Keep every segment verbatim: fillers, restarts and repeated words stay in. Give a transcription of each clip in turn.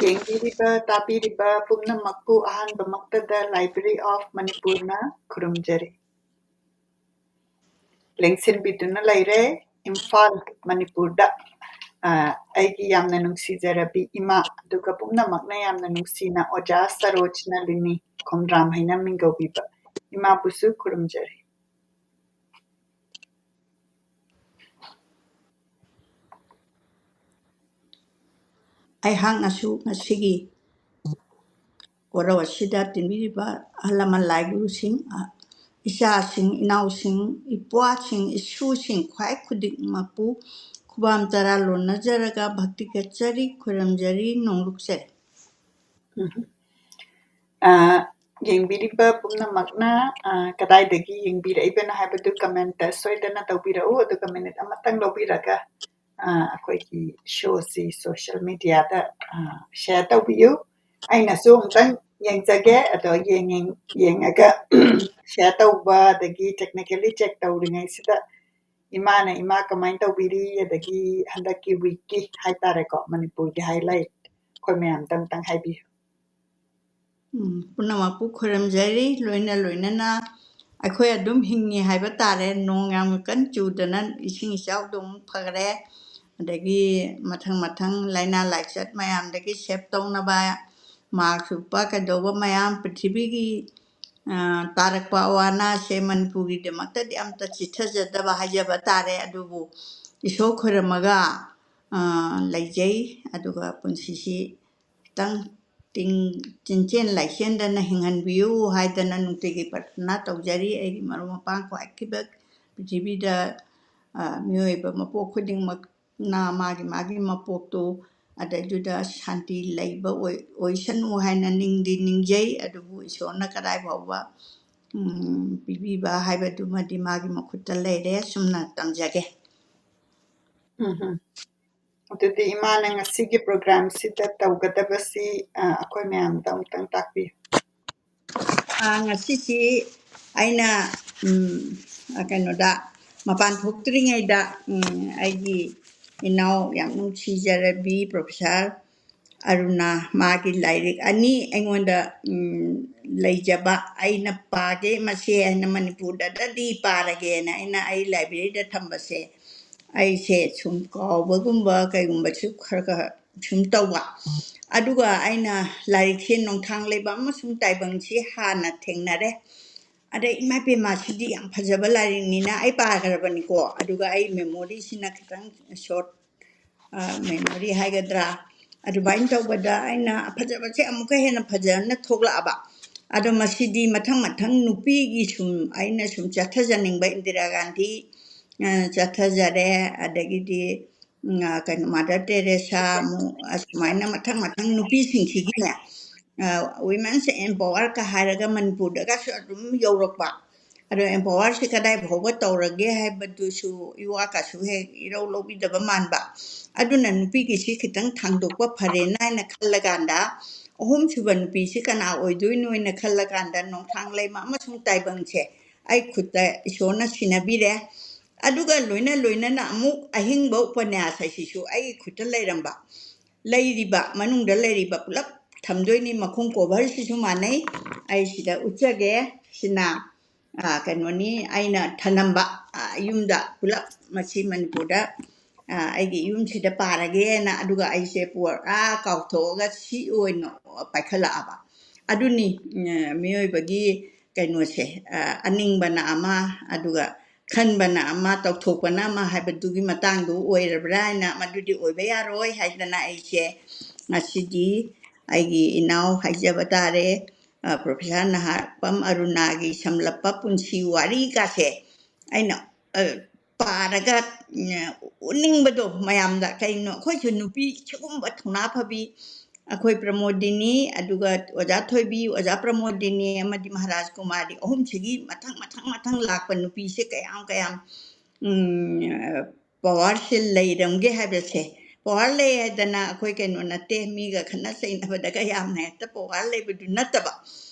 ꯌꯦꯡꯕꯤꯔꯤꯕ, ꯇꯥꯕꯤꯔꯤꯕ ꯄꯨꯝꯅꯃꯛꯄꯨ ꯑꯍꯥꯟꯕꯃꯛꯇꯗ Library of ꯃꯅꯤꯄꯨꯔꯅ ꯈꯨꯔꯨꯝꯖꯔꯤ꯫ ꯂꯦꯡꯁꯤꯟꯕꯤꯗꯨꯅ ꯂꯩꯔꯦ ꯏꯝꯐꯥꯜ, ꯃꯅꯤꯄꯨꯔꯗ, ꯑ, ꯑꯩꯒꯤ ꯌꯥꯝꯅ ꯅꯨꯡꯁꯤꯖꯔꯕꯤ ꯏꯃꯥ, ꯑꯗꯨꯒ ꯄꯨꯝꯅꯃꯛꯅ ꯌꯥꯝꯅ ꯅꯨꯡꯁꯤꯅ ꯑꯣꯖꯥ ꯁꯔꯣꯖ ꯅꯂꯤꯅꯤ ꯈꯣꯝꯗ꯭ꯔꯥꯝ ꯍꯥꯏꯅ ꯃꯤꯡꯒꯧꯕꯤꯕ ꯏꯃꯥꯕꯨꯁꯨ ꯈꯨꯔꯨꯝꯖꯔꯤ꯫ ꯑꯩꯍꯥꯛꯅꯁꯨ ꯉꯁꯤꯒꯤ ꯀꯣꯔꯧ ꯑꯁꯤꯗ ꯇꯤꯟꯕꯤꯔꯤꯕ ꯑꯍꯜ ꯂꯃꯟ ꯂꯥꯏꯒꯨꯔꯨꯁꯤꯡ, ꯑ, ꯏꯆꯥꯁꯤꯡ, ꯏꯅꯥꯎꯁꯤꯡ, ꯏꯄ꯭ꯋꯥꯁꯤꯡ, ꯏꯁꯨꯁꯤꯡ, ꯈ꯭ꯋꯥꯏ ꯈꯨꯗꯤꯡꯃꯛꯄꯨ ꯈꯨꯕꯥꯝ ꯇꯔꯥ ꯂꯣꯟꯅꯖꯔꯒ ꯚꯛꯇꯤ ꯀꯠꯆꯔꯤ, ꯈꯨꯔꯨꯝꯖꯔꯤ, ꯅꯣꯡꯂꯨꯛꯆꯔꯤ꯫ ꯎꯝ꯫ ꯑ, ꯌꯦꯡꯕꯤꯔꯤꯕ ꯄꯨꯝꯅꯃꯛꯅ, ꯑ, ꯀꯗꯥꯏꯗꯒꯤ ꯌꯦꯡꯕꯤꯔꯛꯏꯕꯅꯣ ꯍꯥꯏꯕꯗꯨ comment ꯁꯣꯏꯗꯅ ꯇꯧꯕꯤꯔꯛꯎ, ꯑꯗꯨꯒ minute ꯑꯃꯇꯪ ꯂꯧꯕꯤꯔꯒ, ꯑ, ꯑꯩꯈꯣꯏꯒꯤ showꯁꯤ social mediaꯗ, ꯑ, share ꯇꯧꯕꯤꯌꯨ꯫ ꯑꯩꯅꯁꯨ ꯑꯃꯨꯛꯇꯪ ꯌꯦꯡꯖꯒꯦ, ꯑꯗꯣ ꯌꯦꯡ-, ꯌꯦꯡꯉꯒ share ꯇꯧꯕ ꯑꯗꯒꯤ technically check ꯇꯧꯔꯤꯉꯩꯁꯤꯗ ꯏꯃꯥꯅ ꯏꯃꯥ ꯀꯃꯥꯏꯅ ꯇꯧꯕꯤꯔꯤ, ꯑꯗꯒꯤ ꯍꯟꯗꯛꯀꯤ weekꯀꯤ ꯍꯥꯏꯇꯥꯔꯦꯀꯣ, ꯃꯅꯤꯄꯨꯔꯒꯤ highlight ꯑꯩꯈꯣꯏ ꯃꯌꯥꯝꯗ ꯑꯃꯨꯛꯇꯪ ꯍꯥꯏꯕꯤꯌꯨ꯫ ꯎꯝ, ꯄꯨꯝꯅꯃꯛꯄꯨ ꯈꯨꯔꯨꯝꯖꯔꯤ, ꯂꯣꯏꯅ ꯂꯣꯏꯅꯅ ꯑꯩꯈꯣꯏ ꯑꯗꯨꯝ ꯍꯤꯡꯉꯤ ꯍꯥꯏꯕ ꯇꯥꯔꯦ꯫ ꯅꯣꯡ ꯌꯥꯝ ꯀꯟꯅ ꯆꯨꯗꯅ ꯏꯁꯤꯡ ꯏꯆꯥꯎꯗꯣ ꯑꯃꯨꯛ ꯐꯈ꯭ꯔꯦ, ꯑꯗꯒꯤ ꯃꯊꯪ ꯃꯊꯪ ꯂꯥꯏꯅꯥ ꯂꯥꯏꯆꯠ ꯃꯌꯥꯝꯗꯒꯤ save ꯇꯧꯅꯕ mask ꯎꯞꯄ ꯀꯩꯗꯧꯕ ꯃꯌꯥꯝ ꯄ꯭ꯔꯤꯊꯤꯕꯤꯒꯤ, ꯑ, ꯇꯥꯔꯛꯄ ꯑꯋꯥ ꯑꯅꯥꯁꯦ ꯃꯅꯤꯄꯨꯔꯒꯤꯗꯃꯛꯇꯗꯤ ꯑꯝꯇ ꯆꯤꯠꯊꯖꯗꯕ ꯍꯥꯏꯖꯕ ꯇꯥꯔꯦ꯫ ꯑꯗꯨꯕꯨ ꯏꯁꯣꯔ ꯈꯣꯏꯔꯝꯃꯒ, ꯑ, ꯂꯩꯖꯩ꯫ ꯑꯗꯨꯒ ꯄꯨꯟꯁꯤꯁꯤ ꯈꯤꯇꯪ ꯇꯤꯡ-, ꯆꯤꯟꯆꯦꯟ ꯂꯥꯏꯆꯦꯟꯗꯅ ꯍꯤꯡꯍꯟꯕꯤꯌꯨ ꯍꯥꯏꯗꯅ ꯅꯨꯡꯇꯤꯒꯤ ꯄ꯭ꯔꯊꯅꯥ ꯇꯧꯖꯔꯤ꯫ ꯑꯩꯒꯤ ꯃꯔꯨꯞ ꯃꯄꯥꯡ ꯈ꯭ꯋꯥꯏ ꯈꯤꯕ ꯄ꯭ꯔꯤꯊꯤꯕꯤꯗ, ꯑ, ꯃꯤꯑꯣꯏꯕ ꯃꯄꯣꯛ ꯈꯨꯗꯤꯡꯃꯛꯅ ꯃꯥꯒꯤ ꯃꯥꯒꯤ ꯃꯄꯣꯛꯇꯨ ꯑꯗꯩꯗꯨꯗ ꯁꯥꯟꯇꯤ ꯂꯩꯕ ꯑꯣꯏ-, ꯑꯣꯏꯁꯅꯨ ꯍꯥꯏꯅ ꯅꯤꯡꯗꯤ ꯅꯤꯡꯖꯩ꯫ ꯑꯗꯨꯕꯨ ꯏꯁꯣꯔꯅ ꯀꯗꯥꯏ ꯐꯥꯎꯕ, ꯎꯝ, ꯄꯤꯕꯤꯕ ꯍꯥꯏꯕꯗꯨꯃꯗꯤ ꯃꯥꯒꯤ ꯃꯈꯨꯠꯇ ꯂꯩꯔꯦ꯫ ꯁꯨꯝꯅ ꯇꯝꯖꯒꯦ꯫ ꯎꯝ ꯍꯝ꯫ ꯑꯗꯨꯗꯤ ꯏꯃꯥꯅ ꯉꯁꯤꯒꯤ programꯁꯤꯗ ꯇꯧꯒꯗꯕꯁꯤ, ꯑ, ꯑꯩꯈꯣꯏ ꯃꯌꯥꯝꯗ ꯑꯃꯨꯛꯇꯪ ꯇꯥꯛꯄꯤꯌꯨ꯫ ꯑ, ꯉꯁꯤꯁꯤ ꯑꯩꯅ, ꯎꯝ, ꯑ, ꯀꯩꯅꯣꯗ ꯃꯄꯥꯟ ꯊꯣꯛꯇ꯭ꯔꯤꯉꯩꯗ, ꯎꯝ, ꯑꯩꯒꯤ ꯏꯅꯥꯎ ꯌꯥꯝ ꯅꯨꯡꯁꯤꯖꯔꯕꯤ Professor ꯑꯔꯨꯅꯥ, ꯃꯥꯒꯤ ꯂꯥꯏꯔꯤꯛ ꯑꯅꯤ ꯑꯩꯉꯣꯟꯗ, ꯎꯝ, ꯂꯩꯖꯕ, ꯑꯩꯅ ꯄꯥꯒꯦ ꯃꯁꯦ ꯍꯥꯏꯅ ꯃꯅꯤꯄꯨꯔꯗꯗꯤ ꯄꯥꯔꯒꯦꯅ ꯑꯩꯅ ꯑꯩ ꯂꯥꯏꯕ꯭ꯔꯦꯔꯤꯗ ꯊꯝꯕꯁꯦ ꯑꯩꯁꯦ ꯁꯨꯝ ꯀꯥꯎꯕꯒꯨꯝꯕ ꯀꯩꯒꯨꯝꯕꯁꯨ ꯈꯔ ꯈꯔ ꯁꯨꯝ ꯇꯧꯕ꯫ ꯑꯗꯨꯒ ꯑꯩꯅ ꯂꯥꯏꯔꯤꯛꯁꯦ ꯅꯣꯡꯊꯥꯡ ꯂꯩꯕ ꯑꯃꯁꯨꯡ ꯇꯥꯏꯕꯪꯁꯤ ꯍꯥꯟꯅ ꯊꯦꯡꯅꯔꯦ꯫ ꯑꯗꯩ ꯏꯃꯥ ꯏꯕꯦꯝꯃ, ꯁꯤꯗꯤ ꯌꯥꯝ ꯐꯖꯕ ꯂꯥꯏꯔꯤꯛꯅꯤꯅ ꯑꯩ ꯄꯥꯈ꯭ꯔꯕꯅꯤꯀꯣ꯫ ꯑꯗꯨꯒ ꯑꯩ ꯃꯦꯃꯣꯔꯤꯁꯤꯅ ꯈꯤꯇꯪ ꯁꯣꯔꯠ, ꯃꯦꯃꯣꯔꯤ ꯍꯥꯏꯒꯗ꯭ꯔꯥ, ꯑꯗꯨꯃꯥꯏꯅ ꯇꯧꯕꯗ ꯑꯩꯅ ꯐꯖꯕꯁꯦ ꯑꯃꯨꯛꯀ ꯍꯦꯟꯅ ꯐꯖꯅ ꯊꯣꯛꯂꯛꯑꯕ꯫ ꯑꯗꯣ ꯃꯁꯤꯗꯤ ꯃꯊꯪ ꯃꯊꯪ ꯅꯨꯄꯤꯒꯤ ꯁꯨꯝ ꯑꯩꯅ ꯁꯨꯝ ꯆꯠꯊꯖꯅꯤꯡꯕ, ꯏꯟꯗꯤꯔꯥ ꯒꯥꯟꯙꯤ, ꯑ, ꯆꯠꯊꯖꯔꯦ, ꯑꯗꯒꯤꯗꯤ, ꯎꯝ, ꯑ, ꯀꯩꯅꯣ, ꯃꯥꯗꯔ ꯇꯦꯔꯦꯁꯥ, ꯑꯃꯨꯛ ꯑꯁꯨꯃꯥꯏꯅ ꯃꯊꯪ ꯃꯊꯪ ꯅꯨꯄꯤꯁꯤꯡꯁꯤꯒꯤꯅꯦ, ꯑ, ꯋꯤꯃꯦꯟꯁ ꯑꯦꯝꯄꯥꯋꯔꯒ ꯍꯥꯏꯔꯒ ꯃꯅꯤꯄꯨꯔꯗꯒꯁꯨ ꯑꯗꯨꯝ ꯌꯧꯔꯛꯄ꯫ ꯑꯗꯣ ꯑꯦꯝꯄꯥꯋꯔꯁꯤ ꯀꯗꯥꯏ ꯐꯥꯎꯕ ꯇꯧꯔꯒꯦ ꯍꯥꯏꯕꯗꯨꯁꯨ ꯏꯋꯥ ꯀꯁꯨ ꯍꯦꯛ ꯏꯔꯧ ꯂꯧꯕꯤꯗꯕ ꯃꯥꯟꯕ꯫ ꯑꯗꯨꯅ ꯅꯨꯄꯤꯒꯤꯁꯤ ꯈꯤꯇꯪ ꯊꯥꯡꯗꯣꯛꯄ ꯐꯔꯦꯅ ꯍꯥꯏꯅ ꯈꯜꯂꯀꯥꯟꯗ, ꯑꯍꯨꯝꯁꯨꯕ ꯅꯨꯄꯤꯁꯤ ꯀꯅꯥ ꯑꯣꯏꯗꯣꯏꯅꯣ ꯍꯥꯏꯅ ꯈꯜꯂꯀꯥꯟꯗ, ꯅꯣꯡꯊꯥꯡꯂꯩꯃ ꯑꯃꯁꯨꯡ ꯇꯥꯏꯕꯪꯁꯦ ꯑꯩ ꯈꯨꯠꯇ ꯏꯁꯣꯔꯅ ꯁꯤꯟꯅꯕꯤꯔꯦ꯫ ꯑꯗꯨꯒ ꯂꯣꯏꯅ ꯂꯣꯏꯅꯅ ꯑꯃꯨꯛ ꯑꯍꯤꯡꯕ ꯎꯄꯟꯌꯥꯁ ꯍꯥꯏꯁꯤꯁꯨ ꯑꯩꯒꯤ ꯈꯨꯠꯇ ꯂꯩꯔꯝꯕ꯫ ꯂꯩꯔꯤꯕ, ꯃꯅꯨꯡꯗ ꯂꯩꯔꯤꯕ ꯄꯨꯂꯞ ꯊꯝꯗꯣꯏꯅꯤ꯫ ꯃꯈꯣꯡ ꯀꯣꯚꯔꯁꯤꯁꯨ ꯃꯥꯟꯅꯩ꯫ ꯑꯩ ꯁꯤꯗ ꯎꯠꯆꯒꯦ꯫ ꯁꯤꯅ, ꯑ, ꯀꯩꯅꯣꯅꯤ, ꯑꯩꯅ ꯊꯅꯝꯕ, ꯑ, ꯌꯨꯝꯗ ꯄꯨꯂꯞ ꯃꯁꯤ ꯃꯅꯤꯄꯨꯔꯗ, ꯑ, ꯑꯩꯒꯤ ꯌꯨꯝꯁꯤꯗ ꯄꯥꯔꯒꯦꯅ꯫ ꯑꯗꯨꯒ ꯑꯩꯁꯦ ꯄꯨꯔꯥ ꯀꯥꯎꯊꯣꯛꯑꯒ ꯁꯤ ꯑꯣꯏꯅ ꯄꯥꯏꯈꯠꯂꯛꯑꯕ꯫ ꯑꯗꯨꯅꯤ, ꯎꯝ, ꯃꯤꯑꯣꯏꯕꯒꯤ ꯀꯩꯅꯣꯁꯦ, ꯑ, ꯑꯅꯤꯡꯕꯅ ꯑꯃ, ꯑꯗꯨꯒ ꯈꯟꯕꯅ ꯑꯃ, ꯇꯧꯊꯣꯛꯄꯅ ꯑꯃ ꯍꯥꯏꯕꯗꯨꯒꯤ ꯃꯇꯥꯡꯗꯨ ꯑꯣꯏꯔꯕ꯭ꯔꯥ ꯍꯥꯏꯅ, ꯃꯗꯨꯗꯤ ꯑꯣꯏꯕ ꯌꯥꯔꯣꯏ ꯍꯥꯏꯗꯅ ꯑꯩꯁꯦ ꯉꯁꯤꯗꯤ ꯑꯩꯒꯤ ꯏꯅꯥꯎ ꯍꯥꯏꯖꯕ ꯇꯥꯔꯦ, ꯑ, ꯄ꯭ꯔꯣꯐꯦꯁꯔ ꯅꯍꯥꯛꯄꯝ ꯑꯔꯨꯅꯥꯒꯤ ꯁꯝꯂꯞꯄ ꯄꯨꯟꯁꯤ ꯋꯥꯔꯤꯒꯁꯦ ꯑꯩꯅ, ꯑ, ꯄꯥꯔꯒ, ꯎꯝ, ꯎꯠꯅꯤꯡꯕꯗꯣ ꯃꯌꯥꯝꯗ꯫ ꯀꯩꯅꯣ, ꯑꯩꯈꯣꯏꯁꯨ ꯅꯨꯄꯤ ꯁꯤꯒꯨꯝꯕ ꯊꯧꯅꯥ ꯐꯕꯤ, ꯑꯩꯈꯣꯏ ꯄ꯭ꯔꯃꯣꯗꯤꯅꯤ, ꯑꯗꯨꯒ ꯑꯣꯖꯥ ꯊꯣꯏꯕꯤ, ꯑꯣꯖꯥ ꯄ꯭ꯔꯃꯣꯗꯤꯅꯤ, ꯑꯃꯗꯤ ꯃꯍꯥꯔꯥꯖ ꯀꯨꯃꯥꯔꯤ, ꯑꯍꯨꯝꯁꯤꯒꯤ ꯃꯊꯪ, ꯃꯊꯪ, ꯃꯊꯪ ꯂꯥꯛꯄ ꯅꯨꯄꯤꯁꯦ ꯀꯌꯥꯝ, ꯀꯌꯥꯝ, ꯎꯝ, ꯄꯋꯥꯔꯁꯦ ꯂꯩꯔꯝꯒꯦ ꯍꯥꯏꯕꯁꯦ꯫ ꯄꯋꯥꯔ ꯂꯩ ꯍꯥꯏꯗꯅ ꯑꯩꯈꯣꯏ ꯀꯩꯅꯣ ꯅꯠꯇꯦ, ꯃꯤꯒ ꯈꯠꯅ ꯆꯩꯅꯕꯗꯒ ꯌꯥꯝꯅ ꯍꯦꯛꯇ ꯄꯋꯥꯔ ꯂꯩꯕꯗꯨ ꯅꯠꯇꯕ꯫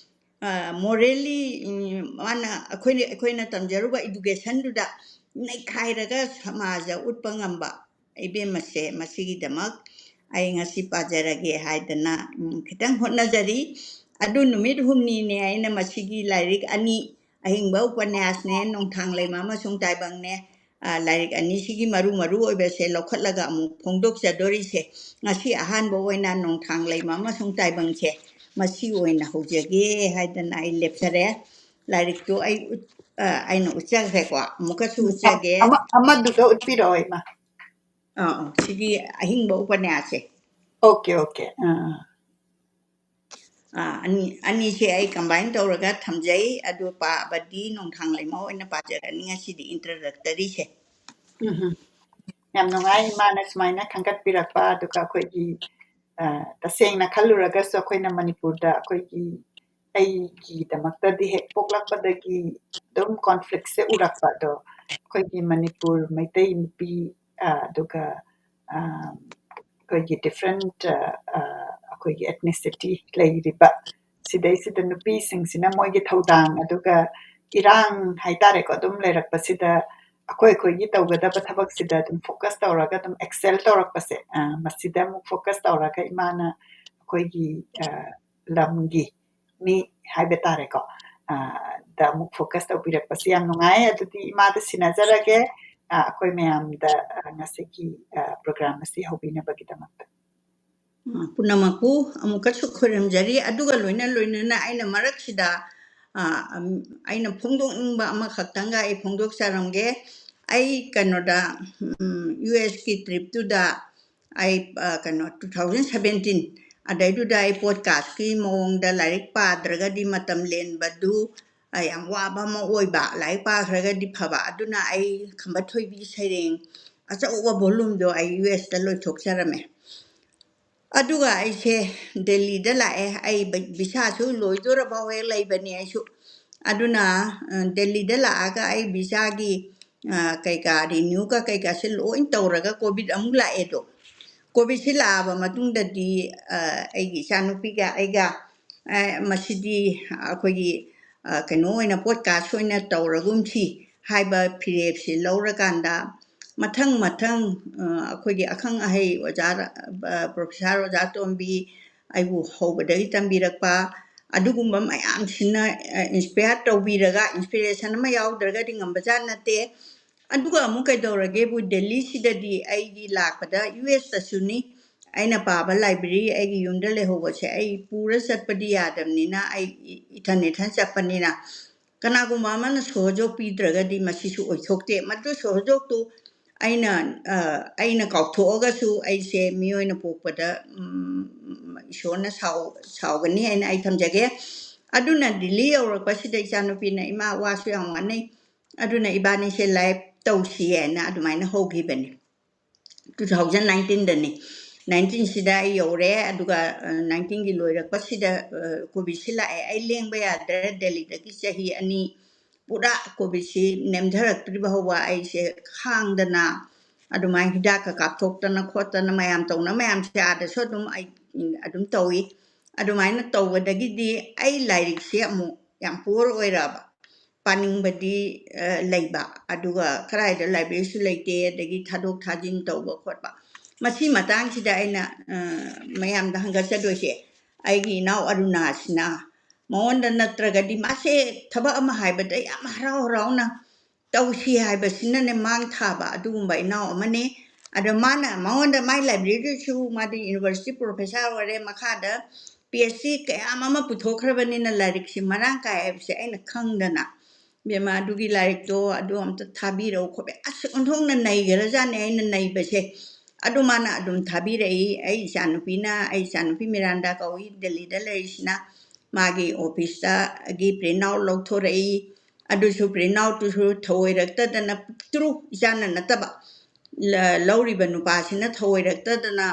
ꯑ, ꯃꯣꯔꯦꯜꯂꯤ, ꯎꯝ, ꯃꯥꯅ ꯑꯩꯈꯣꯏꯅ, ꯑꯩꯈꯣꯏꯅ ꯇꯝꯖꯔꯨꯕ ꯏꯗꯨꯀꯦꯁꯟꯗꯨꯗ ꯅꯩꯈꯥꯏꯔꯒ ꯁꯃꯥꯖꯗ ꯎꯠꯄ ꯉꯝꯕ ꯏꯕꯦꯝꯃꯁꯦ, ꯃꯁꯤꯒꯤꯗꯃꯛ ꯑꯩ ꯉꯁꯤ ꯄꯥꯖꯔꯒꯦ ꯍꯥꯏꯗꯅ, ꯎꯝ, ꯈꯤꯇꯪ ꯍꯣꯠꯅꯖꯔꯤ꯫ ꯑꯗꯨ ꯅꯨꯃꯤꯠ ꯍꯨꯝꯅꯤꯅꯦ ꯑꯩꯅ ꯃꯁꯤꯒꯤ ꯂꯥꯏꯔꯤꯛ ꯑꯅꯤ, ꯑꯍꯤꯡꯕ ꯎꯄꯟꯌꯥꯁꯅꯦ, ꯅꯣꯡꯊꯥꯡ ꯂꯩꯃ ꯑꯃꯁꯨꯡ ꯇꯥꯏꯕꯪꯅꯦ, ꯑ, ꯂꯥꯏꯔꯤꯛ ꯑꯅꯤꯁꯤꯒꯤ ꯃꯔꯨ ꯃꯔꯨ ꯑꯣꯏꯕꯁꯦ ꯂꯧꯈꯠꯂꯒ ꯑꯃꯨꯛ ꯐꯣꯡꯗꯣꯛꯆꯗꯣꯔꯤꯁꯦ꯫ ꯉꯁꯤ ꯑꯍꯥꯟꯕ ꯑꯣꯏꯅ ꯅꯣꯡꯊꯥꯡ ꯂꯩꯃ ꯑꯃꯁꯨꯡ ꯇꯥꯏꯕꯪꯁꯦ ꯃꯁꯤ ꯑꯣꯏꯅ ꯍꯧꯖꯒꯦ ꯍꯥꯏꯗꯅ ꯑꯩ ꯂꯦꯞꯆꯔꯦ꯫ ꯂꯥꯏꯔꯤꯛꯇꯨ ꯑꯩ ꯎꯠ-, ꯑ, ꯑꯩꯅ ꯎꯠꯆꯈ꯭ꯔꯦꯀꯣ꯫ ꯑꯃꯨꯛꯀꯁꯨ ꯎꯝ, ꯑꯝ-, ꯎꯠꯆꯒꯦ꯫ ꯑꯃ-, ꯑꯃꯗꯨꯒ ꯎꯠꯄꯤꯔꯛꯑꯣ, ꯏꯃꯥ꯫ ꯑꯥ, ꯑꯥ, ꯁꯤꯒꯤ ꯑꯍꯤꯡꯕ ꯎꯄꯟꯌꯥꯁꯁꯦ꯫ Okay, okay. ꯑꯥ, ꯑꯥ꯫ ꯑꯥ, ꯑꯅꯤ, ꯑꯅꯤꯁꯦ ꯑꯩ combine ꯇꯧꯔꯒ ꯊꯝꯖꯩ꯫ ꯑꯗꯨ ꯄꯥꯕꯗꯤ ꯅꯣꯡꯊꯥꯡ ꯂꯩꯃ ꯑꯣꯏꯅ ꯄꯥꯖꯔꯅꯤ ꯉꯁꯤꯗꯤ, introductoryꯁꯦ꯫ ꯎꯝ, ꯎꯝ꯫ ꯌꯥꯝ ꯅꯨꯡꯉꯥꯏ ꯏꯃꯥꯅ ꯁꯨꯃꯥꯏꯅ ꯈꯟꯒꯠꯄꯤꯔꯛꯄ, ꯑꯗꯨꯒ ꯑꯩꯈꯣꯏꯒꯤ, ꯑ, ꯇꯁꯦꯡꯅ ꯈꯜꯂꯨꯔꯒꯁꯨ ꯑꯩꯈꯣꯏꯅ ꯃꯅꯤꯄꯨꯔꯗ ꯑꯩꯈꯣꯏꯒꯤ, ꯑꯩꯒꯤꯗꯃꯛꯇꯗꯤ ꯍꯦꯛ ꯄꯣꯛꯂꯛꯄꯗꯒꯤ ꯑꯗꯨꯝ conflictꯁꯦ ꯎꯔꯛꯄ꯫ ꯑꯗꯣ ꯑꯩꯈꯣꯏꯒꯤ ꯃꯅꯤꯄꯨꯔ ꯃꯩꯇꯩ ꯅꯨꯄꯤ, ꯑ, ꯑꯗꯨꯒ, ꯑ, ꯑꯩꯈꯣꯏꯒꯤ different, ꯑ, ꯑ, ꯑꯩꯈꯣꯏꯒꯤ ethnicity ꯂꯩꯔꯤꯕ ꯁꯤꯗꯩꯁꯤꯗ ꯅꯨꯄꯤꯁꯤꯡꯁꯤꯅ ꯃꯣꯏꯒꯤ ꯊꯧꯗꯥꯡ, ꯑꯗꯨꯒ ꯏꯔꯥꯡ ꯍꯥꯏꯇꯥꯔꯦꯀꯣ, ꯑꯗꯨꯝ ꯂꯩꯔꯛꯄꯁꯤꯗ ꯑꯩꯈꯣꯏ ꯑꯩꯈꯣꯏꯒꯤ ꯇꯧꯒꯗꯕ ꯊꯕꯛꯁꯤꯗ ꯑꯗꯨꯝ focus ꯇꯧꯔꯒ ꯑꯗꯨꯝ excel ꯇꯧꯔꯛꯄꯁꯦ, ꯑ, ꯃꯁꯤꯗ ꯑꯃꯨꯛ focus ꯇꯧꯔꯒ ꯏꯃꯥꯅ ꯑꯩꯈꯣꯏꯒꯤ, ꯑ, ꯂꯝꯒꯤ ꯃꯤ ꯍꯥꯏꯕ ꯇꯥꯔꯦꯀꯣ, ꯑ, ꯗ ꯑꯃꯨꯛ focus ꯇꯧꯕꯤꯔꯛꯄꯁꯦ ꯌꯥꯝ ꯅꯨꯡꯉꯥꯏ꯫ ꯑꯗꯨꯗꯤ ꯏꯃꯥꯗ ꯁꯤꯟꯅꯖꯔꯒꯦ, ꯑ, ꯑꯩꯈꯣꯏ ꯃꯌꯥꯝꯗ, ꯑ, ꯉꯁꯤꯒꯤ, ꯑ, program ꯑꯁꯤ ꯍꯧꯕꯤꯅꯕꯒꯤꯗꯃꯛꯇ꯫ ꯎꯝ, ꯄꯨꯝꯅꯃꯛꯄꯨ ꯑꯃꯨꯛꯀꯁꯨ ꯈꯣꯏꯔꯝꯖꯔꯤ꯫ ꯑꯗꯨꯒ ꯂꯣꯏꯅ ꯂꯣꯏꯅꯅ ꯑꯩꯅ ꯃꯔꯛꯁꯤꯗ, ꯑ, ꯑꯝ, ꯑꯩꯅ ꯐꯣꯡꯗꯣꯛꯅꯤꯡꯕ ꯑꯃꯈꯛꯇꯪꯒ ꯑꯩ ꯐꯣꯡꯗꯣꯛꯆꯔꯝꯒꯦ꯫ ꯑꯩ ꯀꯩꯅꯣꯗ, ꯎꯝ, USꯀꯤ tripꯇꯨꯗ ꯑꯩ, ꯑ, ꯀꯩꯅꯣ, two thousand seventeen, ꯑꯗꯩꯗꯨꯗ ꯑꯩ podcastꯀꯤ ꯃꯑꯣꯡꯗ ꯂꯥꯏꯔꯤꯛ ꯄꯥꯗ꯭ꯔꯒꯗꯤ ꯃꯇꯝ ꯂꯦꯟꯕꯗꯨ, ꯑ, ꯌꯥꯝ ꯋꯥꯕ ꯑꯃ ꯑꯣꯏꯕ, ꯂꯥꯏꯔꯤꯛ ꯄꯥꯈ꯭ꯔꯒꯗꯤ ꯐꯕ꯫ ꯑꯗꯨꯅ ꯑꯩ ꯈꯝꯕ ꯊꯣꯏꯕꯤ ꯁꯩꯔꯦꯡ ꯑꯆꯧꯕ volumeꯗꯣ ꯑꯩ USꯇ ꯂꯣꯏꯊꯣꯛꯆꯔꯝꯃꯦ꯫ ꯑꯗꯨꯒ ꯑꯩꯁꯦ ꯗꯦꯜꯂꯤꯗ ꯂꯥꯛꯑꯦ꯫ ꯑꯩ ꯕ-, visaꯁꯨ ꯂꯣꯏꯗꯣꯔꯐꯥꯎ ꯍꯦꯛ ꯂꯩꯕꯅꯤ ꯑꯩꯁꯨ꯫ ꯑꯗꯨꯅ, ꯑ, ꯗꯦꯜꯂꯤꯗ ꯂꯥꯛꯑꯒ ꯑꯩ visaꯒꯤ, ꯑ, ꯀꯩꯀꯥ renewꯒ ꯀꯩꯀꯥꯁꯦ ꯂꯣꯏ ꯇꯧꯔꯒ COVID ꯑꯃꯨꯛ ꯂꯥꯛꯑꯦꯗꯣ꯫ COVIDꯁꯤ ꯂꯥꯛꯑꯕ ꯃꯇꯨꯡꯗꯗꯤ, ꯑ, ꯑꯩꯒꯤ ꯏꯆꯥꯅꯨꯄꯤꯒ ꯑꯩꯒ, ꯑ, ꯃꯁꯤꯗꯤ ꯑꯩꯈꯣꯏꯒꯤ, ꯑ, ꯀꯩꯅꯣ ꯑꯣꯏꯅ podcast ꯑꯣꯏꯅ ꯇꯧꯔꯒꯨꯝꯁꯤ ꯍꯥꯏꯕ ꯐꯤꯔꯦꯞꯁꯤ ꯂꯧꯔꯀꯥꯟꯗ ꯃꯊꯪ ꯃꯊꯪ ꯑ, ꯑꯩꯈꯣꯏꯒꯤ ꯑꯈꯪ ꯑꯍꯩ ꯑꯣꯖꯥ, ꯑ, ꯄ꯭ꯔꯣꯐꯦꯁꯥꯔ ꯑꯣꯖꯥ ꯇꯣꯝꯕꯤ, ꯑꯩꯕꯨ ꯍꯧꯕꯗꯒꯤ ꯇꯝꯕꯤꯔꯛꯄ ꯑꯗꯨꯒꯨꯝꯕ ꯃꯌꯥꯝꯁꯤꯅ, ꯑ, inspire ꯇꯧꯕꯤꯔꯒ, inspiration ꯑꯃ ꯌꯥꯎꯗ꯭ꯔꯒꯗꯤ ꯉꯝꯕꯖꯥꯠ ꯅꯠꯇꯦ꯫ ꯑꯗꯨꯒ ꯑꯃꯨꯛ ꯀꯩꯗꯧꯔꯒꯦꯕꯨ, ꯗꯦꯜꯂꯤꯁꯤꯗꯗꯤ ꯑꯩꯒꯤ ꯂꯥꯛꯄꯗ ꯌꯨ ꯑꯦꯁꯇꯁꯨꯅꯤ, ꯑꯩꯅ ꯄꯥꯕ library ꯑꯩꯒꯤ ꯌꯨꯝꯗ ꯂꯩꯍꯧꯕꯁꯦ ꯑꯩ ꯄꯨꯔ ꯆꯠꯄꯗꯤ ꯌꯥꯗꯕꯅꯤꯅ, ꯑꯩ ꯏ-, ꯏꯊꯟ ꯏꯊꯟ ꯆꯠꯄꯅꯤꯅ, ꯀꯅꯥꯒꯨꯝꯕ ꯑꯃꯅ ꯁꯍꯖꯣꯛ ꯄꯤꯗ꯭ꯔꯒꯗꯤ ꯃꯁꯤꯁꯨ ꯑꯣꯏꯊꯣꯛꯇꯦ꯫ ꯃꯗꯨ ꯁꯍꯖꯣꯛꯇꯨ ꯑꯩꯅ, ꯑ, ꯑꯩꯅ ꯀꯥꯎꯊꯣꯛꯑꯒꯁꯨ ꯑꯩꯁꯦ ꯃꯤꯑꯣꯏꯅ ꯄꯣꯛꯄꯗ, ꯎꯝ, ꯏꯁꯣꯔꯅ ꯁꯥꯎ-, ꯁꯥꯎꯒꯅꯤ ꯍꯥꯏꯅ ꯑꯩ ꯊꯝꯖꯒꯦ꯫ ꯑꯗꯨꯅ ꯗꯤꯜꯂꯤ ꯌꯧꯔꯛꯄꯁꯤꯗ ꯏꯆꯥꯅꯨꯄꯤꯅ, "ꯏꯃꯥ, ꯋꯥꯁꯨ ꯌꯥꯝ ꯋꯥꯅꯩ, ꯑꯗꯨꯅ ꯏꯕꯥꯅꯤꯁꯦ live ꯇꯧꯁꯤ" ꯍꯥꯏꯅ ꯑꯗꯨꯃꯥꯏꯅ ꯍꯧꯈꯤꯕꯅꯤ꯫ Two thousand nineteenꯗꯅꯤ꯫ Nineteenꯁꯤꯗ ꯑꯩ ꯌꯧꯔꯦ, ꯑꯗꯨꯒ, ꯑ, nineteenꯒꯤ ꯂꯣꯏꯔꯛꯄꯁꯤꯗ, ꯑ, ꯀꯣꯚꯤꯠꯁꯤ ꯂꯥꯛꯑꯦ꯫ ꯑꯩ ꯂꯦꯡꯕ ꯌꯥꯗ꯭ꯔꯦ꯫ ꯗꯦꯜꯂꯤꯗꯒꯤ ꯆꯍꯤ ꯑꯅꯤ ꯄꯨꯔꯥ ꯀꯣꯚꯤꯠꯁꯤ ꯅꯦꯝꯊꯔꯛꯇ꯭ꯔꯤꯕ ꯐꯥꯎꯕ ꯑꯩꯁꯦ ꯈꯥꯡꯗꯅ, ꯑꯗꯨꯃꯥꯏꯅ ꯍꯤꯗꯥꯛꯀ ꯀꯥꯞꯊꯣꯛꯇꯅ ꯈꯣꯠꯇꯅ ꯃꯌꯥꯝ ꯇꯧꯅ ꯃꯌꯥꯝꯁꯦ ꯑꯥꯗꯁꯨ ꯑꯗꯨꯝ ꯑꯩ ꯑꯗꯨꯝ ꯇꯧꯏ꯫ ꯑꯗꯨꯃꯥꯏꯅ ꯇꯧꯕꯗꯒꯤꯗꯤ ꯑꯩ ꯂꯥꯏꯔꯤꯛꯁꯦ ꯑꯃꯨꯛ ꯌꯥꯝ poor ꯑꯣꯏꯔꯛꯑꯕ꯫ ꯄꯥꯅꯤꯡꯕꯗꯤ, ꯑ, ꯂꯩꯕ, ꯑꯗꯨꯒ ꯀꯗꯥꯏꯗ libraryꯁꯨ ꯂꯩꯇꯦ, ꯑꯗꯒꯤ ꯊꯥꯗꯣꯛ ꯊꯥꯖꯤꯟ ꯇꯧꯕ ꯈꯣꯠꯄ꯫ ꯃꯁꯤ ꯃꯇꯥꯡꯁꯤꯗ ꯑꯩꯅ, ꯑ, ꯃꯌꯥꯝꯗ ꯍꯪꯒꯠꯆꯗꯣꯏꯁꯦ, ꯑꯩꯒꯤ ꯏꯅꯥꯎ ꯑꯔꯨꯅꯥꯁꯤꯅ, ꯃꯉꯣꯟꯗ ꯅꯠꯇ꯭ꯔꯒꯗꯤ ꯃꯥꯁꯦ ꯊꯕꯛ ꯑꯃ ꯍꯥꯏꯕꯗ ꯌꯥꯝ ꯍꯔꯥꯎ ꯍꯔꯥꯎꯅ ꯇꯧꯁꯤ ꯍꯥꯏꯕꯁꯤꯅꯅꯦ ꯃꯥꯡ ꯊꯥꯕ ꯑꯗꯨꯒꯨꯝꯕ ꯏꯅꯥꯎ ꯑꯃꯅꯤ꯫ ꯑꯗꯣ ꯃꯥꯅ, ꯃꯉꯣꯟꯗ ꯃꯥꯏ libraryꯗꯨꯁꯨ, ꯃꯥꯗꯤ university professor ꯑꯣꯏꯔꯦ, ꯃꯈꯥꯗ PhD ꯀꯌꯥ ꯑꯃ ꯄꯨꯊꯣꯛꯈ꯭ꯔꯕꯅꯤꯅ ꯂꯥꯏꯔꯤꯛꯁꯤ ꯃꯔꯥꯡ ꯀꯥꯏ ꯍꯥꯏꯕꯁꯦ ꯑꯩꯅ ꯈꯪꯗꯅ, "ꯏꯕꯦꯝꯃ, ꯑꯗꯨꯒꯤ ꯂꯥꯏꯔꯤꯛꯇꯣ ꯑꯗꯨ ꯑꯝꯇ ꯊꯥꯕꯤꯔꯛꯎ ꯈꯣꯠꯄ", ꯑꯁ, ꯑꯣꯟꯊꯣꯛꯅ ꯅꯩꯒꯔꯖꯥꯠꯅꯤ ꯑꯩꯅ ꯅꯩꯕꯁꯦ꯫ ꯑꯗꯨ ꯃꯥꯅ ꯑꯗꯨꯝ ꯊꯥꯕꯤꯔꯛꯏ꯫ ꯑꯩ ꯏꯆꯥꯅꯨꯄꯤꯅ, ꯑꯩ ꯏꯆꯥꯅꯨꯄꯤ ꯃꯤꯔꯥꯟꯗꯥ ꯀꯧꯏ, ꯗꯦꯜꯂꯤꯗ ꯂꯩꯔꯤꯁꯤꯅ, ꯃꯥꯒꯤ officeꯇꯒꯤ print out ꯂꯧꯊꯣꯔꯛꯏ꯫ ꯑꯗꯨꯁꯨ print outꯇꯨꯁꯨ ꯊꯧꯑꯣꯏꯔꯛꯇꯗꯅ, ꯄꯤꯛꯇ꯭ꯔꯨ, ꯏꯆꯥꯅ ꯅꯠꯇꯕ, ꯂ-, ꯂꯧꯔꯤꯕ ꯅꯨꯄꯥꯁꯤꯅ ꯊꯧꯑꯣꯏꯔꯛꯇꯗꯅ,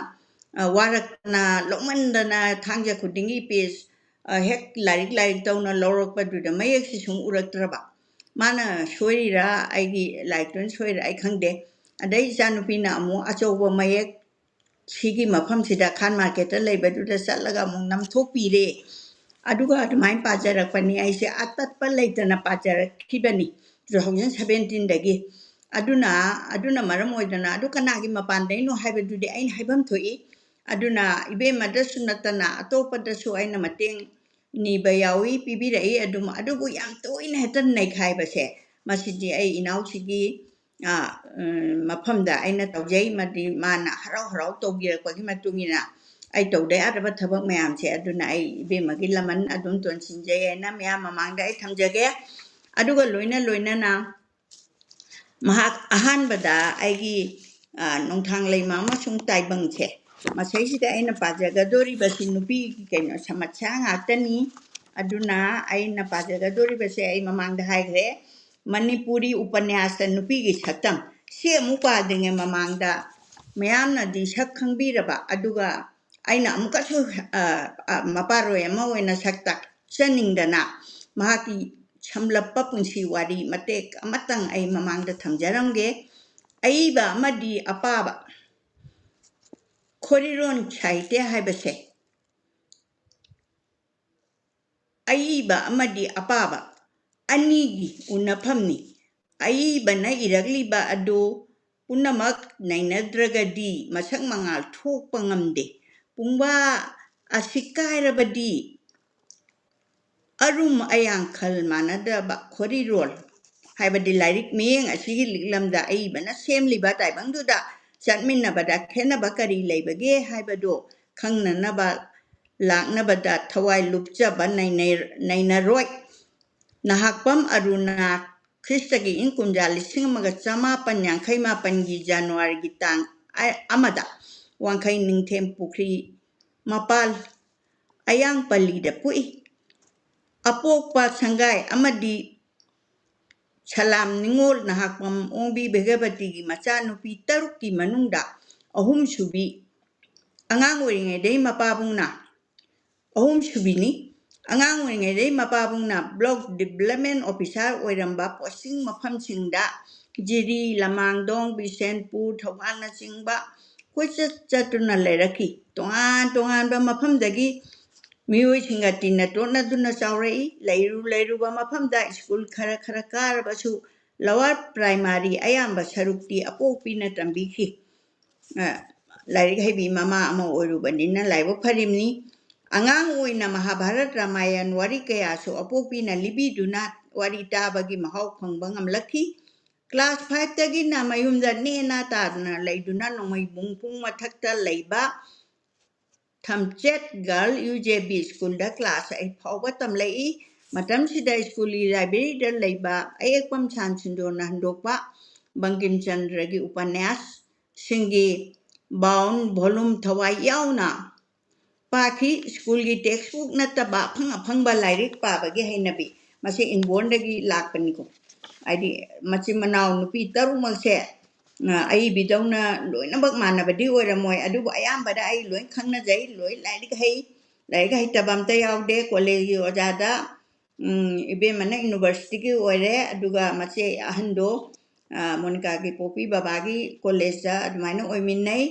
ꯑ, ꯋꯥꯔꯛꯇꯅ, ꯂꯧꯃꯟꯗꯅ ꯊꯥꯡꯖ ꯈꯨꯗꯤꯡꯒꯤ page, ꯑ, ꯍꯦꯛ ꯂꯥꯏꯔꯤꯛ ꯂꯥꯏꯔꯤꯛ ꯇꯧꯅ ꯂꯧꯔꯛꯄꯗꯨꯗ ꯃꯌꯦꯛꯁꯤ ꯁꯨꯝ ꯎꯔꯛꯇ꯭ꯔꯕ꯫ ꯃꯥꯅ ꯁꯣꯏꯔꯤꯔꯥ, ꯑꯩꯒꯤ ꯂꯥꯏꯔꯤꯛꯇꯨꯅ ꯁꯣꯏꯔꯤꯔꯥ ꯑꯩ ꯈꯪꯗꯦ꯫ ꯑꯗꯩ ꯏꯆꯥꯅꯨꯄꯤꯅ ꯑꯃꯨꯛ ꯑꯆꯧꯕ ꯃꯌꯦꯛ ꯁꯤꯒꯤ ꯃꯐꯝꯁꯤꯗ ꯈꯥꯟ marketꯇ ꯂꯩꯕꯗꯨꯗ ꯆꯠꯂꯒ ꯑꯃꯨꯛ ꯅꯝꯊꯣꯛꯄꯤꯔꯦ꯫ ꯑꯗꯨꯒ ꯑꯗꯨꯃꯥꯏꯅ ꯄꯥꯖꯔꯛꯄꯅꯤ꯫ ꯑꯩꯁꯦ ꯑꯇꯠꯄ ꯂꯩꯇꯅ ꯄꯥꯖꯔꯛꯈꯤꯕꯅꯤ two thousand seventeenꯗꯒꯤ꯫ ꯑꯗꯨꯅ, ꯑꯗꯨꯅ ꯃꯔꯝ ꯑꯣꯏꯗꯅ ꯑꯗꯨ ꯀꯅꯥꯒꯤ ꯃꯄꯥꯟꯗꯩꯅꯣ ꯍꯥꯏꯕꯗꯨꯗꯤ ꯑꯩꯅ ꯍꯥꯏꯐꯝ ꯊꯣꯛꯏ꯫ ꯑꯗꯨꯅ ꯏꯕꯦꯝꯃꯗꯁꯨ ꯅꯠꯇꯅ ꯑꯇꯣꯞꯄꯗꯁꯨ ꯑꯩꯅ ꯃꯇꯦꯡ ꯅꯤꯕ ꯌꯥꯎꯏ, ꯄꯤꯕꯤꯔꯛꯏ ꯑꯗꯨꯝ꯫ ꯑꯗꯨꯕꯨ ꯌꯥꯝ ꯇꯣꯏꯅ ꯍꯦꯛꯇ ꯅꯩꯈꯥꯏꯕꯁꯦ, ꯃꯁꯤꯗꯤ ꯑꯩ ꯏꯅꯥꯎꯁꯤꯒꯤ, ꯑ, ꯎꯝ, ꯃꯐꯝꯗ ꯑꯩꯅ ꯇꯧꯖꯩ꯫ ꯃꯗꯤ ꯃꯥꯅ ꯍꯔꯥꯎ ꯍꯔꯥꯎ ꯇꯧꯕꯤꯔꯛꯄꯒꯤ ꯃꯇꯨꯡ ꯏꯟꯅ ꯑꯩ ꯇꯧꯗ ꯌꯥꯗꯕ ꯊꯕꯛ ꯃꯌꯥꯝꯁꯦ, ꯑꯗꯨꯅ ꯑꯩ ꯏꯕꯦꯝꯃꯒꯤ ꯂꯃꯟ ꯑꯗꯨꯝ ꯇꯣꯟꯁꯤꯟꯖꯩ ꯍꯥꯏꯅ ꯃꯌꯥꯝ ꯃꯃꯥꯡꯗ ꯑꯩ ꯊꯝꯖꯒꯦ꯫ ꯑꯗꯨꯒ ꯂꯣꯏꯅ ꯂꯣꯏꯅꯅ ꯃꯍꯥꯛ ꯑꯍꯥꯟꯕꯗ ꯑꯩꯒꯤ, ꯑ, ꯅꯣꯡꯊꯥꯡ ꯂꯩꯃ ꯑꯃꯁꯨꯡ ꯇꯥꯏꯕꯪꯁꯦ, ꯃꯁꯩꯁꯤꯗ ꯑꯩꯅ ꯄꯥꯖꯒꯗꯣꯔꯤꯕꯁꯤ ꯅꯨꯄꯤꯒꯤ ꯀꯩꯅꯣ ꯁꯃꯁ꯭ꯌꯥ ꯉꯥꯛꯇꯅꯤ꯫ ꯑꯗꯨꯅ ꯑꯩꯅ ꯄꯥꯖꯒꯗꯣꯔꯤꯕꯁꯦ ꯑꯩ ꯃꯃꯥꯡꯗ ꯍꯥꯏꯈ꯭ꯔꯦ, ꯃꯅꯤꯄꯨꯔꯤ ꯎꯄꯅ꯭ꯌꯥꯁꯇ ꯅꯨꯄꯤꯒꯤ ꯁꯛꯇꯝ꯫ ꯁꯤ ꯑꯃꯨꯛ ꯄꯥꯗ꯭ꯔꯤꯉꯩ ꯃꯃꯥꯡꯗ ꯃꯌꯥꯝꯅꯗꯤ ꯁꯛ ꯈꯪꯕꯤꯔꯕ, ꯑꯗꯨꯒ ꯑꯩꯅ ꯑꯃꯨꯛꯀꯁꯨ, ꯑ, ꯑ, ꯃꯄꯥꯔꯣꯏ ꯑꯃ ꯑꯣꯏꯅ ꯁꯛ ꯇꯥꯛꯆꯅꯤꯡꯗꯅ ꯃꯍꯥꯛꯀꯤ ꯁꯝꯂꯞꯄ ꯄꯨꯟꯁꯤ ꯋꯥꯔꯤ ꯃꯇꯦꯛ ꯑꯃꯇꯪ ꯑꯩ ꯃꯃꯥꯡꯗ ꯊꯝꯖꯔꯝꯒꯦ꯫ ꯑꯏꯕ ꯑꯃꯗꯤ ꯑꯄꯥꯕ꯫ ꯈꯣꯔꯤꯔꯣꯟ ꯁꯥꯍꯤꯇ꯭ꯌ ꯍꯥꯏꯕꯁꯦ ꯑꯏꯕ ꯑꯃꯗꯤ ꯑꯄꯥꯕ ꯑꯅꯤꯒꯤ ꯎꯅꯐꯝꯅꯤ꯫ ꯑꯏꯕꯅ ꯏꯔꯛꯂꯤꯕ ꯑꯗꯨ ꯄꯨꯝꯅꯃꯛ ꯅꯩꯅꯗ꯭ꯔꯒꯗꯤ ꯃꯁꯛ ꯃꯉꯥꯜ ꯊꯣꯛꯄ ꯉꯝꯗꯦ꯫ ꯄꯨꯡꯕꯥ ꯑꯁꯤ ꯀꯥꯏꯔꯕꯗꯤ ꯑꯔꯨꯝ ꯑꯌꯥꯡ ꯈꯜ ꯃꯥꯟꯅꯗꯕ ꯈꯣꯔꯤꯔꯣꯜ ꯍꯥꯏꯕꯗꯤ ꯂꯥꯏꯔꯤꯛ ꯃꯤꯌꯦꯡ ꯑꯁꯤꯒꯤ ꯂꯤꯛꯂꯝꯗ ꯑꯏꯕꯅ ꯁꯦꯝꯂꯤꯕ ꯇꯥꯏꯕꯪꯗꯨꯗ ꯆꯠꯃꯤꯟꯅꯕꯗ ꯈꯦꯠꯅꯕ ꯀꯔꯤ ꯂꯩꯕꯒꯦ ꯍꯥꯏꯕꯗꯨ ꯈꯪꯅꯅꯕ ꯂꯥꯛꯅꯕꯗ ꯊꯋꯥꯏ ꯂꯨꯞꯆꯕ ꯅꯩꯅꯩ-, ꯅꯩꯅꯔꯣꯏ꯫ ꯅꯍꯥꯛꯄꯝ ꯑꯔꯨꯅꯥ ꯈ꯭ꯔꯤꯁꯇꯒꯤ ꯏꯪ ꯀꯨꯝꯖꯥ ꯂꯤꯁꯤꯡ ꯑꯃꯒ ꯆꯃꯥꯄꯟ ꯌꯥꯡꯈꯩ ꯃꯥꯄꯟꯒꯤ ꯖꯅꯋꯥꯔꯤꯒꯤ ꯇꯥꯡ ꯑ-, ꯑꯃꯗ ꯋꯥꯡꯈꯩ ꯅꯤꯡꯊꯦꯝ ꯄꯨꯈ꯭ꯔꯤ ꯃꯄꯥꯜ ꯑꯌꯥꯡꯄꯜꯂꯤꯗ ꯄꯣꯛꯏ꯫ ꯑꯄꯣꯛꯄ ꯁꯪꯒꯥꯏ ꯑꯃꯗꯤ ꯁꯂꯥꯝ ꯅꯤꯉꯣꯜ ꯅꯍꯥꯛꯄꯝ ꯑꯣꯡꯕꯤ ꯚꯦꯒꯕꯇꯤꯒꯤ ꯃꯆꯥꯅꯨꯄꯤ ꯇꯔꯨꯛꯀꯤ ꯃꯅꯨꯡꯗ ꯑꯍꯨꯝꯁꯨꯕꯤ꯫ ꯑꯉꯥꯡ ꯑꯣꯏꯔꯤꯉꯩꯗꯩ ꯃꯄꯥꯕꯨꯡꯅ ꯑꯍꯨꯝꯁꯨꯕꯤꯅꯤ꯫ ꯑꯉꯥꯡ ꯑꯣꯏꯔꯤꯉꯩꯗꯩ ꯃꯄꯥꯕꯨꯡꯅ block development officer ꯑꯣꯏꯔꯝꯕ ꯄꯣꯁꯇꯤꯡ ꯃꯐꯝꯁꯤꯡꯗ ꯖꯤꯔꯤ, ꯂꯃꯥꯡꯗꯣꯡ, ꯕꯤꯁꯦꯟꯄꯨꯔ, ꯊꯧꯕꯥꯜꯅꯆꯤꯡꯕ ꯀꯣꯏꯆꯠ ꯆꯠꯇꯨꯅ ꯂꯩꯔꯛꯈꯤ꯫ ꯇꯣꯉꯥꯟ ꯇꯣꯉꯥꯟꯕ ꯃꯐꯝꯗꯒꯤ ꯃꯤꯑꯣꯏꯁꯤꯡꯒ ꯇꯤꯟꯅ ꯇꯣꯠꯅꯗꯨꯅ ꯆꯥꯎꯔꯛꯏ꯫ ꯂꯩꯔꯨ ꯂꯩꯔꯨꯕ ꯃꯐꯝꯗ ꯁ꯭ꯀꯨꯜ ꯈꯔ ꯈꯔ ꯀꯥꯔꯕꯁꯨ lower primary ꯑꯌꯥꯝꯕ ꯁꯔꯨꯛꯇꯤ ꯑꯄꯣꯛꯄꯤꯅ ꯇꯝꯕꯤꯈꯤ꯫ ꯑ, ꯂꯥꯏꯔꯤꯛ ꯍꯩꯕꯤ ꯃꯃꯥ ꯑꯃ ꯑꯣꯏꯔꯨꯕꯅꯤꯅ ꯂꯥꯏꯕꯛ ꯐꯔꯤꯕꯅꯤ꯫ ꯑꯉꯥꯡ ꯑꯣꯏꯅ ꯃꯍꯥꯚꯥꯔꯠ ꯔꯥꯃꯥꯌꯟ ꯋꯥꯔꯤ ꯀꯌꯥꯁꯨ ꯑꯄꯣꯛꯄꯤꯅ ꯂꯤꯕꯤꯗꯨꯅ ꯋꯥꯔꯤ ꯇꯥꯕꯒꯤ ꯃꯍꯥꯎ ꯐꯪꯕ ꯉꯝꯂꯛꯈꯤ꯫ Class five ꯇꯒꯤꯅ ꯃꯌꯨꯝꯗ ꯅꯦꯅꯥ ꯇꯥꯗꯨꯅ ꯂꯩꯗꯨꯅ ꯅꯣꯡꯃꯩꯕꯨꯡ ꯄꯨꯡ ꯃꯊꯛꯇ ꯂꯩꯕ ꯊꯝꯆꯦꯠ Girl UJB school ꯗ class eight ꯐꯥꯎꯕ ꯇꯝꯂꯛꯏ꯫ ꯃꯇꯝꯁꯤꯗ school ꯒꯤ library ꯗ ꯂꯩꯕ ꯑꯌꯦꯛꯄꯝ ꯁꯥꯟꯁꯤꯟꯗꯣꯅ ꯍꯟꯗꯣꯛꯄ ꯕꯪꯀꯤꯝ ꯆꯟꯗ꯭ꯔꯒꯤ ꯎꯄꯟꯌꯥꯁꯁꯤꯡꯒꯤ bound volume ꯊꯋꯥꯏ ꯌꯥꯎꯅ ꯄꯥꯈꯤ꯫ School ꯒꯤ textbook ꯅꯠꯇꯕ ꯑꯐꯪ ꯑꯐꯪꯕ ꯂꯥꯏꯔꯤꯛ ꯄꯥꯕꯒꯤ ꯍꯩꯅꯕꯤ, ꯃꯁꯤ inborn ꯗꯒꯤ ꯂꯥꯛꯄꯅꯤꯀꯣ꯫ ꯍꯥꯏꯗꯤ ꯃꯆꯤꯟ ꯃꯅꯥꯎ ꯅꯨꯄꯤ ꯇꯔꯨꯛꯃꯛꯁꯦ, ꯑ, ꯑꯏꯕꯤꯗꯧꯅ ꯂꯣꯏꯅꯃꯛ ꯃꯥꯟꯅꯕꯗꯤ ꯑꯣꯏꯔꯝꯃꯣꯏ, ꯑꯗꯨꯕꯨ ꯑꯌꯥꯝꯕꯗ ꯑꯩ ꯂꯣꯏ ꯈꯪꯅꯖꯩ, ꯂꯣꯏ ꯂꯥꯏꯔꯤꯛ ꯍꯩ, ꯂꯥꯏꯔꯤꯛ ꯍꯩꯇꯕ ꯑꯝꯇ ꯌꯥꯎꯗꯦ꯫ College ꯒꯤ ꯑꯣꯖꯥꯗ, ꯎꯝ, ꯏꯕꯦꯝꯃꯅ university ꯒꯤ ꯑꯣꯏꯔꯦ, ꯑꯗꯨꯒ ꯃꯆꯦ ꯑꯍꯟꯗꯣ, ꯑ, ꯃꯣꯅꯤꯀꯥꯒꯤ ꯄꯣꯛꯄꯤ ꯕꯕꯥꯒꯤ college ꯇ ꯑꯗꯨꯃꯥꯏꯅ ꯑꯣꯏꯃꯤꯟꯅꯩ꯫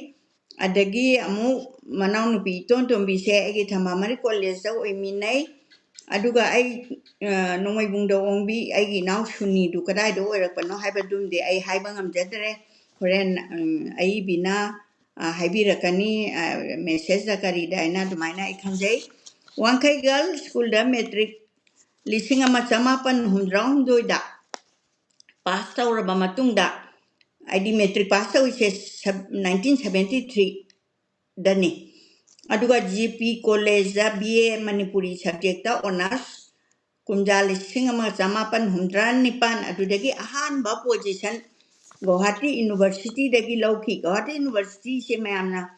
ꯑꯗꯒꯤ ꯑꯃꯨꯛ ꯃꯅꯥꯎꯅꯨꯄꯤ ꯏꯇꯣꯟ ꯇꯣꯝꯕꯤꯁꯦ ꯑꯩꯒꯤ ꯊꯝꯕꯥꯃꯔꯤ college ꯇ ꯑꯣꯏꯃꯤꯟꯅꯩ꯫ ꯑꯗꯨꯒ ꯑꯩ, ꯑ, ꯅꯣꯡꯃꯩꯕꯨꯡꯗ ꯑꯣꯡꯕꯤ ꯑꯩꯒꯤ ꯏꯅꯥꯎ ꯁꯨꯅꯤꯗꯨ ꯀꯗꯥꯏꯗ ꯑꯣꯏꯔꯛꯄꯅꯣ ꯍꯥꯏꯕꯗꯨꯝꯗꯤ ꯑꯩ ꯍꯥꯏꯕ ꯉꯝꯖꯗ꯭ꯔꯦ꯫ ꯍꯣꯔꯦꯟ, ꯎꯝ, ꯑꯏꯕꯤꯅ, ꯑ, ꯍꯥꯏꯕꯤꯔꯛꯀꯅꯤ, ꯑ, message ꯇ ꯀꯔꯤꯗ ꯍꯥꯏꯅ ꯑꯗꯨꯃꯥꯏꯅ ꯑꯩ ꯈꯟꯖꯩ꯫ ꯋꯥꯡꯈꯩ Girls School ꯗ matric ꯂꯤꯁꯤꯡ ꯑꯃ ꯆꯃꯥꯄꯟ ꯍꯨꯝꯗ꯭ꯔꯥ ꯍꯨꯝꯗꯣꯏꯗ pass ꯇꯧꯔꯕ ꯃꯇꯨꯡꯗ, ꯍꯥꯏꯗꯤ matric pass ꯇꯧꯔꯤꯁꯦ ꯁꯕ-, nineteen seventy three ꯗꯅꯤ꯫ ꯑꯗꯨꯒ G P College ꯇ B A ꯃꯅꯤꯄꯨꯔꯤ subject ꯇ honours ꯀꯨꯝꯖꯥ ꯂꯤꯁꯤꯡ ꯑꯃ ꯆꯃꯥꯄꯟ ꯍꯨꯝꯗ꯭ꯔꯥ ꯅꯤꯄꯥꯟ ꯑꯗꯨꯗꯒꯤ ꯑꯍꯥꯟꯕ position ꯒꯧꯍꯥꯇꯤ University ꯗꯒꯤ ꯂꯧꯈꯤ꯫ ꯒꯧꯍꯥꯇꯤ University ꯁꯦ ꯃꯌꯥꯝꯅ,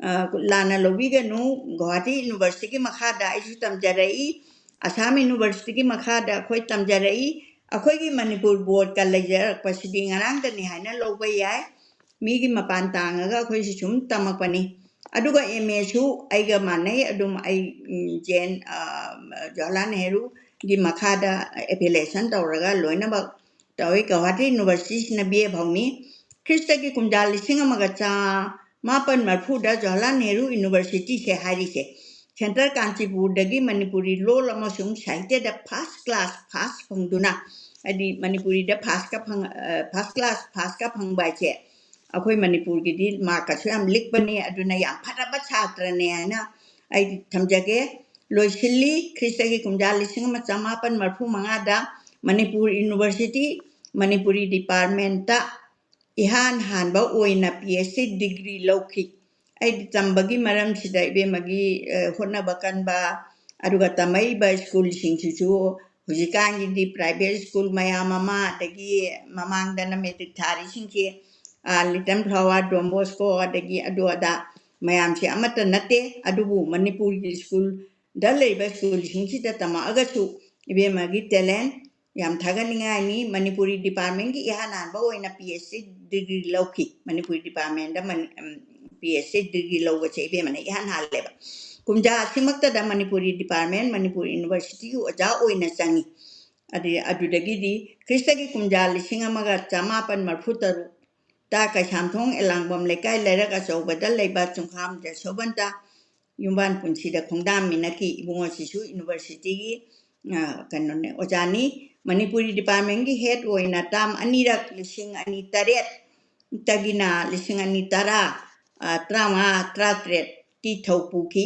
ꯑ, ꯂꯥꯟꯅ ꯂꯧꯕꯤꯒꯅꯨ꯫ ꯒꯧꯍꯥꯇꯤ University ꯒꯤ ꯃꯈꯥꯗ ꯑꯩꯁꯨ ꯇꯝꯖꯔꯛꯏ꯫ ꯑꯁꯥꯝ University ꯒꯤ ꯃꯈꯥꯗ ꯑꯩꯈꯣꯏ ꯇꯝꯖꯔꯛꯏ꯫ ꯑꯩꯈꯣꯏꯒꯤ ꯃꯅꯤꯄꯨꯔ board ꯀ ꯂꯩꯖꯔꯛꯄꯁꯤꯗꯤ ꯉꯔꯥꯡꯗꯅꯤ ꯍꯥꯏꯅ ꯂꯧꯕ ꯌꯥꯏ꯫ ꯃꯤꯒꯤ ꯃꯄꯥꯟ ꯇꯥꯡꯉꯒ ꯑꯩꯈꯣꯏꯁꯤ ꯁꯨꯝ ꯇꯝꯃꯛꯄꯅꯤ꯫ ꯑꯗꯨꯒ M A ꯁꯨ ꯑꯩꯒ ꯃꯥꯟꯅꯩ꯫ ꯑꯗꯨꯝ ꯑꯩ, ꯎꯝ, ꯖꯦꯟ, ꯑ, ꯖꯋꯥꯍꯔꯂꯥꯜ ꯅꯦꯍꯔꯨꯒꯤ ꯃꯈꯥꯗ affiliation ꯇꯧꯔꯒ ꯂꯣꯏꯅꯃꯛ ꯇꯧꯏ꯫ ꯒꯧꯍꯥꯇꯤ University ꯁꯤꯅ B A ꯐꯥꯎꯅꯤ꯫ ꯈ꯭ꯔꯤꯁꯇꯒꯤ ꯀꯨꯝꯖꯥ ꯂꯤꯁꯤꯡ ꯑꯃꯒ ꯆꯃꯥꯄꯟ ꯃꯔꯐꯨꯗ ꯖꯋꯥꯍꯔꯂꯥꯜ ꯅꯦꯍꯔꯨ University ꯁꯦ ꯍꯥꯏꯔꯤꯁꯦ, Central ꯀꯥꯟꯆꯤꯄꯨꯔꯗꯒꯤ ꯃꯅꯤꯄꯨꯔꯤ ꯂꯣꯜ ꯑꯃꯁꯨꯡ ꯁꯥꯍꯤꯇ꯭ꯌꯗ first class pass ꯐꯪꯗꯨꯅ ꯍꯥꯏꯗꯤ ꯃꯅꯤꯄꯨꯔꯤꯗ ꯐꯥꯁꯀ ꯐꯪ ꯐꯥꯁ ꯀ꯭ꯂꯥꯁ ꯐꯥꯁꯀ ꯐꯪꯕ ꯍꯥꯏꯁꯦ ꯑꯩꯈꯣꯏ ꯃꯅꯤꯄꯨꯔꯒꯤꯗꯤ ꯃꯥꯔꯛꯀꯁꯨ ꯌꯥꯝ ꯂꯤꯛꯄꯅꯦ꯫ ꯑꯗꯨꯅ ꯌꯥꯝ ꯐꯔꯕ ꯁꯥꯇ꯭ꯔꯅꯦ ꯍꯥꯏꯅ ꯑꯩ ꯊꯝꯖꯒꯦ꯫ ꯂꯣꯏꯁꯤꯜꯂꯤ꯫ ꯈ꯭ꯔꯤꯁꯇꯒꯤ ꯀꯨꯝꯖꯥ ꯂꯤꯁꯤꯡ ꯑꯃ ꯆꯃꯥꯄꯟ ꯃꯔꯐꯨ ꯃꯉꯥꯗ ꯃꯅꯤꯄꯨꯔ ꯌꯨꯅꯤꯚꯔꯁꯤꯇꯤ ꯃꯅꯤꯄꯨꯔꯤ ꯗꯤꯄꯥꯔꯠꯃꯦꯟꯇ ꯏꯍꯥꯟ ꯍꯥꯟꯕ ꯑꯣꯏꯅ ꯄꯤ ꯑꯩꯆ ꯗꯤ ꯗꯤꯒ꯭ꯔꯤ ꯂꯧꯈꯤ꯫ ꯑꯩꯗꯤ ꯇꯝꯕꯒꯤ ꯃꯔꯝꯁꯤꯗ ꯏꯕꯦꯝꯃꯒꯤ, ꯑ, ꯍꯣꯠꯅꯕ ꯀꯟꯕ, ꯑꯗꯨꯒ ꯇꯝꯃꯛꯏꯕ ꯁ꯭ꯀꯨꯜꯁꯤꯡꯁꯤꯁꯨ ꯍꯧꯖꯤꯛꯀꯥꯟꯒꯤꯗꯤ ꯄ꯭ꯔꯥꯏꯚꯦꯠ ꯁ꯭ꯀꯨꯜ ꯃꯌꯥꯝ ꯑꯃ, ꯑꯗꯒꯤ ꯃꯃꯥꯡꯗꯅ ꯃꯦꯇ꯭ꯔꯤꯛ ꯊꯥꯔꯤꯁꯤꯡꯁꯦ, ꯑ, ꯂꯤꯇꯜ ꯐ꯭ꯂꯥꯋꯔ, ꯗꯣꯟ ꯕꯣꯁꯀꯣ, ꯑꯗꯒꯤ ꯑꯗꯨ ꯑꯗꯥ ꯃꯌꯥꯝꯁꯦ ꯑꯃꯠꯇ ꯅꯠꯇꯦ꯫ ꯑꯗꯨꯕꯨ ꯃꯅꯤꯄꯨꯔꯒꯤ ꯁ꯭ꯀꯨꯜꯗ ꯂꯩꯕ ꯁ꯭ꯀꯨꯜꯁꯤꯡꯁꯤꯗ ꯇꯝꯃꯛꯑꯒꯁꯨ ꯏꯕꯦꯝꯃꯒꯤ ꯇꯦꯂꯦꯟ ꯌꯥꯝ ꯊꯥꯒꯠꯅꯤꯡꯉꯥꯏꯅꯤ꯫ ꯃꯅꯤꯄꯨꯔꯤ ꯗꯤꯄꯥꯔꯠꯃꯦꯟꯒꯤ ꯏꯍꯥꯟ ꯍꯥꯟꯕ ꯑꯣꯏꯅ ꯄꯤ ꯑꯩꯆ ꯗꯤ ꯗꯤꯒ꯭ꯔꯤ ꯂꯧꯈꯤ꯫ ꯃꯅꯤꯄꯨꯔꯤ ꯗꯤꯄꯥꯔꯠꯃꯦꯟꯗ ꯃꯅꯤ-, ꯎꯝ, ꯄꯤ ꯑꯩꯆ ꯗꯤ ꯗꯤꯒ꯭ꯔꯤ ꯂꯧꯕꯁꯦ ꯏꯕꯦꯝꯃꯅ ꯏꯍꯥꯟ ꯍꯥꯜꯂꯦꯕ꯫ ꯀꯨꯝꯖꯥ ꯑꯁꯤꯃꯛꯇꯗ ꯃꯅꯤꯄꯨꯔꯤ ꯗꯤꯄꯥꯔꯠꯃꯦꯟ, ꯃꯅꯤꯄꯨꯔ ꯌꯨꯅꯤꯚꯔꯁꯤꯇꯤꯒꯤ ꯑꯣꯖꯥ ꯑꯣꯏꯅ ꯆꯪꯉꯤ꯫ ꯑꯗꯨ, ꯑꯗꯨꯗꯒꯤꯗꯤ ꯈ꯭ꯔꯤꯁꯇꯒꯤ ꯀꯨꯝꯖꯥ ꯂꯤꯁꯤꯡ ꯑꯃꯒ ꯆꯃꯥꯄꯟ ꯃꯔꯐꯨ ꯇꯔꯨꯛꯇ ꯀꯩꯁꯥꯝꯊꯣꯡ ꯑꯦꯂꯥꯡꯕꯝ ꯂꯩꯀꯥꯏ ꯂꯩꯔꯛ ꯑꯆꯧꯕꯗ ꯂꯩꯕ ꯆꯨꯡꯈꯥꯝ ꯖꯁꯣꯕꯟꯇ ꯌꯨꯝꯕꯥꯟ ꯄꯨꯟꯁꯤꯗ ꯈꯣꯡꯗꯥꯝꯃꯤꯟꯅꯈꯤ꯫ ꯏꯕꯨꯡꯉꯣꯁꯤꯁꯨ ꯌꯨꯅꯤꯚꯔꯁꯤꯇꯤꯒꯤ, ꯑ, ꯀꯩꯅꯣꯅꯦ, ꯑꯣꯖꯥꯅꯤ꯫ ꯃꯅꯤꯄꯨꯔꯤ ꯗꯤꯄꯥꯔꯠꯃꯦꯟꯒꯤ ꯍꯦꯠ ꯑꯣꯏꯅ ꯇꯥꯝ ꯑꯅꯤꯔꯛ, ꯂꯤꯁꯤꯡ ꯑꯅꯤ ꯇꯔꯦꯠꯇꯒꯤꯅ ꯂꯤꯁꯤꯡ ꯑꯅꯤ ꯇꯔꯥ, ꯑ, ꯇꯔꯥꯃꯉꯥ, ꯇꯔꯥꯇꯔꯦꯠꯀꯤ ꯊꯧ ꯄꯨꯈꯤ꯫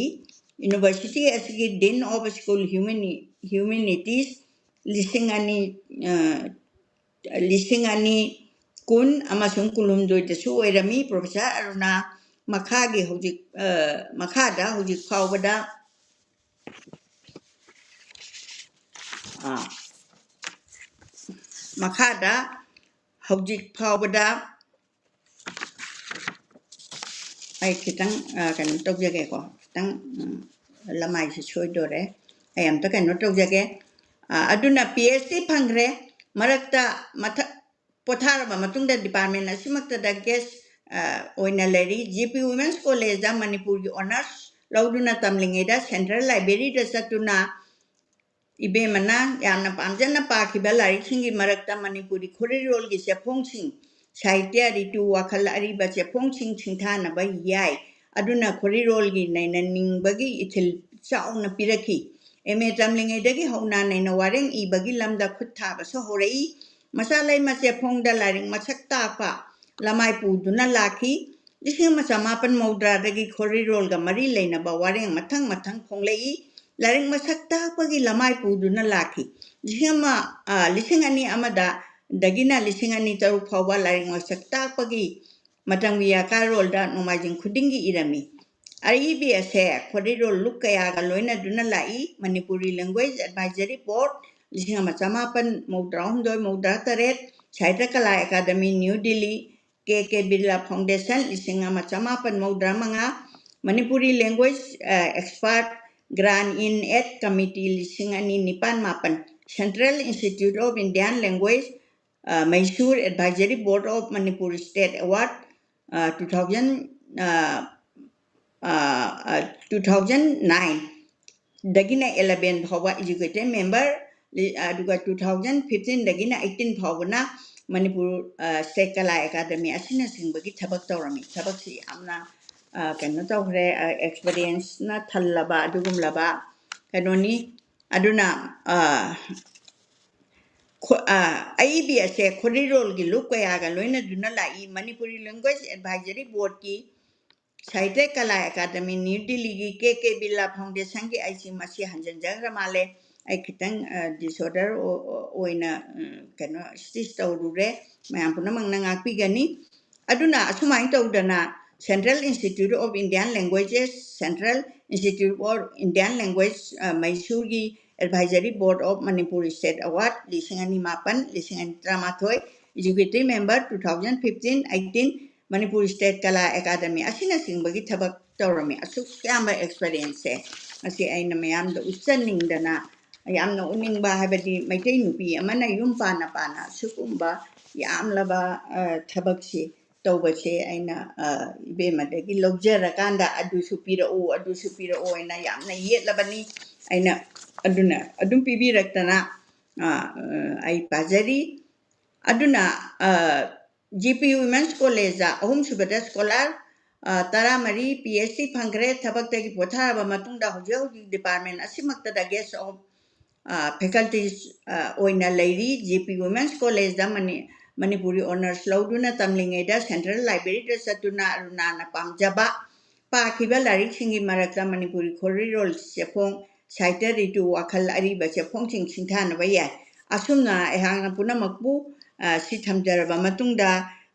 ꯌꯨꯅꯤꯚꯔꯁꯤꯇꯤ ꯑꯁꯤꯒꯤ Dean of School Humani-, Humanities ꯂꯤꯁꯤꯡ ꯑꯅꯤ, ꯑ, ꯂꯤꯁꯤꯡ ꯑꯅꯤ ꯀꯨꯟ ꯑꯃꯁꯨꯡ ꯀꯨꯟꯍꯨꯝꯗꯣꯏꯗꯁꯨ ꯑꯣꯏꯔꯝꯃꯤ꯫ ꯄ꯭ꯔꯣꯐꯦꯁꯔ ꯑꯔꯨꯅꯥ ꯃꯈꯥꯒꯤ ꯍꯧꯖꯤꯛ, ꯑ, ꯃꯈꯥꯗ ꯍꯧꯖꯤꯛ ꯐꯥꯎꯕꯗ, ꯑ, ꯃꯈꯥꯗ ꯍꯧꯖꯤꯛ ꯐꯥꯎꯕꯗ ꯑꯩ ꯈꯤꯇꯪ, ꯑ, ꯀꯩꯅꯣ ꯇꯧꯖꯒꯦꯀꯣ, ꯈꯤꯇꯪ, ꯎꯝ, ꯂꯃꯥꯏꯁꯦ ꯁꯣꯏꯗꯣꯔꯦ꯫ ꯑꯩ ꯑꯝꯇ ꯀꯩꯅꯣ ꯇꯧꯖꯒꯦ꯫ ꯑ, ꯑꯗꯨꯅ ꯄꯤ ꯑꯩꯆ ꯗꯤ ꯐꯪꯈ꯭ꯔꯦ꯫ ꯃꯔꯛꯇ ꯃꯊꯛ ꯄꯣꯊꯥꯔꯕ ꯃꯇꯨꯡꯗ ꯗꯤꯄꯥꯔꯠꯃꯦꯟ ꯑꯁꯤꯃꯛꯇꯗ ꯒꯦꯁ, ꯑ, ꯑꯣꯏꯅ ꯂꯩꯔꯤ꯫ ꯖꯤ ꯄꯤ ꯋꯨꯃꯦꯟꯁ ꯀꯣꯂꯦꯖꯇ ꯃꯅꯤꯄꯨꯔꯒꯤ ꯑꯣꯅꯔꯁ ꯂꯧꯗꯨꯅ ꯇꯝꯂꯤꯉꯩꯗ ꯁꯦꯟꯇ꯭ꯔꯦꯜ ꯂꯥꯏꯕ꯭ꯔꯦꯔꯤꯗ ꯆꯠꯇꯨꯅ ꯏꯕꯦꯝꯃꯅ ꯌꯥꯝꯅ ꯄꯥꯝꯖꯅ ꯄꯥꯈꯤꯕ ꯂꯥꯏꯔꯤꯛꯁꯤꯡꯒꯤ ꯃꯔꯛꯇ ꯃꯅꯤꯄꯨꯔꯤ ꯈꯣꯔꯤꯔꯣꯜꯒꯤ ꯆꯦꯐꯣꯡꯁꯤꯡ, ꯁꯥꯍꯤꯇ꯭ꯌ, ꯔꯤꯇꯨ, ꯋꯥꯈꯜ ꯑꯔꯤꯕ ꯆꯦꯐꯣꯡꯁꯤꯡ ꯁꯤꯡꯊꯥꯅꯕ ꯌꯥꯏ꯫ ꯑꯗꯨꯅ ꯈꯣꯔꯤꯔꯣꯜꯒꯤ ꯅꯩꯅꯅꯤꯡꯕꯒꯤ ꯏꯊꯤꯜ ꯆꯥꯎꯅ ꯄꯤꯔꯛꯈꯤ꯫ ꯑꯦꯝ ꯑꯦ ꯇꯝꯂꯤꯉꯩꯗꯒꯤ ꯍꯧꯅ ꯅꯩꯅ ꯋꯥꯔꯦꯡ ꯏꯕꯒꯤ ꯂꯝꯗ ꯈꯨꯠ ꯊꯥꯕꯁꯨ ꯍꯧꯔꯛꯏ꯫ ꯃꯆꯥ ꯂꯩꯃ ꯆꯦꯐꯣꯡꯗ ꯂꯥꯏꯔꯤꯛ ꯃꯁꯛ ꯇꯥꯛꯄ ꯂꯃꯥꯏ ꯄꯨꯗꯨꯅ ꯂꯥꯛꯈꯤ꯫ ꯂꯤꯁꯤꯡ ꯑꯃ ꯆꯃꯥꯄꯟ ꯃꯧꯗ꯭ꯔꯥꯗꯒꯤ ꯈꯣꯔꯤꯔꯣꯜꯒ ꯃꯔꯤ ꯂꯩꯅꯕ ꯋꯥꯔꯦꯡ ꯃꯊꯪ ꯃꯊꯪ ꯐꯣꯡꯂꯛꯏ꯫ ꯂꯥꯏꯔꯤꯛ ꯃꯁꯛ ꯇꯥꯛꯄꯒꯤ ꯂꯃꯥꯏ ꯄꯨꯗꯨꯅ ꯂꯥꯛꯈꯤ꯫ ꯂꯤꯁꯤꯡ ꯑꯃ, ꯑ, ꯂꯤꯁꯤꯡ ꯑꯅꯤ ꯑꯃꯗ ꯗꯒꯤꯅ ꯂꯤꯁꯤꯡ ꯑꯅꯤ ꯇꯔꯨꯛ ꯐꯥꯎꯕ ꯂꯥꯏꯔꯤꯛ ꯃꯁꯛ ꯇꯥꯛꯄꯒꯤ ꯃꯇꯝꯒꯤ ꯌꯥꯀꯥꯔꯣꯜꯗ ꯅꯣꯡꯃꯥꯏꯖꯤꯡ ꯈꯨꯗꯤꯡꯒꯤ ꯏꯔꯝꯃꯤ꯫ ꯑꯏꯕꯤ ꯑꯁꯦ ꯈꯣꯔꯤꯔꯣꯜ ꯂꯨꯞ ꯀꯌꯥꯒ ꯂꯣꯏꯅꯗꯨꯅ ꯂꯥꯛꯏ꯫ ꯃꯅꯤꯄꯨꯔꯤ ꯂꯦꯡꯒ꯭ꯋꯦꯖ ꯑꯦꯗꯚꯥꯏꯖꯔꯤ ꯕꯣꯔꯗ, ꯂꯤꯁꯤꯡ ꯑꯃ ꯆꯃꯥꯄꯟ ꯃꯧꯗ꯭ꯔꯥ ꯍꯨꯝꯗꯣꯏ ꯃꯧꯗ꯭ꯔꯥ ꯇꯔꯦꯠ, Sahitya Kala academy, new Delhi, K K Birla foundation, ꯂꯤꯁꯤꯡ ꯑꯃ ꯆꯃꯥꯄꯟ ꯃꯧꯗ꯭ꯔꯥ ꯃꯉꯥ, Manipuri language, uh, expert grant in aid committee, ꯂꯤꯁꯤꯡ ꯑꯅꯤ ꯅꯤꯄꯥꯟ ꯃꯥꯄꯟ, central institute of Indian language, uh, Mysore, advisory board of Manipur state award, uh, two thousand, uh, uh, uh, two thousand nine ꯗꯒꯤꯅ ꯑꯦꯂꯚꯦꯟ ꯐꯥꯎꯕ ꯑꯦꯛꯖꯤꯀ꯭ꯌꯨꯇꯤꯚ ꯃꯦꯝꯕꯔ, ꯂꯤ-, ꯑꯗꯨꯒ ꯇꯨ ꯊꯥꯎꯖꯟ ꯐꯤꯐꯇꯤꯟꯗꯒꯤꯅ eighteen ꯐꯥꯎꯕꯅ ꯃꯅꯤꯄꯨꯔ, ꯑ, ꯁ꯭ꯇꯦꯠ ꯀꯂꯥ ꯑꯦꯀꯥꯗꯃꯤ ꯑꯁꯤꯅꯆꯤꯡꯕꯒꯤ ꯊꯕꯛ ꯇꯧꯔꯝꯃꯤ꯫ ꯊꯕꯛꯁꯤ ꯌꯥꯝꯅ, ꯑ, ꯀꯩꯅꯣ ꯇꯧꯈ꯭ꯔꯦ, ꯑ, ꯑꯦꯛꯁꯄꯤꯔꯤꯌꯦꯟꯁꯅ ꯊꯜꯂꯕ ꯑꯗꯨꯒꯨꯝꯂꯕ ꯀꯩꯅꯣꯅꯤ꯫ ꯑꯗꯨꯅ, ꯑ, ꯈꯣ-, ꯑ, ꯑꯏꯕꯤ ꯑꯁꯦ ꯈꯣꯔꯤꯔꯣꯜꯒꯤ ꯂꯨꯞ ꯀꯌꯥꯒ ꯂꯣꯏꯅꯗꯨꯅ ꯂꯥꯛꯏ꯫ ꯃꯅꯤꯄꯨꯔꯤ ꯂꯦꯡꯒ꯭ꯋꯦꯖ ꯑꯦꯗꯚꯥꯏꯖꯔꯤ ꯕꯣꯔꯗꯀꯤ, ꯁꯥꯍꯤꯇ꯭ꯌ ꯀꯂꯥ ꯑꯦꯀꯥꯗꯃꯤ, ꯅ꯭ꯌꯨ ꯗꯤꯜꯂꯤꯒꯤ ꯀꯦ ꯀꯦ ꯕꯤꯔꯂꯥ ꯐꯥꯎꯟꯗꯦꯁꯟꯒꯤ ꯑꯩꯁꯤ ꯃꯁꯤ ꯍꯟꯖꯤꯟꯖꯈ꯭ꯔ ꯃꯥꯜꯂꯦ꯫ ꯑꯩ ꯈꯤꯇꯪ, ꯑ, ꯗꯤꯁꯑꯣꯔꯗꯔ ꯑꯣ-, ꯑꯣ-, ꯑꯣꯏꯅ, ꯎꯝ, ꯀꯩꯅꯣ, ꯁ꯭ꯇꯤꯆ ꯇꯧꯔꯨꯔꯦ꯫ ꯃꯌꯥꯝ ꯄꯨꯝꯅꯃꯛꯅ ꯉꯥꯛꯄꯤꯒꯅꯤ꯫ ꯑꯗꯨꯅ ꯑꯁꯨꯃꯥꯏꯅ ꯇꯧꯗꯅ Central Institute of Indian Languages, Central Institute of Indian Language, ꯑ, ꯃꯩꯁꯨꯔꯒꯤ Advisory Board of Manipur State Award ꯂꯤꯁꯤꯡ ꯑꯅꯤ ꯃꯥꯄꯟ, ꯂꯤꯁꯤꯡ ꯑꯅꯤ ꯇꯔꯥꯃꯥꯊꯣꯏ, Executive Member two thousand fifteen eighteen, Manipur state ꯀꯂꯥ ꯑꯦꯀꯥꯗꯃꯤ ꯑꯁꯤꯅꯆꯤꯡꯕꯒꯤ ꯊꯕꯛ ꯇꯧꯔꯝꯃꯤ꯫ ꯑꯁꯨꯛ ꯌꯥꯝꯕ ꯑꯦꯛꯁꯄꯔꯤꯌꯦꯟꯁꯁꯦ ꯉꯁꯤ ꯑꯩꯅ ꯃꯌꯥꯝꯗ ꯎꯠꯆꯅꯤꯡꯗꯅ, ꯌꯥꯝꯅ ꯎꯠꯅꯤꯡꯕ ꯍꯥꯏꯕꯗꯤ ꯃꯩꯇꯩ ꯅꯨꯄꯤ ꯑꯃꯅ ꯌꯨꯝ ꯄꯥꯟꯅ ꯄꯥꯟꯅ ꯑꯁꯤꯒꯨꯝꯕ ꯌꯥꯝꯂꯕ, ꯑ, ꯊꯕꯛꯁꯤ ꯇꯧꯕꯁꯦ ꯑꯩꯅ, ꯑ, ꯏꯕꯦꯝꯃꯗꯒꯤ ꯂꯧꯖꯔꯀꯥꯟꯗ ꯑꯗꯨꯁꯨ ꯄꯤꯔꯛꯎ, ꯑꯗꯨꯁꯨ ꯄꯤꯔꯛꯎ ꯍꯥꯏꯅ ꯌꯥꯝꯅ ꯌꯦꯠꯂꯕꯅꯤ꯫ ꯑꯩꯅ ꯑꯗꯨꯅ ꯑꯗꯨꯝ ꯄꯤꯕꯤꯔꯛꯇꯅ, ꯑ, ꯑ, ꯑꯩ ꯄꯥꯖꯔꯤ꯫ ꯑꯗꯨꯅ, ꯑ, ꯖꯤ ꯄꯤ Women's Collegeꯇ ꯑꯍꯨꯝꯁꯨꯕꯗ ꯁ꯭ꯀꯣꯂꯥꯔ, ꯇꯔꯥꯃꯔꯤ ꯄꯤ ꯑꯩꯆ ꯗꯤ ꯐꯪꯈ꯭ꯔꯦ꯫ ꯊꯕꯛꯇꯒꯤ ꯄꯣꯊꯥꯔꯕ ꯃꯇꯨꯡꯗ ꯍꯧꯖꯤꯛ ꯍꯧꯖꯤꯛ ꯗꯤꯄꯥꯔꯠꯃꯦꯟ ꯑꯁꯤꯃꯛꯇꯗ ꯒꯦꯁ ꯑꯣꯐ ꯐꯦꯀꯜꯇꯤꯁ ꯑꯣꯏꯅ ꯂꯩꯔꯤ꯫ ꯖꯦ ꯄꯤ ꯋꯨꯃꯦꯟꯁ ꯀꯣꯂꯦꯖꯇ ꯃꯅꯤ ꯃꯅꯤꯄꯨꯔꯤ ꯑꯣꯅꯔꯁ ꯂꯧꯗꯨꯅ ꯇꯝꯂꯤꯉꯩꯗ ꯁꯦꯟꯇ꯭ꯔꯦꯜ ꯂꯥꯏꯕ꯭ꯔꯦꯔꯤꯗ ꯆꯠꯇꯨꯅ ꯑꯔꯨꯅꯥꯅ ꯄꯥꯝꯖꯕ ꯄꯥꯈꯤꯕ ꯂꯥꯏꯔꯤꯛꯁꯤꯡꯒꯤ ꯃꯔꯛꯇ ꯃꯅꯤꯄꯨꯔꯤ ꯈꯣꯔꯤꯔꯣꯜ ꯆꯦꯐꯣꯡ ꯁꯥꯍꯤꯇ꯭ꯌ ꯔꯤꯇꯨ ꯋꯥꯈꯜ ꯑꯔꯤꯕ ꯆꯦꯐꯣꯡꯁꯤꯡ ꯁꯤꯡꯊꯥꯅꯕ ꯌꯥꯏ꯫ ꯑꯁꯨꯝꯅ ꯑꯩꯍꯥꯛꯅ ꯄꯨꯝꯅꯃꯛꯄꯨ ꯁꯤ ꯊꯝꯖꯔꯕ ꯃꯇꯨꯡꯗ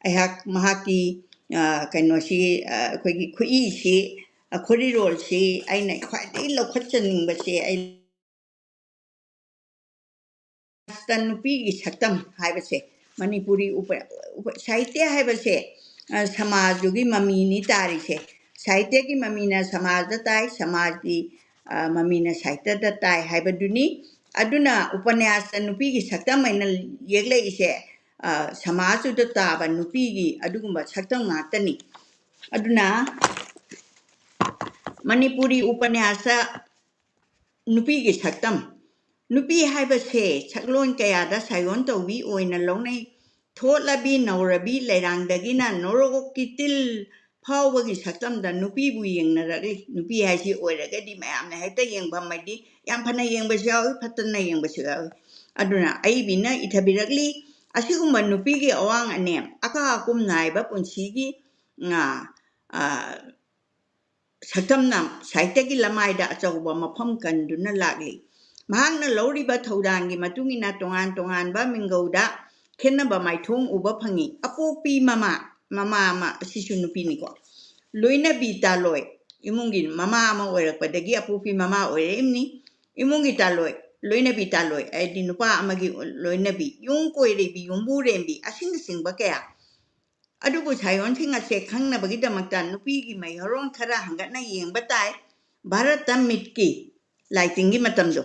ꯑꯩꯍꯥꯛ ꯃꯍꯥꯛꯀꯤ ꯀꯩꯅꯣꯁꯤ, ꯑꯩꯈꯣꯏꯒꯤ ꯈꯨꯏꯁꯤ, ꯈꯣꯔꯤꯔꯣꯜꯁꯤ ꯑꯩꯅ ꯈ꯭ꯋꯥꯏꯗꯒꯤ ꯂꯧꯈꯠꯆꯅꯤꯡꯕꯁꯦ ꯑꯩ ꯅꯨꯄꯤꯒꯤ ꯁꯛꯇꯝ ꯍꯥꯏꯕꯁꯦ, ꯃꯅꯤꯄꯨꯔꯤ ꯁꯥꯍꯤꯇ꯭ꯌ ꯍꯥꯏꯕꯁꯦ ꯁꯃꯥꯖꯗꯨꯒꯤ ꯃꯃꯤꯅꯤ ꯇꯥꯔꯤꯁꯦ꯫ ꯁꯥꯍꯤꯇ꯭ꯌꯒꯤ ꯃꯃꯤꯅ ꯁꯃꯥꯖꯗ ꯇꯥꯏ, ꯁꯃꯥꯖꯒꯤ ꯃꯃꯤꯅ ꯁꯥꯍꯤꯇ꯭ꯌꯗ ꯇꯥꯏ ꯍꯥꯏꯕꯗꯨꯅꯤ꯫ ꯑꯗꯨꯅ ꯎꯄꯅ꯭ꯌꯥꯁꯇ ꯅꯨꯄꯤꯒꯤ ꯁꯛꯇꯝ ꯍꯥꯏꯅ ꯌꯦꯛꯂꯛꯏꯁꯦ ꯁꯃꯥꯖꯗꯨꯗ ꯇꯥꯕ ꯅꯨꯄꯤꯒꯤ ꯑꯗꯨꯒꯨꯝꯕ ꯁꯛꯇꯝ ꯉꯥꯛꯇꯅꯤ꯫ ꯑꯗꯨꯅ ꯃꯅꯤꯄꯨꯔꯤ ꯎꯄꯅ꯭ꯌꯥꯁ ꯅꯨꯄꯤꯒꯤ ꯁꯛꯇꯝ꯫ ꯅꯨꯄꯤ ꯍꯥꯏꯕꯁꯦ ꯁꯛꯂꯣꯟ ꯀꯌꯥꯗ ꯁꯥꯏꯑꯣꯟ ꯇꯧꯕꯤ ꯑꯣꯏꯅ ꯂꯧꯅꯩ꯫ ꯊꯣꯠꯂꯕꯤ ꯅꯧꯔꯕꯤ ꯂꯩꯔꯥꯡꯗꯒꯤꯅ ꯅꯣꯔꯣꯛꯀꯤ ꯇꯤꯜ ꯐꯥꯎꯕꯒꯤ ꯁꯛꯇꯝꯗ ꯅꯨꯄꯤꯕꯨ ꯌꯦꯡꯅꯔꯛꯂꯤ꯫ ꯅꯨꯄꯤ ꯍꯥꯏꯁꯤ ꯑꯣꯏꯔꯒꯗꯤ ꯃꯌꯥꯝꯅ ꯍꯦꯛꯇ ꯌꯦꯡꯐꯝ ꯍꯥꯏꯗꯤ ꯌꯥꯝ ꯐꯅ ꯌꯦꯡꯕꯁꯨ ꯌꯥꯎꯏ, ꯐꯠꯇꯅ ꯌꯦꯡꯕꯁꯨ ꯌꯥꯎꯏ꯫ ꯑꯗꯨꯅ ꯑꯏꯕꯤꯅ ꯏꯊꯕꯤꯔꯛꯂꯤ꯫ ꯑꯁꯤꯒꯨꯝꯕ ꯅꯨꯄꯤꯒꯤ ꯑꯋꯥꯡ ꯑꯅꯦꯝ, ꯑꯀꯥ ꯑꯀꯨꯝ ꯅꯥꯏꯕ ꯄꯨꯟꯁꯤꯒꯤ ꯉꯥ ꯁꯛꯇꯝꯅ ꯁꯥꯍꯤꯇ꯭ꯌꯒꯤ ꯂꯃꯥꯏꯗ ꯑꯆꯧꯕ ꯃꯐꯝ ꯀꯟꯗꯨꯅ ꯂꯥꯛꯂꯤ꯫ ꯃꯍꯥꯛꯅ ꯂꯧꯔꯤꯕ ꯊꯧꯗꯥꯡꯒꯤ ꯃꯇꯨꯡ ꯏꯟꯅ ꯇꯣꯉꯥꯟ ꯇꯣꯉꯥꯟꯕ ꯃꯤꯡꯒꯧꯗ ꯈꯦꯠꯅꯕ ꯃꯥꯏꯊꯣꯡ ꯎꯕ ꯐꯪꯉꯤ꯫ ꯑꯄꯣꯛꯄꯤ ꯃꯃꯥ, ꯃꯃꯥ ꯑꯃ, ꯑꯁꯤꯁꯨ ꯅꯨꯄꯤꯅꯤꯀꯣ꯫ ꯂꯣꯏꯅꯕꯤ ꯇꯥꯂꯣꯏ, ꯏꯃꯨꯡꯒꯤ ꯃꯃꯥ ꯑꯃ ꯑꯣꯏꯔꯛꯄꯗꯒꯤ ꯑꯄꯣꯛꯄꯤ ꯃꯃꯥ ꯑꯣꯏꯔꯛꯏꯕꯅꯤ꯫ ꯏꯃꯨꯡꯒꯤ ꯇꯥꯂꯣꯏ, ꯂꯣꯏꯅꯕꯤ ꯇꯥꯂꯣꯏ ꯍꯥꯏꯗꯤ ꯅꯨꯄꯥ ꯑꯃꯒꯤ ꯂꯣꯏꯅꯕꯤ, ꯌꯨꯝ ꯀꯣꯏꯔꯤꯕꯤ, ꯌꯨꯝꯕꯨꯔꯦꯝꯕꯤ ꯑꯁꯤꯅꯆꯤꯡꯕ ꯀꯌꯥ꯫ ꯑꯗꯨꯕꯨ ꯁꯥꯏꯑꯣꯟꯁꯤꯡ ꯑꯁꯦ ꯈꯪꯅꯕꯒꯤꯗꯃꯛꯇ ꯅꯨꯄꯤꯒꯤ ꯃꯩꯍꯧꯔꯣꯟ ꯈꯔ ꯍꯪꯒꯠꯅ ꯌꯦꯡꯕ ꯇꯥꯏ꯫ ꯚꯥꯔꯠꯇ ꯃꯤꯠꯀꯤ ꯂꯥꯏꯇꯤꯟꯒꯤ ꯃꯇꯝꯗꯣ,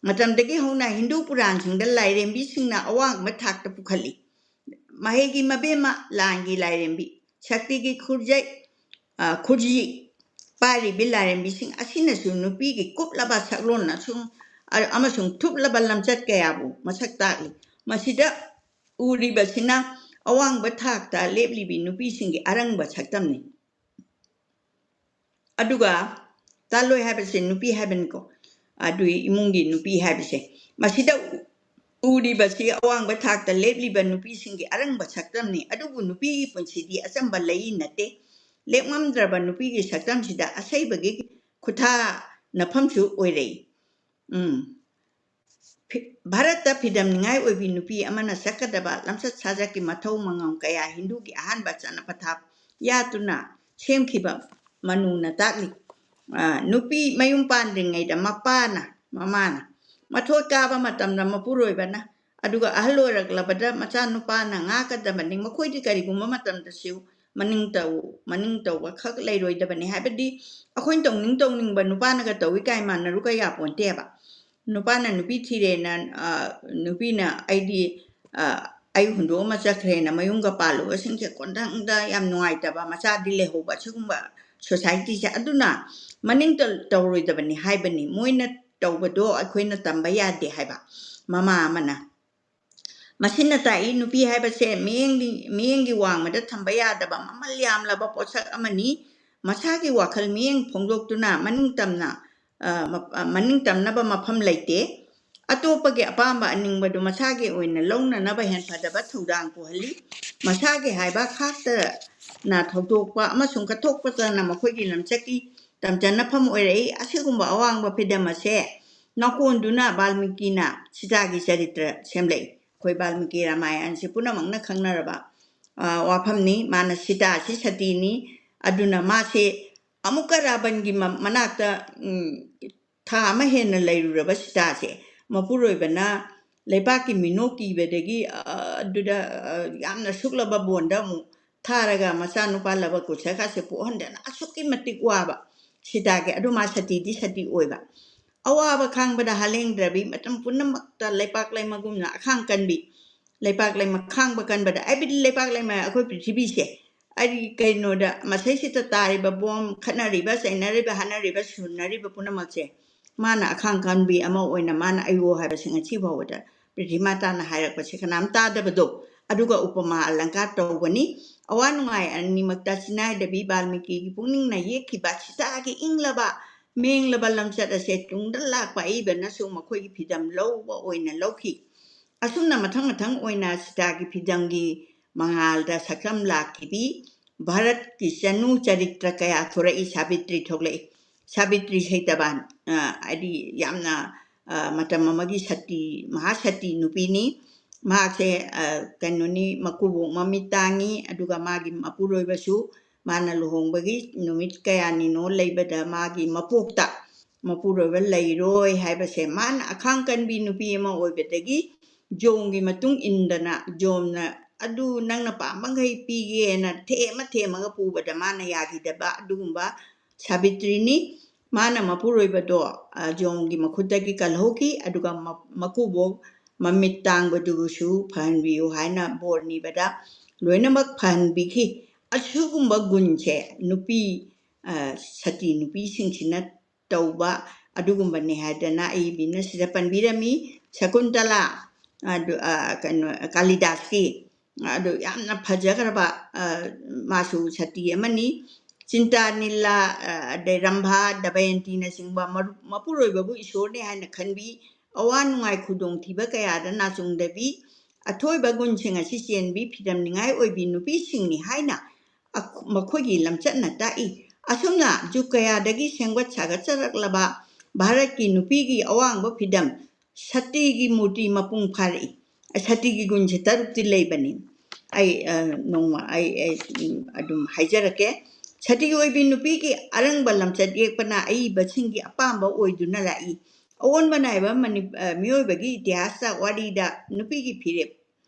ꯃꯇꯝꯗꯒꯤ ꯍꯧꯅ ꯍꯤꯟꯗꯨ ꯄꯨꯔꯥꯟꯁꯤꯡꯗ ꯂꯥꯏꯔꯦꯝꯕꯤꯁꯤꯡꯅ ꯑꯋꯥꯡꯕ ꯊꯥꯛꯇ ꯄꯨꯈꯠꯂꯤ꯫ ꯃꯍꯩꯒꯤ ꯃꯕꯦꯝꯃ, ꯂꯥꯟꯒꯤ ꯂꯥꯏꯔꯦꯝꯕꯤ, ꯁꯛꯇꯤꯒꯤ ꯈꯨꯔꯖꯩ, ꯈꯨꯔꯖꯤ ꯄꯥꯏꯔꯤꯕꯤ ꯂꯥꯏꯔꯦꯝꯕꯤꯁꯤꯡ ꯑꯁꯤꯅꯁꯨ ꯅꯨꯄꯤꯒꯤ ꯀꯨꯞꯂꯕ ꯁꯛꯂꯣꯟ ꯑꯁꯨꯝ ꯑꯃꯁꯨꯡ ꯊꯨꯞꯂꯕ ꯂꯝꯆꯠ ꯀꯌꯥꯕꯨ ꯃꯁꯛ ꯇꯥꯛꯂꯤ꯫ ꯃꯁꯤꯗ ꯎꯔꯤꯕꯁꯤꯅ ꯑꯋꯥꯡꯕ ꯊꯥꯛꯇ ꯂꯦꯞꯂꯤꯕꯤ ꯅꯨꯄꯤꯁꯤꯡꯒꯤ ꯑꯔꯪꯕ ꯁꯛꯇꯝꯅꯤ꯫ ꯑꯗꯨꯒ ꯇꯥꯂꯣꯏ ꯍꯥꯏꯕꯁꯦ ꯅꯨꯄꯤ ꯍꯥꯏꯕꯅꯤꯀꯣ, ꯑꯗꯨꯒꯤ ꯏꯃꯨꯡꯒꯤ ꯅꯨꯄꯤ ꯍꯥꯏꯕꯁꯦ꯫ ꯃꯁꯤꯗ ꯎꯔꯤꯕꯁꯤ ꯑꯋꯥꯡꯕ ꯊꯥꯛꯇ ꯂꯦꯞꯂꯤꯕ ꯅꯨꯄꯤꯁꯤꯡꯒꯤ ꯑꯔꯪꯕ ꯁꯛꯇꯝꯅꯤ꯫ ꯑꯗꯨꯕꯨ ꯅꯨꯄꯤꯒꯤ ꯄꯨꯟꯁꯤꯗꯤ ꯑꯆꯝꯕ ꯂꯩ ꯅꯠꯇꯦ꯫ ꯂꯦꯞꯉꯝꯗ꯭ꯔꯕ ꯅꯨꯄꯤꯒꯤ ꯁꯛꯇꯝꯁꯤꯗ ꯑꯁꯩꯕꯒꯤ ꯈꯨꯊꯥꯅꯐꯝꯁꯨ ꯑꯣꯏꯔꯛꯏ꯫ ꯎꯝ꯫ ꯐꯤ-, ꯚꯥꯔꯠꯇ ꯐꯤꯗꯝꯅꯤꯡꯉꯥꯏ ꯑꯣꯏꯕꯤ ꯅꯨꯄꯤ ꯑꯃꯅ ꯆꯠꯀꯗꯕ ꯂꯝꯆꯠ ꯁꯥꯖꯠꯀꯤ ꯃꯊꯧ ꯃꯉꯝ ꯀꯌꯥ ꯍꯤꯟꯗꯨꯒꯤ ꯑꯍꯥꯟꯕ ꯆꯠꯅ ꯄꯊꯥꯞ ꯌꯥꯠꯇꯨꯅ ꯁꯦꯝꯈꯤꯕ ꯃꯅꯨꯅ ꯇꯥꯛꯂꯤ꯫ ꯑ, ꯅꯨꯄꯤ ꯃꯌꯨꯝ ꯄꯥꯟꯗ꯭ꯔꯤꯉꯩꯗ ꯃꯄꯥꯅ, ꯃꯃꯥꯅ, ꯃꯊꯣꯏ ꯀꯥꯕ ꯃꯇꯝꯗ ꯃꯄꯨꯔꯣꯏꯕꯅ, ꯑꯗꯨꯒ ꯑꯍꯜ ꯑꯣꯏꯔꯛꯂꯕꯗ ꯃꯆꯥꯅꯨꯄꯥꯅ ꯉꯥꯛꯀꯗꯕꯅꯤ꯫ ꯃꯈꯣꯏꯗꯤ ꯀꯔꯤꯒꯨꯝꯕ ꯃꯇꯝꯗꯁꯨ ꯃꯅꯤꯡ ꯇꯧ-, ꯃꯅꯤꯡ ꯇꯧꯕ ꯈꯛ ꯂꯩꯔꯣꯏꯗꯕꯅꯤ꯫ ꯍꯥꯏꯕꯗꯤ ꯑꯩꯈꯣꯏꯅ ꯇꯧꯅꯤꯡ ꯇꯧꯅꯤꯡꯕ ꯅꯨꯄꯥꯅꯒ ꯇꯧꯏ ꯀꯥꯏ ꯃꯥꯟꯅꯔꯨ ꯀꯌꯥ ꯄꯣꯟꯇꯦꯕ꯫ ꯅꯨꯄꯥꯅ ꯅꯨꯄꯤ ꯊꯤꯔꯦꯅ, ꯑ, ꯅꯨꯄꯤꯅ ꯑꯩꯗꯤ, ꯑ, ꯑꯩ ꯍꯨꯟꯗꯣꯛꯑꯃ ꯆꯠꯈ꯭ꯔꯦꯅ ꯃꯌꯨꯝꯒ ꯄꯥꯜꯂꯨꯕꯁꯤꯡꯁꯦ ꯀꯣꯟꯊꯪꯗ ꯌꯥꯝ ꯅꯨꯡꯉꯥꯏꯇꯕ, ꯃꯆꯥꯗꯤ ꯂꯩꯍꯧꯕ, ꯁꯤꯒꯨꯝꯕ societyꯁꯦ꯫ ꯑꯗꯨꯅ ꯃꯅꯤꯡ ꯇꯧ-, ꯇꯧꯔꯣꯏꯗꯕꯅꯤ ꯍꯥꯏꯕꯅꯤ꯫ ꯃꯣꯏꯅ ꯇꯧꯕꯗꯣ ꯑꯩꯈꯣꯏꯅ ꯇꯝꯕ ꯌꯥꯗꯦ ꯍꯥꯏꯕ ꯃꯃꯥ ꯑꯃꯅ꯫ ꯃꯁꯤꯅ ꯇꯥꯛꯏ, ꯅꯨꯄꯤ ꯍꯥꯏꯕꯁꯦ ꯃꯤꯠꯌꯦꯡꯗꯤ, ꯃꯤꯠꯌꯦꯡꯒꯤ ꯋꯥꯡꯃꯗ ꯊꯝꯕ ꯌꯥꯗꯕ ꯃꯃꯜ ꯌꯥꯝꯂꯕ ꯄꯣꯠꯁꯛ ꯑꯃꯅꯤ꯫ ꯃꯁꯥꯒꯤ ꯋꯥꯈꯜ ꯃꯤꯠꯌꯦꯡ ꯐꯣꯡꯗꯣꯛꯇꯨꯅ ꯃꯅꯤꯡ ꯇꯝꯅ, ꯑ, ꯃ-, ꯑ, ꯃꯅꯤꯡ ꯇꯝꯅꯕ ꯃꯐꯝ ꯂꯩꯇꯦ꯫ ꯑꯇꯣꯞꯄꯒꯤ ꯑꯄꯥꯝꯕ ꯑꯅꯤꯡꯕꯗꯨ ꯃꯁꯥꯒꯤ ꯑꯣꯏꯅ ꯂꯧꯅꯅꯕ ꯍꯦꯟꯐꯗꯕ ꯊꯧꯗꯥꯡ ꯄꯨꯍꯜꯂꯤ꯫ ꯃꯁꯥꯒꯤ ꯍꯥꯏꯕ ꯈꯥꯛꯇꯅ ꯊꯧꯗꯣꯛꯄ ꯑꯃꯁꯨꯡ ꯀꯠꯊꯣꯛꯄꯇꯅ ꯃꯈꯣꯏꯒꯤ ꯂꯝꯆꯠꯀꯤ ꯇꯝꯖꯅꯐꯝ ꯑꯣꯏꯔꯛꯏ꯫ ꯑꯁꯤꯒꯨꯝꯕ ꯑꯋꯥꯡꯕ ꯐꯤꯗꯝ ꯑꯁꯦ ꯅꯀꯣꯟꯗꯨꯅ ꯕꯥꯜꯃꯤꯀꯤꯅ ꯁꯤꯇꯥꯒꯤ ꯆꯔꯤꯇ꯭ꯔ ꯁꯦꯝꯂꯛꯏ꯫ ꯑꯩꯈꯣꯏ ꯕꯥꯜꯃꯤꯀꯤ ꯔꯥꯃꯥꯌꯟꯁꯤ ꯄꯨꯝꯅꯃꯛꯅ ꯈꯪꯅꯔꯕ, ꯑ, ꯋꯥꯐꯝꯅꯤ꯫ ꯃꯥꯅ ꯁꯤꯇꯥꯁꯤ ꯁꯇꯤꯅꯤ꯫ ꯑꯗꯨꯅ ꯃꯥꯁꯦ ꯑꯃꯨꯛꯀ ꯔꯥꯕꯟꯒꯤ ꯃ-, ꯃꯅꯥꯛꯇ, ꯎꯝ, ꯊꯥ ꯑꯃ ꯍꯦꯟꯅ ꯂꯩꯔꯨꯔꯕ ꯁꯤꯇꯥꯁꯦ ꯃꯄꯨꯔꯣꯏꯕꯅ ꯂꯩꯕꯥꯛꯀꯤ ꯃꯤꯅꯣꯛ ꯀꯤꯕꯗꯒꯤ, ꯑ, ꯑꯗꯨꯗ, ꯑ, ꯌꯥꯝꯅ ꯁꯨꯛꯂꯕ ꯕꯣꯟꯗ ꯑꯃꯨꯛ ꯊꯥꯔꯒ ꯃꯆꯥꯅꯨꯄꯥ ꯂꯕ ꯀꯨꯁꯀꯥꯁꯦ ꯄꯣꯛꯍꯟꯗꯅ ꯑꯁꯨꯛꯀꯤ ꯃꯇꯤꯛ ꯋꯥꯕ ꯁꯤꯇꯥꯒꯤ꯫ ꯑꯗꯨ ꯃꯥ ꯁꯇꯤꯗꯤ ꯁꯇꯤ ꯑꯣꯏꯕ꯫ ꯑꯋꯥꯕ ꯈꯥꯡꯕꯗ ꯍꯥꯂꯦꯡꯗ꯭ꯔꯕꯤ, ꯃꯇꯝ ꯄꯨꯝꯅꯃꯛꯇ ꯂꯩꯄꯥꯛ ꯂꯩꯃꯒꯨꯝꯅ ꯑꯈꯥꯡ ꯀꯟꯕꯤ꯫ ꯂꯩꯄꯥꯛ ꯂꯩꯃ ꯈꯥꯡꯕ ꯀꯟꯕꯗ, ꯍꯥꯏꯕꯗꯤ ꯂꯩꯄꯥꯛ ꯂꯩꯃ ꯑꯩꯈꯣꯏ ꯄ꯭ꯔꯤꯊꯤꯕꯤꯁꯦ, ꯑꯩ ꯀꯩꯅꯣꯗ ꯃꯁꯩꯁꯤꯗ ꯇꯥꯔꯤꯕ ꯕꯣꯝ, ꯈꯠꯅꯔꯤꯕ, ꯆꯩꯅꯔꯤꯕ, ꯍꯥꯠꯅꯔꯤꯕ, ꯁꯨꯅꯔꯤꯕ ꯄꯨꯝꯅꯃꯛꯁꯦ ꯃꯥꯅ ꯑꯈꯥꯡ ꯀꯟꯕꯤ ꯑꯃ ꯑꯣꯏꯅ ꯃꯥꯅ ꯑꯩꯌꯣ ꯍꯥꯏꯕꯁꯦ ꯉꯁꯤ ꯐꯥꯎꯕꯗ ꯄ꯭ꯔꯤꯊꯤꯃꯥꯇꯥꯅ ꯍꯥꯏꯔꯛꯄꯁꯦ ꯀꯅꯥꯝ ꯇꯥꯗꯕꯗꯣ, ꯑꯗꯨꯒ ꯎꯄꯃꯥ ꯑꯂꯪꯀꯥꯔ ꯇꯧꯕꯅꯤ꯫ ꯑꯋꯥ ꯅꯨꯡꯉꯥꯏ ꯑꯅꯤꯃꯛꯇ ꯆꯤꯅꯥꯏꯗꯕꯤ ꯕꯥꯜꯃꯤꯀꯤꯒꯤ ꯄꯨꯛꯅꯤꯡꯅ ꯌꯦꯛꯈꯤꯕ ꯁꯤꯇꯥꯒꯤ ꯏꯪꯂꯕ ꯃꯦꯡꯂꯕ ꯂꯝꯆꯠ ꯑꯁꯦ ꯇꯨꯡꯗ ꯂꯥꯛꯄ ꯑꯏꯕꯅꯁꯨ ꯃꯈꯣꯏꯒꯤ ꯐꯤꯗꯝ ꯂꯧꯕ ꯑꯣꯏꯅ ꯂꯧꯈꯤ꯫ ꯑꯁꯨꯝꯅ ꯃꯊꯪ ꯃꯊꯪ ꯑꯣꯏꯅ ꯁꯤꯇꯥꯒꯤ ꯐꯤꯗꯝꯒꯤ ꯃꯉꯥꯜꯗ ꯁꯛꯇꯝ ꯂꯥꯛꯈꯤꯕꯤ ꯚꯥꯔꯠꯀꯤ ꯆꯅꯨ ꯆꯔꯤꯇ꯭ꯔ ꯀꯌꯥ ꯊꯣꯔꯛꯏ꯫ ꯁꯥꯕꯤꯇ꯭ꯔꯤ ꯊꯣꯛꯂꯛꯏ꯫ ꯁꯥꯕꯤꯇ꯭ꯔꯤ ꯁꯩꯇꯕꯥꯟ, ꯑ, ꯍꯥꯏꯗꯤ ꯌꯥꯝꯅ, ꯑ, ꯃꯇꯝ ꯑꯃꯒꯤ ꯁꯇꯤ, ꯃꯍꯥꯁꯇꯤ ꯅꯨꯄꯤꯅꯤ꯫ ꯃꯍꯥꯛꯁꯦ, ꯑ, ꯀꯩꯅꯣꯅꯤ, ꯃꯀꯨꯕꯣꯛ ꯃꯃꯤꯠ ꯇꯥꯡꯉꯤ, ꯑꯗꯨꯒ ꯃꯥꯒꯤ ꯃꯄꯨꯔꯣꯏꯕꯁꯨ ꯃꯥꯅ ꯂꯨꯍꯣꯡꯕꯒꯤ ꯅꯨꯃꯤꯠ ꯀꯌꯥꯅꯤꯅꯣ ꯂꯩꯕꯗ ꯃꯥꯒꯤ ꯃꯄꯣꯛꯇ ꯃꯄꯨꯔꯣꯏꯕ ꯂꯩꯔꯣꯏ ꯍꯥꯏꯕꯁꯦ ꯃꯥꯅ ꯑꯈꯥꯡ ꯀꯟꯕꯤ ꯅꯨꯄꯤ ꯑꯃ ꯑꯣꯏꯕꯗꯒꯤ ꯖꯣꯝꯒꯤ ꯃꯇꯨꯡ ꯏꯟꯗꯅ ꯖꯣꯝꯅ "ꯑꯗꯨ ꯅꯪꯅ ꯄꯥꯝꯕꯈꯩ ꯄꯤꯒꯦꯅ" ꯊꯦꯝꯃ ꯊꯦꯝꯃꯒ ꯄꯨꯕꯗ ꯃꯥꯅ ꯌꯥꯈꯤꯗꯕ ꯑꯗꯨꯒꯨꯝꯕ ꯁꯥꯕꯤꯇ꯭ꯔꯤꯅꯤ꯫ ꯃꯥꯅ ꯃꯄꯨꯔꯣꯏꯕꯗꯣ, ꯑ, ꯖꯣꯝꯒꯤ ꯃꯈꯨꯠꯇꯒꯤ ꯀꯜꯍꯧꯈꯤ, ꯑꯗꯨꯒ ꯃ-, ꯃꯀꯨꯕꯣꯛ ꯃꯃꯤꯠ ꯇꯥꯡꯕꯗꯨꯕꯨꯁꯨ ꯐꯍꯟꯕꯤꯌꯨ ꯍꯥꯏꯅ ꯕꯣꯔ ꯅꯤꯕꯗ ꯂꯣꯏꯅꯃꯛ ꯐꯍꯟꯕꯤꯈꯤ꯫ ꯑꯁꯤꯒꯨꯝꯕ ꯒꯨꯟꯁꯦ ꯅꯨꯄꯤ, ꯑ, ꯁꯇꯤ ꯅꯨꯄꯤꯁꯤꯡꯁꯤꯅ ꯇꯧꯕ ꯑꯗꯨꯒꯨꯝꯕꯅꯤ ꯍꯥꯏꯗꯅ ꯑꯏꯕꯤꯅ ꯁꯤꯗ ꯄꯟꯕꯤꯔꯝꯃꯤ꯫ ꯁꯀꯨꯟꯇꯂꯥ, ꯑꯗꯨ, ꯑ, ꯀꯩꯅꯣ, ꯀꯥꯂꯤꯗꯥꯁꯀꯤ, ꯑꯗꯨ ꯌꯥꯝꯅ ꯐꯖꯈ꯭ꯔꯕ, ꯑ, ꯃꯥꯁꯨ ꯁꯇꯤ ꯑꯃꯅꯤ꯫ ꯆꯤꯟꯇꯥꯅꯤꯂꯥ, ꯑ, ꯑꯗꯩ ꯔꯝꯚꯥ, ꯗꯃꯌꯟꯇꯤꯅꯆꯤꯡꯕ ꯃꯔꯨꯞ-, ꯃꯄꯨꯔꯣꯏꯕꯕꯨ ꯏꯁꯣꯔꯅꯤ ꯍꯥꯏꯅ ꯈꯟꯕꯤ, ꯑꯋꯥ ꯅꯨꯡꯉꯥꯏ ꯈꯨꯗꯣꯡꯊꯤꯕ ꯀꯌꯥꯗ ꯅꯥꯆꯨꯡꯗꯕꯤ, ꯑꯊꯣꯏꯕ ꯒꯨꯟꯁꯤꯡ ꯑꯁꯤ ꯆꯦꯟꯕꯤ, ꯐꯤꯗꯝꯅꯤꯡꯉꯥꯏ ꯑꯣꯏꯕꯤ ꯅꯨꯄꯤꯁꯤꯡꯅꯤ ꯍꯥꯏꯅ ꯑ-, ꯃꯈꯣꯏꯒꯤ ꯂꯝꯆꯠꯅ ꯇꯥꯛꯏ꯫ ꯑꯁꯨꯝꯅ ꯖꯨꯒ ꯀꯌꯥꯗꯒꯤ ꯁꯦꯝꯒꯠ ꯁꯥꯒꯠꯆꯔꯛꯂꯕ ꯚꯥꯔꯠꯀꯤ ꯅꯨꯄꯤꯒꯤ ꯑꯋꯥꯡꯕ ꯐꯤꯗꯝ ꯁꯇꯤꯒꯤ ꯃꯨꯔꯇꯤ ꯃꯄꯨꯡ ꯐꯥꯔꯛꯏ꯫ ꯁꯇꯤꯒꯤ ꯒꯨꯟꯁꯦ ꯇꯔꯨꯛꯇꯤ ꯂꯩꯕꯅꯤ꯫ ꯑꯩ, ꯑ, ꯅꯣꯡꯃ ꯑꯩ, ꯑꯩ, ꯎꯝ, ꯑꯗꯨꯝ ꯍꯥꯏꯖꯔꯛꯀꯦ꯫ ꯁꯇꯤꯒꯤ ꯑꯣꯏꯕꯤ ꯅꯨꯄꯤꯒꯤ ꯑꯔꯪꯕ ꯂꯝꯆꯠ ꯌꯦꯛꯄꯅ ꯑꯏꯕꯁꯤꯡꯒꯤ ꯑꯄꯥꯝꯕ ꯑꯣꯏꯗꯨꯅ ꯂꯥꯛꯏ꯫ ꯑꯑꯣꯟꯕ ꯅꯥꯏꯕ ꯃꯅꯤ-, ꯑ, ꯃꯤꯑꯣꯏꯕꯒꯤ ꯏꯇꯤꯍꯥꯁꯇ ꯋꯥꯔꯤꯗ ꯅꯨꯄꯤꯒꯤ ꯐꯤꯔꯦꯞ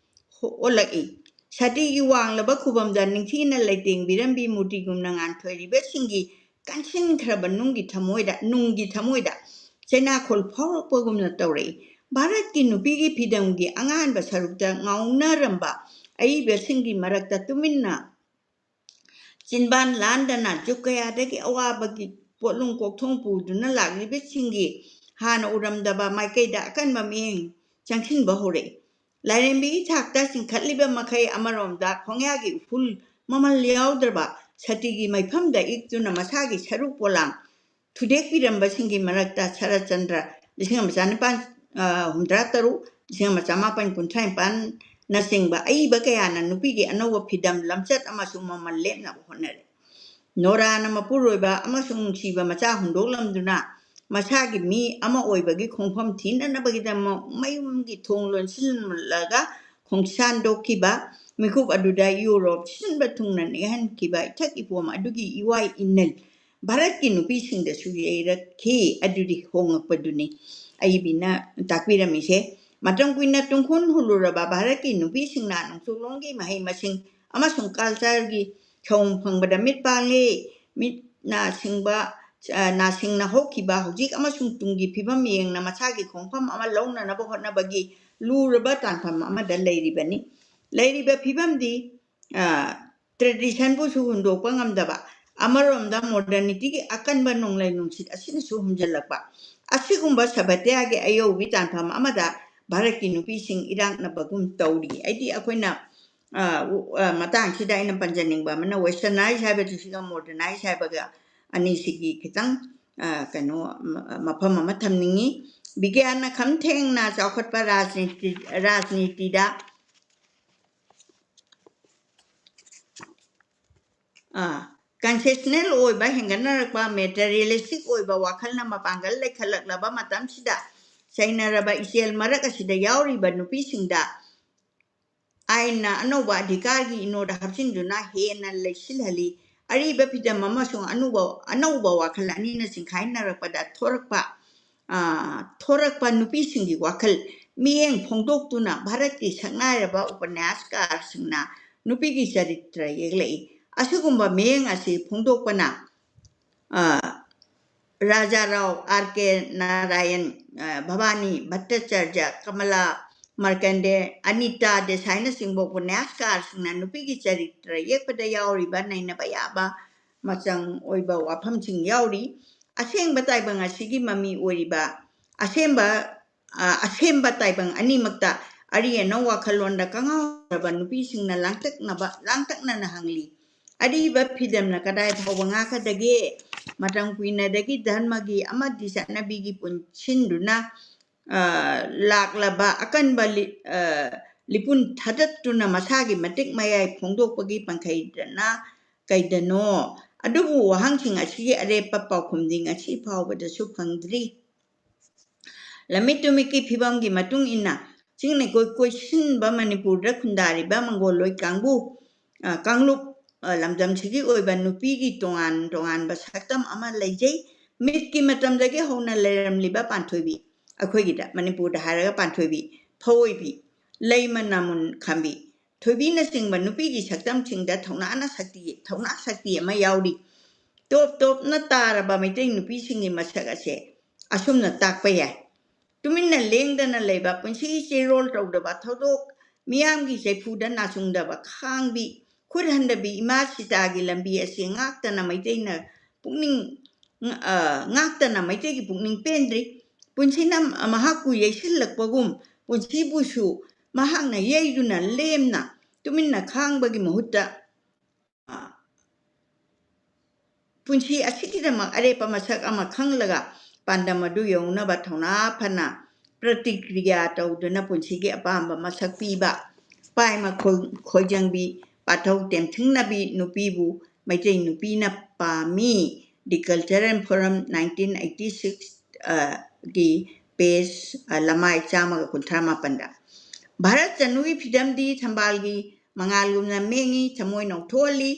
ꯍꯣ-, ꯑꯣꯜꯂꯛꯏ꯫ ꯁꯇꯤꯒꯤ ꯋꯥꯡꯂꯕ ꯈꯨꯕꯝꯗ ꯅꯤꯡꯊꯤꯅ ꯂꯩꯇꯦꯡꯕꯤꯔꯝꯕꯤ ꯃꯨꯔꯇꯤꯒꯨꯝꯅ ꯉꯥꯟꯊꯣꯏꯔꯤꯕꯁꯤꯡꯒꯤ ꯀꯟꯁꯤꯟꯈ꯭ꯔꯕ ꯅꯨꯡꯒꯤ ꯊꯃꯣꯏꯗ, ꯅꯨꯡꯒꯤ ꯊꯃꯣꯏꯗ ꯆꯩꯅꯥꯈꯣꯜ ꯐꯥꯎꯔꯛꯄꯒꯨꯝꯅ ꯇꯧꯔꯛꯏ꯫ ꯚꯥꯔꯠꯀꯤ ꯅꯨꯄꯤꯒꯤ ꯐꯤꯗꯝꯒꯤ ꯑꯉꯥꯟꯕ ꯁꯔꯨꯛꯇ ꯉꯥꯎꯅꯔꯝꯕ ꯑꯏꯕꯁꯤꯡꯒꯤ ꯃꯔꯛꯇ ꯇꯨꯃꯤꯟꯅ ꯆꯤꯟꯕꯥꯟ ꯂꯥꯟꯗꯅ ꯖꯨꯒ ꯀꯌꯥꯗꯒꯤ ꯑꯋꯥꯕꯒꯤ ꯄꯣꯠꯂꯨꯝ ꯀꯣꯛꯊꯣꯡ ꯄꯨꯗꯨꯅ ꯂꯥꯛꯂꯤꯕꯁꯤꯡꯒꯤ ꯍꯥꯟꯅ ꯎꯔꯝꯗꯕ ꯃꯥꯏꯀꯩꯗ ꯑꯀꯟꯕ ꯃꯤꯠꯌꯦꯡ ꯆꯪꯁꯤꯟꯕ ꯍꯧꯔꯛꯏ꯫ ꯂꯥꯏꯔꯦꯝꯕꯤꯒꯤ ꯊꯥꯛꯇ ꯆꯤꯡꯈꯠꯂꯤꯕ ꯃꯈꯩ ꯑꯃꯔꯣꯝꯗ ꯈꯣꯡꯌꯥꯒꯤ ꯎꯐꯨꯜ ꯃꯃꯜ ꯌꯥꯎꯗ꯭ꯔꯕ ꯁꯇꯤꯒꯤ ꯃꯩꯐꯝꯗ ꯏꯛꯇꯨꯅ ꯃꯁꯥꯒꯤ ꯁꯔꯨ ꯄꯣꯂꯥꯡ ꯊꯨꯗꯦꯛꯄꯤꯔꯝꯕꯁꯤꯡꯒꯤ ꯃꯔꯛꯇ ꯁꯔꯠꯆꯟꯗ꯭ꯔ ꯂꯤꯁꯤꯡ ꯑꯃ ꯆꯥꯅꯤꯄꯥꯟ, ꯑ, ꯍꯨꯝꯗ꯭ꯔꯥ ꯇꯔꯨꯛ, ꯂꯤꯁꯤꯡ ꯑꯃ ꯆꯥꯃꯥꯄꯟ ꯀꯨꯟꯊ꯭ꯔꯥ ꯅꯤꯄꯥꯟꯅꯆꯤꯡꯕ ꯑꯏꯕ ꯀꯌꯥꯅ ꯅꯨꯄꯤꯒꯤ ꯑꯅꯧꯕ ꯐꯤꯗꯝ, ꯂꯝꯆꯠ ꯑꯃꯁꯨꯡ ꯃꯃꯜ ꯂꯦꯞꯅꯕ ꯍꯣꯠꯅꯔꯤ꯫ ꯅꯣꯔꯥꯅ ꯃꯄꯨꯔꯣꯏꯕ ꯑꯃꯁꯨꯡ ꯅꯨꯡꯁꯤꯕ ꯃꯆꯥ ꯍꯨꯟꯗꯣꯛꯂꯝꯗꯨꯅ ꯃꯁꯥꯒꯤ ꯃꯤ ꯑꯃ ꯑꯣꯏꯕꯒꯤ ꯈꯣꯡꯐꯝ ꯊꯤꯅꯅꯕꯒꯤꯗꯃꯛ ꯃꯌꯨꯝꯒꯤ ꯊꯣꯡ ꯂꯣꯟꯁꯤꯜꯂꯒ ꯈꯣꯡꯁꯥꯟꯗꯣꯛꯈꯤꯕ ꯃꯤꯀꯨꯞ ꯑꯗꯨꯗ ꯌꯨꯔꯣꯞ ꯁꯤꯟꯕ ꯊꯨꯡꯅ ꯅꯦꯛꯍꯟꯈꯤꯕ ꯏꯊꯛ ꯏꯄꯣꯝ ꯑꯗꯨꯒꯤ ꯏꯋꯥꯏ ꯏꯅꯤꯜ ꯚꯥꯔꯠꯀꯤ ꯅꯨꯄꯤꯁꯤꯡꯗꯁꯨ ꯌꯩꯔꯛꯈꯤ꯫ ꯑꯗꯨꯗꯤ ꯍꯣꯡꯉꯛꯄꯗꯨꯅꯤ ꯑꯏꯕꯤꯅ ꯇꯥꯛꯄꯤꯔꯝꯃꯤꯁꯦ꯫ ꯃꯇꯝ ꯀꯨꯏꯅ ꯇꯨꯡꯈꯨꯜ ꯍꯨꯜꯂꯨꯔꯕ ꯚꯥꯔꯠꯀꯤ ꯅꯨꯄꯤꯁꯤꯡꯅ ꯅꯣꯡꯆꯨꯞꯂꯣꯝꯒꯤ ꯃꯍꯩ ꯃꯁꯤꯡ ꯑꯃꯁꯨꯡ ꯀꯜꯆꯔꯒꯤ ꯊꯧꯑꯣꯡ ꯐꯪꯕꯗ ꯃꯤꯠ ꯄꯥꯡꯂꯤ꯫ ꯃꯤꯠ ꯅꯥ ꯁꯤꯡꯕ, ꯑ, ꯅꯥ ꯁꯤꯡꯅ ꯍꯧꯈꯤꯕ ꯍꯧꯖꯤꯛ ꯑꯃꯁꯨꯡ ꯇꯨꯡꯒꯤ ꯐꯤꯕꯝ ꯌꯦꯡꯅ ꯃꯁꯥꯒꯤ ꯈꯣꯡꯐꯝ ꯑꯃ ꯂꯧꯅꯅꯕ ꯍꯣꯠꯅꯕꯒꯤ ꯂꯨꯔꯕ ꯇꯥꯟꯐꯝ ꯑꯃꯗ ꯂꯩꯔꯤꯕꯅꯤ꯫ ꯂꯩꯔꯤꯕ ꯐꯤꯕꯝꯗꯤ, ꯑ, traditionꯕꯨꯁꯨ ꯍꯨꯟꯗꯣꯛꯄ ꯉꯝꯗꯕ, ꯑꯃꯔꯣꯝꯗ modernityꯒꯤ ꯑꯀꯟꯕ ꯅꯣꯡꯂꯩ ꯅꯨꯡꯁꯤꯠ ꯑꯁꯤꯅꯁꯨ ꯍꯨꯝꯖꯤꯜꯂꯛꯄ, ꯑꯁꯤꯒꯨꯝꯕ ꯁꯚ꯭ꯌꯇꯥꯒꯤ ꯑꯌꯧꯕꯤ ꯇꯥꯟꯐꯝ ꯑꯃꯗ ꯚꯥꯔꯠꯀꯤ ꯅꯨꯄꯤꯁꯤꯡ ꯏꯔꯥꯛꯅꯕꯒꯨꯝ ꯇꯧꯔꯤ꯫ ꯑꯩꯗꯤ ꯑꯩꯈꯣꯏꯅ, ꯑ, ꯎ-, ꯑ, ꯃꯇꯥꯡꯁꯤꯗ ꯑꯩꯅ ꯄꯟꯖꯅꯤꯡꯕ ꯑꯃꯅ westernize ꯍꯥꯏꯕꯁꯤꯒ modernize ꯍꯥꯏꯕꯒ ꯑꯅꯤꯁꯤꯒꯤ ꯈꯤꯇꯪ, ꯑ, ꯀꯩꯅꯣ, ꯃ-, ꯃꯐꯝ ꯑꯃ ꯊꯝꯅꯤꯡꯉꯤ꯫ ꯕꯤꯒ꯭ꯌꯥꯟꯅ ꯈꯝ ꯊꯦꯡꯅ ꯆꯥꯎꯈꯠꯄ ꯔꯥꯖꯅꯤꯇꯤ, ꯔꯥꯖꯅꯤꯇꯤꯗ, ꯑ, concessional ꯑꯣꯏꯕ ꯍꯦꯟꯒꯠꯅꯔꯛꯄ, materialistic ꯑꯣꯏꯕ ꯋꯥꯈꯜꯅ ꯃꯄꯥꯡꯒꯜ ꯂꯩꯈꯠꯂꯛꯂꯕ ꯃꯇꯝꯁꯤꯗ ꯆꯩꯅꯔꯕ ꯏꯆꯦꯜ ꯃꯔꯛ ꯑꯁꯤꯗ ꯌꯥꯎꯔꯤꯕ ꯅꯨꯄꯤꯁꯤꯡꯗ ꯑꯥꯏꯟꯅ ꯑꯅꯧꯕ ꯑꯙꯤꯀꯥꯔꯒꯤ ꯏꯅꯣꯠ ꯍꯥꯞꯆꯤꯟꯗꯨꯅ ꯍꯦꯟꯅ ꯂꯩꯁꯤꯜꯍꯜꯂꯤ꯫ ꯑꯔꯤꯕ ꯐꯤꯗꯝ ꯑꯃꯁꯨꯡ ꯑꯅꯧꯕ, ꯑꯅꯧꯕ ꯋꯥꯈꯜ ꯑꯅꯤꯅ ꯆꯤꯡꯈꯥꯏꯅꯔꯛꯄꯗ ꯊꯣꯔꯛꯄ, ꯑ, ꯊꯣꯔꯛꯄ ꯅꯨꯄꯤꯁꯤꯡꯒꯤ ꯋꯥꯈꯜ ꯃꯤꯠꯌꯦꯡ ꯐꯣꯡꯗꯣꯛꯇꯨꯅ ꯚꯥꯔꯠꯀꯤ ꯁꯛꯅꯥꯏꯔꯕ ꯎꯄꯅ꯭ꯌꯥꯁꯀꯥꯔꯁꯤꯡꯅ ꯅꯨꯄꯤꯒꯤ ꯆꯔꯤꯇ꯭ꯔ ꯌꯦꯛꯂꯛꯏ꯫ ꯑꯁꯤꯒꯨꯝꯕ ꯃꯤꯠꯌꯦꯡ ꯑꯁꯤ ꯐꯣꯡꯗꯣꯛꯄꯅ, ꯑ, ꯔꯥꯖꯥꯔꯥꯎ, ꯑꯥꯔ ꯀꯦ ꯅꯥꯔꯥꯌꯟ, ꯑ, ꯚꯕꯥꯅꯤ ꯚꯠꯇꯆꯥꯔꯖ, ꯀꯃꯂꯥ ꯃꯥꯔꯀꯟꯗꯦ, ꯑꯅꯤꯇꯥ ꯗꯦꯁꯥꯏꯅꯆꯤꯡꯕ ꯎꯄꯅ꯭ꯌꯥꯁꯀꯥꯔꯁꯤꯡꯅ ꯅꯨꯄꯤꯒꯤ ꯆꯔꯤꯇ꯭ꯔ ꯌꯦꯛꯄꯗ ꯌꯥꯎꯔꯤꯕ ꯅꯩꯅꯕ ꯌꯥꯕ ꯃꯆꯪ ꯑꯣꯏꯕ ꯋꯥꯐꯝꯁꯤꯡ ꯌꯥꯎꯔꯤ꯫ ꯑꯁꯦꯡꯕ ꯇꯥꯏꯕꯪ ꯑꯁꯤꯒꯤ ꯃꯃꯤ ꯑꯣꯏꯔꯤꯕ ꯑꯁꯦꯡꯕ, ꯑ, ꯑꯁꯦꯡꯕ ꯇꯥꯏꯕꯪ ꯑꯅꯤꯃꯛꯇ ꯑꯔꯤ ꯑꯅꯧ ꯋꯥꯈꯜꯂꯣꯟꯗ ꯀꯉꯥꯎꯔꯕ ꯅꯨꯄꯤꯁꯤꯡꯅ ꯂꯥꯡꯇꯛꯅꯕ ꯂꯥꯡꯇꯛꯅꯅ ꯍꯪꯂꯤ꯫ ꯑꯔꯤꯕ ꯐꯤꯗꯝꯅ ꯀꯗꯥꯏ ꯐꯥꯎꯕ ꯉꯥꯛꯀꯗꯒꯦ? ꯃꯇꯝ ꯀꯨꯏꯅꯗꯒꯤ ꯙꯔꯃꯒꯤ ꯑꯃꯗꯤ ꯆꯠꯅꯕꯤꯒꯤ ꯄꯨꯟꯁꯤꯟꯗꯨꯅ ꯂꯥꯛꯂꯕ ꯑꯀꯟꯕ ꯂꯤꯄꯨꯟ ꯊꯥꯗꯠꯇꯨꯅ ꯃꯁꯥꯒꯤ ꯃꯇꯤꯛ ꯃꯌꯥꯏ ꯐꯣꯡꯗꯣꯛꯄꯒꯤ ꯄꯟꯈꯩꯗꯅ ꯀꯩꯗꯅꯣ? ꯑꯗꯨꯕꯨ ꯋꯥꯍꯪꯁꯤꯡ ꯑꯁꯤꯒꯤ ꯑꯔꯦꯞꯄ ꯄꯥꯎꯈꯨꯝꯗꯤ ꯉꯁꯤ ꯐꯥꯎꯕꯗꯁꯨ ꯐꯪꯗ꯭ꯔꯤ꯫ ꯂꯝꯃꯤꯠ ꯇꯨꯃꯤꯠꯀꯤ ꯐꯤꯕꯝꯒꯤ ꯃꯇꯨꯡ ꯏꯟꯅ ꯆꯤꯡ ꯅꯩꯀꯣꯏ ꯀꯣꯏꯁꯤꯟꯕ ꯃꯅꯤꯄꯨꯔꯗ ꯈꯨꯟꯗꯥꯔꯤꯕ ꯃꯪꯒꯣꯜꯂꯣꯏ ꯀꯥꯡꯕꯨ, ꯀꯥꯡꯂꯨꯞ, ꯂꯝꯗꯝꯁꯤꯒꯤ ꯑꯣꯏꯕ ꯅꯨꯄꯤꯒꯤ ꯇꯣꯉꯥꯟ ꯇꯣꯉꯥꯟꯕ ꯁꯛꯇꯝ ꯑꯃ ꯂꯩꯖꯩ꯫ ꯃꯤꯠꯀꯤ ꯃꯇꯝꯗꯒꯤ ꯍꯧꯅ ꯂꯩꯔꯝꯂꯤꯕ ꯄꯥꯟꯊꯣꯏꯕꯤ, ꯑꯩꯈꯣꯏꯒꯤꯗ ꯃꯅꯤꯄꯨꯔꯗ ꯍꯥꯏꯔꯒ ꯄꯥꯟꯊꯣꯏꯕꯤ, ꯐꯑꯣꯏꯕꯤ, ꯂꯩꯃ ꯅꯥꯃꯨꯟ ꯈꯥꯝꯕꯤ, ꯊꯣꯏꯕꯤꯅꯆꯤꯡꯕ ꯅꯨꯄꯤꯒꯤ ꯁꯛꯇꯝꯁꯤꯡꯗ ꯊꯧꯅꯥꯅ ꯁꯛꯇꯤ, ꯊꯧꯅꯥ ꯁꯛꯇꯤ ꯑꯃ ꯌꯥꯎꯔꯤ꯫ ꯇꯣꯞ ꯇꯣꯞꯅ ꯇꯥꯔꯕ ꯃꯩꯇꯩ ꯅꯨꯄꯤꯁꯤꯡꯒꯤ ꯃꯁꯛ ꯑꯁꯦ ꯑꯁꯨꯝꯅ ꯇꯥꯛꯄ ꯌꯥꯏ꯫ ꯇꯨꯃꯤꯟꯅ ꯂꯦꯡꯗꯅ ꯂꯩꯕ, ꯄꯨꯟꯁꯤꯒꯤ ꯆꯦꯔꯣꯜ ꯇꯧꯗꯕ, ꯊꯧꯗꯣꯛ ꯃꯤꯌꯥꯝꯒꯤ ꯆꯩꯐꯨꯗ ꯅꯥꯆꯨꯡꯗꯕ, ꯈꯥꯡꯕꯤ, ꯈꯨꯠ ꯍꯟꯗꯕꯤ ꯏꯃꯥ ꯁꯤꯇꯥꯒꯤ ꯂꯝꯕꯤ ꯑꯁꯤ ꯉꯥꯛꯇꯅ ꯃꯩꯇꯩꯅ ꯄꯨꯛꯅꯤꯡ, ꯑ, ꯉꯥꯛꯇꯅ ꯃꯩꯇꯩꯒꯤ ꯄꯨꯛꯅꯤꯡ ꯄꯦꯟꯗ꯭ꯔꯤ꯫ ꯄꯨꯟꯁꯤꯅ ꯃꯍꯥꯛꯄꯨ ꯌꯩꯁꯤꯜꯂꯛꯄꯒꯨꯝ ꯄꯨꯟꯁꯤꯕꯨꯁꯨ ꯃꯍꯥꯛꯅ ꯌꯩꯗꯨꯅ ꯂꯦꯝꯅ ꯇꯨꯃꯤꯟꯅ ꯈꯥꯡꯕꯒꯤ ꯃꯍꯨꯠꯇ, ꯑ, ꯄꯨꯟꯁꯤ ꯑꯁꯤꯒꯤꯗꯃꯛ ꯑꯔꯦꯞꯄ ꯃꯁꯛ ꯑꯃ ꯈꯪꯂꯒ ꯄꯥꯟꯗꯝ ꯑꯗꯨ ꯌꯧꯅꯕ ꯊꯧꯅꯥ ꯐꯅ ꯄ꯭ꯔꯇꯤꯀ꯭ꯔꯤꯌꯥ ꯇꯧꯗꯨꯅ ꯄꯨꯟꯁꯤꯒꯤ ꯑꯄꯥꯝꯕ ꯃꯁꯛ ꯄꯤꯕ ꯄꯥꯏꯃ ꯈꯣꯏ-, ꯈꯣꯏꯖꯪꯕꯤ, ꯄꯥꯊꯧ ꯇꯦꯝꯊꯤꯡꯅꯕꯤ ꯅꯨꯄꯤꯕꯨ ꯃꯩꯇꯩ ꯅꯨꯄꯤꯅ ꯄꯥꯝꯃꯤ꯫ The Culture and Forum, nineteen eighty six, ꯑ, ꯒꯤ page, ꯑ, ꯂꯃꯥꯏ ꯆꯥꯝꯃꯒ ꯀꯨꯟꯊ꯭ꯔꯥ ꯃꯥꯄꯟꯗ꯫ ꯚꯥꯔꯠ ꯆꯅꯨꯒꯤ ꯐꯤꯗꯝꯗꯤ ꯊꯝꯕꯥꯜꯒꯤ ꯃꯉꯥꯜꯒꯨꯝꯅ ꯃꯦꯡꯉꯤ, ꯊꯃꯣꯏ ꯅꯧꯊꯣꯛꯍꯜꯂꯤ꯫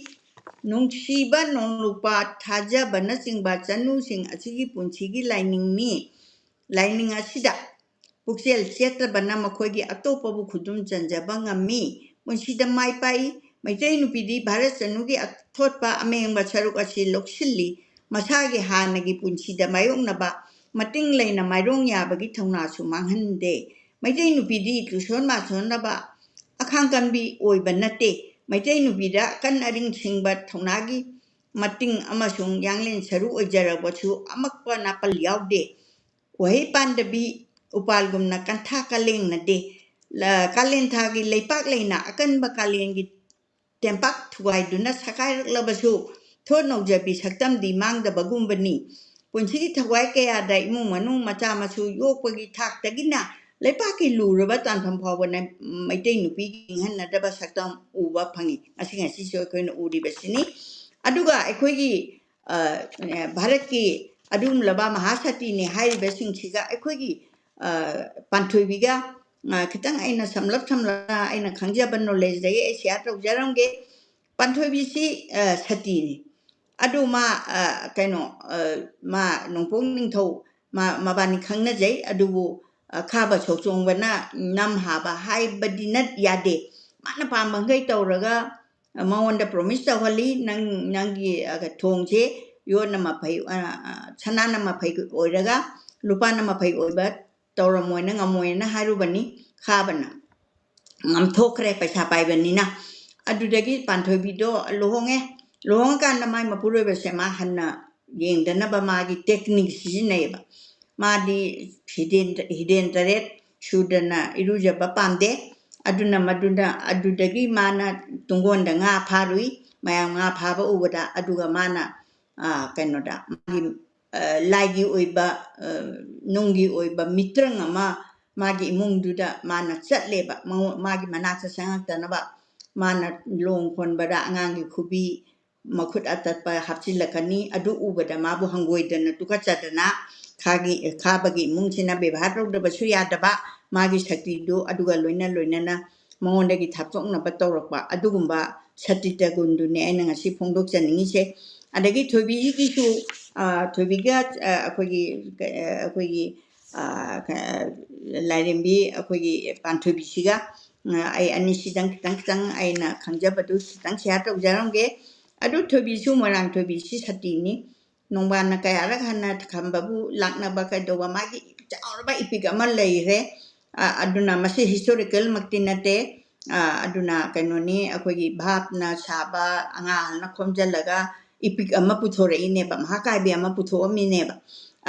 ꯅꯨꯡꯁꯤꯕ, ꯅꯣꯡꯂꯨꯄꯥ, ꯊꯥꯖꯕꯅꯆꯤꯡꯕ ꯆꯅꯨꯁꯤꯡ ꯑꯁꯤꯒꯤ ꯄꯨꯟꯁꯤꯒꯤ ꯂꯥꯏꯅꯤꯡꯅꯤ꯫ ꯂꯥꯏꯅꯤꯡ ꯑꯁꯤꯗ ꯄꯨꯛꯆꯦꯜ ꯆꯦꯠꯇꯕꯅ ꯃꯈꯣꯏꯒꯤ ꯑꯇꯣꯞꯄꯕꯨ ꯈꯨꯗꯨꯝ ꯆꯟꯖꯕ ꯉꯝꯃꯤ꯫ ꯄꯨꯟꯁꯤꯗ ꯃꯥꯏ ꯄꯥꯛꯏ꯫ ꯃꯩꯇꯩ ꯅꯨꯄꯤꯗꯤ ꯚꯥꯔꯠ ꯆꯅꯨꯒꯤ ꯑꯊꯣꯠꯄ ꯑꯃꯦꯡꯕ ꯁꯔꯨꯛ ꯑꯁꯤ ꯂꯧꯁꯤꯜꯂꯤ꯫ ꯃꯁꯥꯒꯤ ꯍꯥꯟꯅꯒꯤ ꯄꯨꯟꯁꯤꯗ ꯃꯥꯌꯣꯛꯅꯕ ꯃꯇꯤꯡ ꯂꯩꯅ ꯃꯥꯏꯔꯣꯡ ꯌꯥꯕꯒꯤ ꯊꯧꯅꯥꯁꯨ ꯃꯥꯡꯍꯟꯗꯦ꯫ ꯃꯩꯇꯩ ꯅꯨꯄꯤꯗꯤ ꯇꯨꯁꯣꯟ ꯃꯥꯁꯣꯟꯅꯕ ꯑꯈꯥꯡ ꯀꯟꯕꯤ ꯑꯣꯏꯕ ꯅꯠꯇꯦ꯫ ꯃꯩꯇꯩ ꯅꯨꯄꯤꯗ ꯑꯀꯟ ꯑꯔꯤꯡ ꯁꯤꯡꯕ ꯊꯧꯅꯥꯒꯤ ꯃꯇꯤꯡ ꯑꯃꯁꯨꯡ ꯌꯥꯡꯂꯦꯟ ꯁꯔꯨ ꯑꯣꯏꯖꯔꯕꯁꯨ ꯑꯃꯛꯄ ꯅꯥꯄꯜ ꯌꯥꯎꯗꯦ꯫ ꯎꯍꯩ ꯄꯥꯟꯗꯕꯤ ꯎꯄꯥꯜꯒꯨꯝꯅ ꯀꯟꯊꯥ ꯀꯂꯦꯡꯅꯗꯦ꯫ ꯀꯥꯂꯦꯟ ꯊꯥꯒꯤ ꯂꯩꯄꯥꯛ ꯂꯩꯅ ꯑꯀꯟꯕ ꯀꯥꯂꯦꯟꯒꯤ ꯇꯦꯝꯄꯥꯛ ꯊꯨꯒꯥꯏꯗꯨꯅ ꯁꯥꯈꯥꯏꯔꯛꯂꯕꯁꯨ, ꯊꯣꯠ ꯅꯧꯖꯕꯤ ꯁꯛꯇꯝꯗꯤ ꯃꯥꯡꯗꯕꯒꯨꯝꯕꯅꯤ꯫ ꯄꯨꯟꯁꯤꯒꯤ ꯊꯋꯥꯏ ꯀꯌꯥꯗ ꯏꯃꯨꯡ ꯃꯅꯨꯡ, ꯃꯆꯥ ꯃꯁꯨ ꯌꯣꯛꯄꯒꯤ ꯊꯥꯛꯇꯒꯤꯅ ꯂꯩꯄꯥꯛꯀꯤ ꯂꯨꯔꯕ ꯇꯥꯟꯐꯝ ꯐꯥꯎꯕꯅ ꯃꯩꯇꯩ ꯅꯨꯄꯤꯒꯤ ꯅꯤꯡꯍꯟꯅꯗꯕ ꯁꯛꯇꯝ ꯎꯕ ꯐꯪꯏ꯫ ꯉꯁꯤ ꯉꯁꯤꯁꯨ ꯑꯩꯈꯣꯏꯅ ꯎꯔꯤꯕꯁꯤꯅꯤ꯫ ꯑꯗꯨꯒ ꯑꯩꯈꯣꯏꯒꯤ, ꯑ, ꯚꯥꯔꯠꯀꯤ ꯑꯗꯨꯒꯨꯝꯂꯕ ꯃꯍꯥꯁꯇꯤꯅꯤ ꯍꯥꯏꯔꯤꯕꯁꯤꯡꯁꯤꯒ ꯑꯩꯈꯣꯏꯒꯤ, ꯑ, ꯄꯥꯟꯊꯣꯏꯕꯤꯒ, ꯑ, ꯈꯤꯇꯪ ꯑꯩꯅ ꯁꯝꯂꯞ ꯁꯝꯂꯞꯅ ꯑꯩꯅ ꯈꯪꯖꯕ ꯅꯣꯂꯦꯖꯇꯒꯤ ꯑꯩ ꯁꯤꯌꯥꯔ ꯇꯧꯖꯔꯝꯒꯦ꯫ ꯄꯥꯟꯊꯣꯏꯕꯤꯁꯤ, ꯑ, ꯁꯇꯤꯅꯤ꯫ ꯑꯗꯨ ꯃꯥ, ꯑ, ꯀꯩꯅꯣ, ꯑ, ꯃꯥ ꯅꯣꯡꯄꯣꯛ ꯅꯤꯡꯊꯧ ꯃꯥ-, ꯃꯕꯥꯅꯤ ꯈꯪꯅꯖꯩ꯫ ꯑꯗꯨꯕꯨ, ꯑ, ꯈꯥꯕ ꯁꯣꯛꯆꯣꯡꯕꯅ ꯅꯝ ꯍꯥꯕ ꯍꯥꯏꯕꯗꯤ ꯅꯠ ꯌꯥꯗꯦ꯫ ꯃꯥꯅ ꯄꯥꯝꯕꯈꯩ ꯇꯧꯔꯒ, ꯑ, ꯃꯉꯣꯟꯗ ꯄ꯭ꯔꯣꯃꯤꯁ ꯇꯧꯍꯜꯂꯤ, "ꯅꯪ, ꯅꯪꯒꯤ, ꯑ, ꯊꯣꯡꯁꯦ ꯌꯣꯠꯅ ꯃꯐꯩ, ꯑ, ꯑ, ꯁꯅꯥꯅ ꯃꯐꯩ ꯑꯣꯏꯔꯒ ꯂꯨꯄꯥꯅ ꯃꯐꯩ ꯑꯣꯏꯕ ꯇꯧꯔꯝꯃꯣꯏꯅ ꯉꯝꯃꯣꯏꯅ" ꯍꯥꯏꯔꯨꯕꯅꯤ ꯈꯥꯕꯅ꯫ ꯉꯝꯊꯣꯛꯈ꯭ꯔꯦ ꯄꯩꯁꯥ ꯄꯥꯏꯕꯅꯤꯅ꯫ ꯑꯗꯨꯗꯒꯤ ꯄꯥꯟꯊꯣꯏꯕꯤꯗꯣ ꯂꯨꯍꯣꯡꯉꯦ꯫ ꯂꯨꯍꯣꯡꯉꯀꯥꯟꯗ ꯃꯥꯏ ꯃꯄꯨꯔꯣꯏꯕꯁꯦ ꯃꯥ ꯍꯟꯅ ꯌꯦꯡꯗꯅꯕ ꯃꯥꯒꯤ ꯇꯦꯛꯅꯤꯛ ꯁꯤꯖꯤꯟꯅꯩꯌꯦꯕ꯫ ꯃꯥꯗꯤ ꯍꯤꯗꯦꯟ, ꯍꯤꯗꯦꯟ ꯇꯔꯦꯠ ꯁꯨꯗꯅ ꯏꯔꯨꯖꯕ ꯄꯥꯝꯗꯦ꯫ ꯑꯗꯨꯅ ꯃꯗꯨꯅ, ꯑꯗꯨꯗꯒꯤ ꯃꯥꯅ ꯇꯨꯡꯒꯣꯟꯗ ꯉꯥ ꯐꯥꯔꯨꯏ꯫ ꯃꯌꯥꯝ ꯉꯥ ꯐꯥꯕ ꯎꯕꯗ, ꯑꯗꯨꯒ ꯃꯥꯅ, ꯑ, ꯀꯩꯅꯣꯗ, ꯃꯥꯒꯤ, ꯑ, ꯂꯥꯏꯒꯤ ꯑꯣꯏꯕ, ꯑ, ꯅꯨꯡꯒꯤ ꯑꯣꯏꯕ ꯃꯤꯇ꯭ꯔꯪ ꯑꯃ ꯃꯥꯒꯤ ꯏꯃꯨꯡꯗꯨꯗ ꯃꯥꯅ ꯆꯠꯂꯦꯕ꯫ ꯃꯉꯣ-, ꯃꯥꯒꯤ ꯃꯅꯥꯛꯇ ꯆꯪꯉꯛꯇꯅꯕ ꯃꯥꯅ ꯂꯣꯡ ꯈꯣꯟꯕꯗ ꯑꯉꯥꯡꯒꯤ ꯈꯨꯕꯤ, ꯃꯈꯨꯠ ꯑꯇꯠꯄ ꯍꯥꯞꯆꯤꯜꯂꯛꯀꯅꯤ꯫ ꯑꯗꯨ ꯎꯕꯗ ꯃꯥꯕꯨ ꯍꯪꯒꯣꯏꯗꯅ ꯇꯨꯀꯠꯆꯗꯅ ꯈꯥꯒꯤ, ꯈꯥꯕꯒꯤ ꯏꯃꯨꯡꯁꯤꯅ ꯕꯦꯕꯥꯔ ꯇꯧꯗꯕꯁꯨ ꯌꯥꯗꯕ, ꯃꯥꯒꯤ ꯁꯛꯇꯤꯗꯨ ꯑꯗꯨꯒ ꯂꯣꯏꯅ ꯂꯣꯏꯅꯅ ꯃꯉꯣꯟꯗꯒꯤ ꯊꯥꯞꯇꯣꯛꯅꯕ ꯇꯧꯔꯛꯄ ꯑꯗꯨꯒꯨꯝꯕ ꯁꯇꯤꯇ ꯒꯨꯟꯗꯨꯅꯦ ꯑꯩꯅ ꯉꯁꯤ ꯐꯣꯡꯗꯣꯛꯆꯅꯤꯡꯉꯤꯁꯦ꯫ ꯑꯗꯒꯤ ꯊꯣꯏꯕꯤꯒꯤꯁꯨ, ꯑ, ꯊꯣꯏꯕꯤꯒ, ꯑ, ꯑꯩꯈꯣꯏꯒꯤ, ꯑ, ꯑꯩꯈꯣꯏꯒꯤ, ꯑ, ꯀ-, ꯂꯥꯏꯔꯦꯝꯕꯤ, ꯑꯩꯈꯣꯏꯒꯤ ꯄꯥꯟꯊꯣꯏꯕꯤꯁꯤꯒ, ꯑ, ꯑꯩ ꯑꯅꯤꯁꯤꯗꯪ ꯈꯤꯇꯪ ꯈꯤꯇꯪ ꯑꯩꯅ ꯈꯪꯖꯕꯗꯨ ꯈꯤꯇꯪ ꯁꯤꯌꯥꯔ ꯇꯧꯖꯔꯝꯒꯦ꯫ ꯑꯗꯨ ꯊꯣꯏꯕꯤꯁꯨ ꯃꯣꯏꯔꯥꯡ ꯊꯣꯏꯕꯤꯁꯤ ꯁꯇꯤꯅꯤ꯫ ꯅꯣꯡꯕꯥꯟꯅ ꯀꯌꯥꯔꯛ ꯍꯟꯅ ꯈꯝꯕꯕꯨ ꯂꯥꯛꯅꯕ ꯀꯩꯗꯧꯕ ꯃꯥꯒꯤ ꯆꯥꯎꯔꯕ ꯏꯄꯤꯛ ꯑꯃ ꯂꯩꯔꯦ꯫ ꯑ, ꯑꯗꯨꯅ ꯃꯁꯤ ꯍꯤꯁꯇꯣꯔꯤꯀꯦꯜꯃꯛꯇꯤ ꯅꯠꯇꯦ꯫ ꯑ, ꯑꯗꯨꯅ ꯀꯩꯅꯣꯅꯤ, ꯑꯩꯈꯣꯏꯒꯤ ꯚꯥꯞꯅ ꯁꯥꯕ, ꯑꯉꯥꯡꯅ ꯈꯣꯝꯖꯤꯜꯂꯒ ꯏꯄꯤꯛ ꯑꯃ ꯄꯨꯊꯣꯔꯛꯏꯅꯦꯕ, ꯃꯍꯥꯀꯥꯕ꯭ꯌ ꯑꯃ ꯄꯨꯊꯣꯛꯑꯝꯃꯤꯅꯦꯕ꯫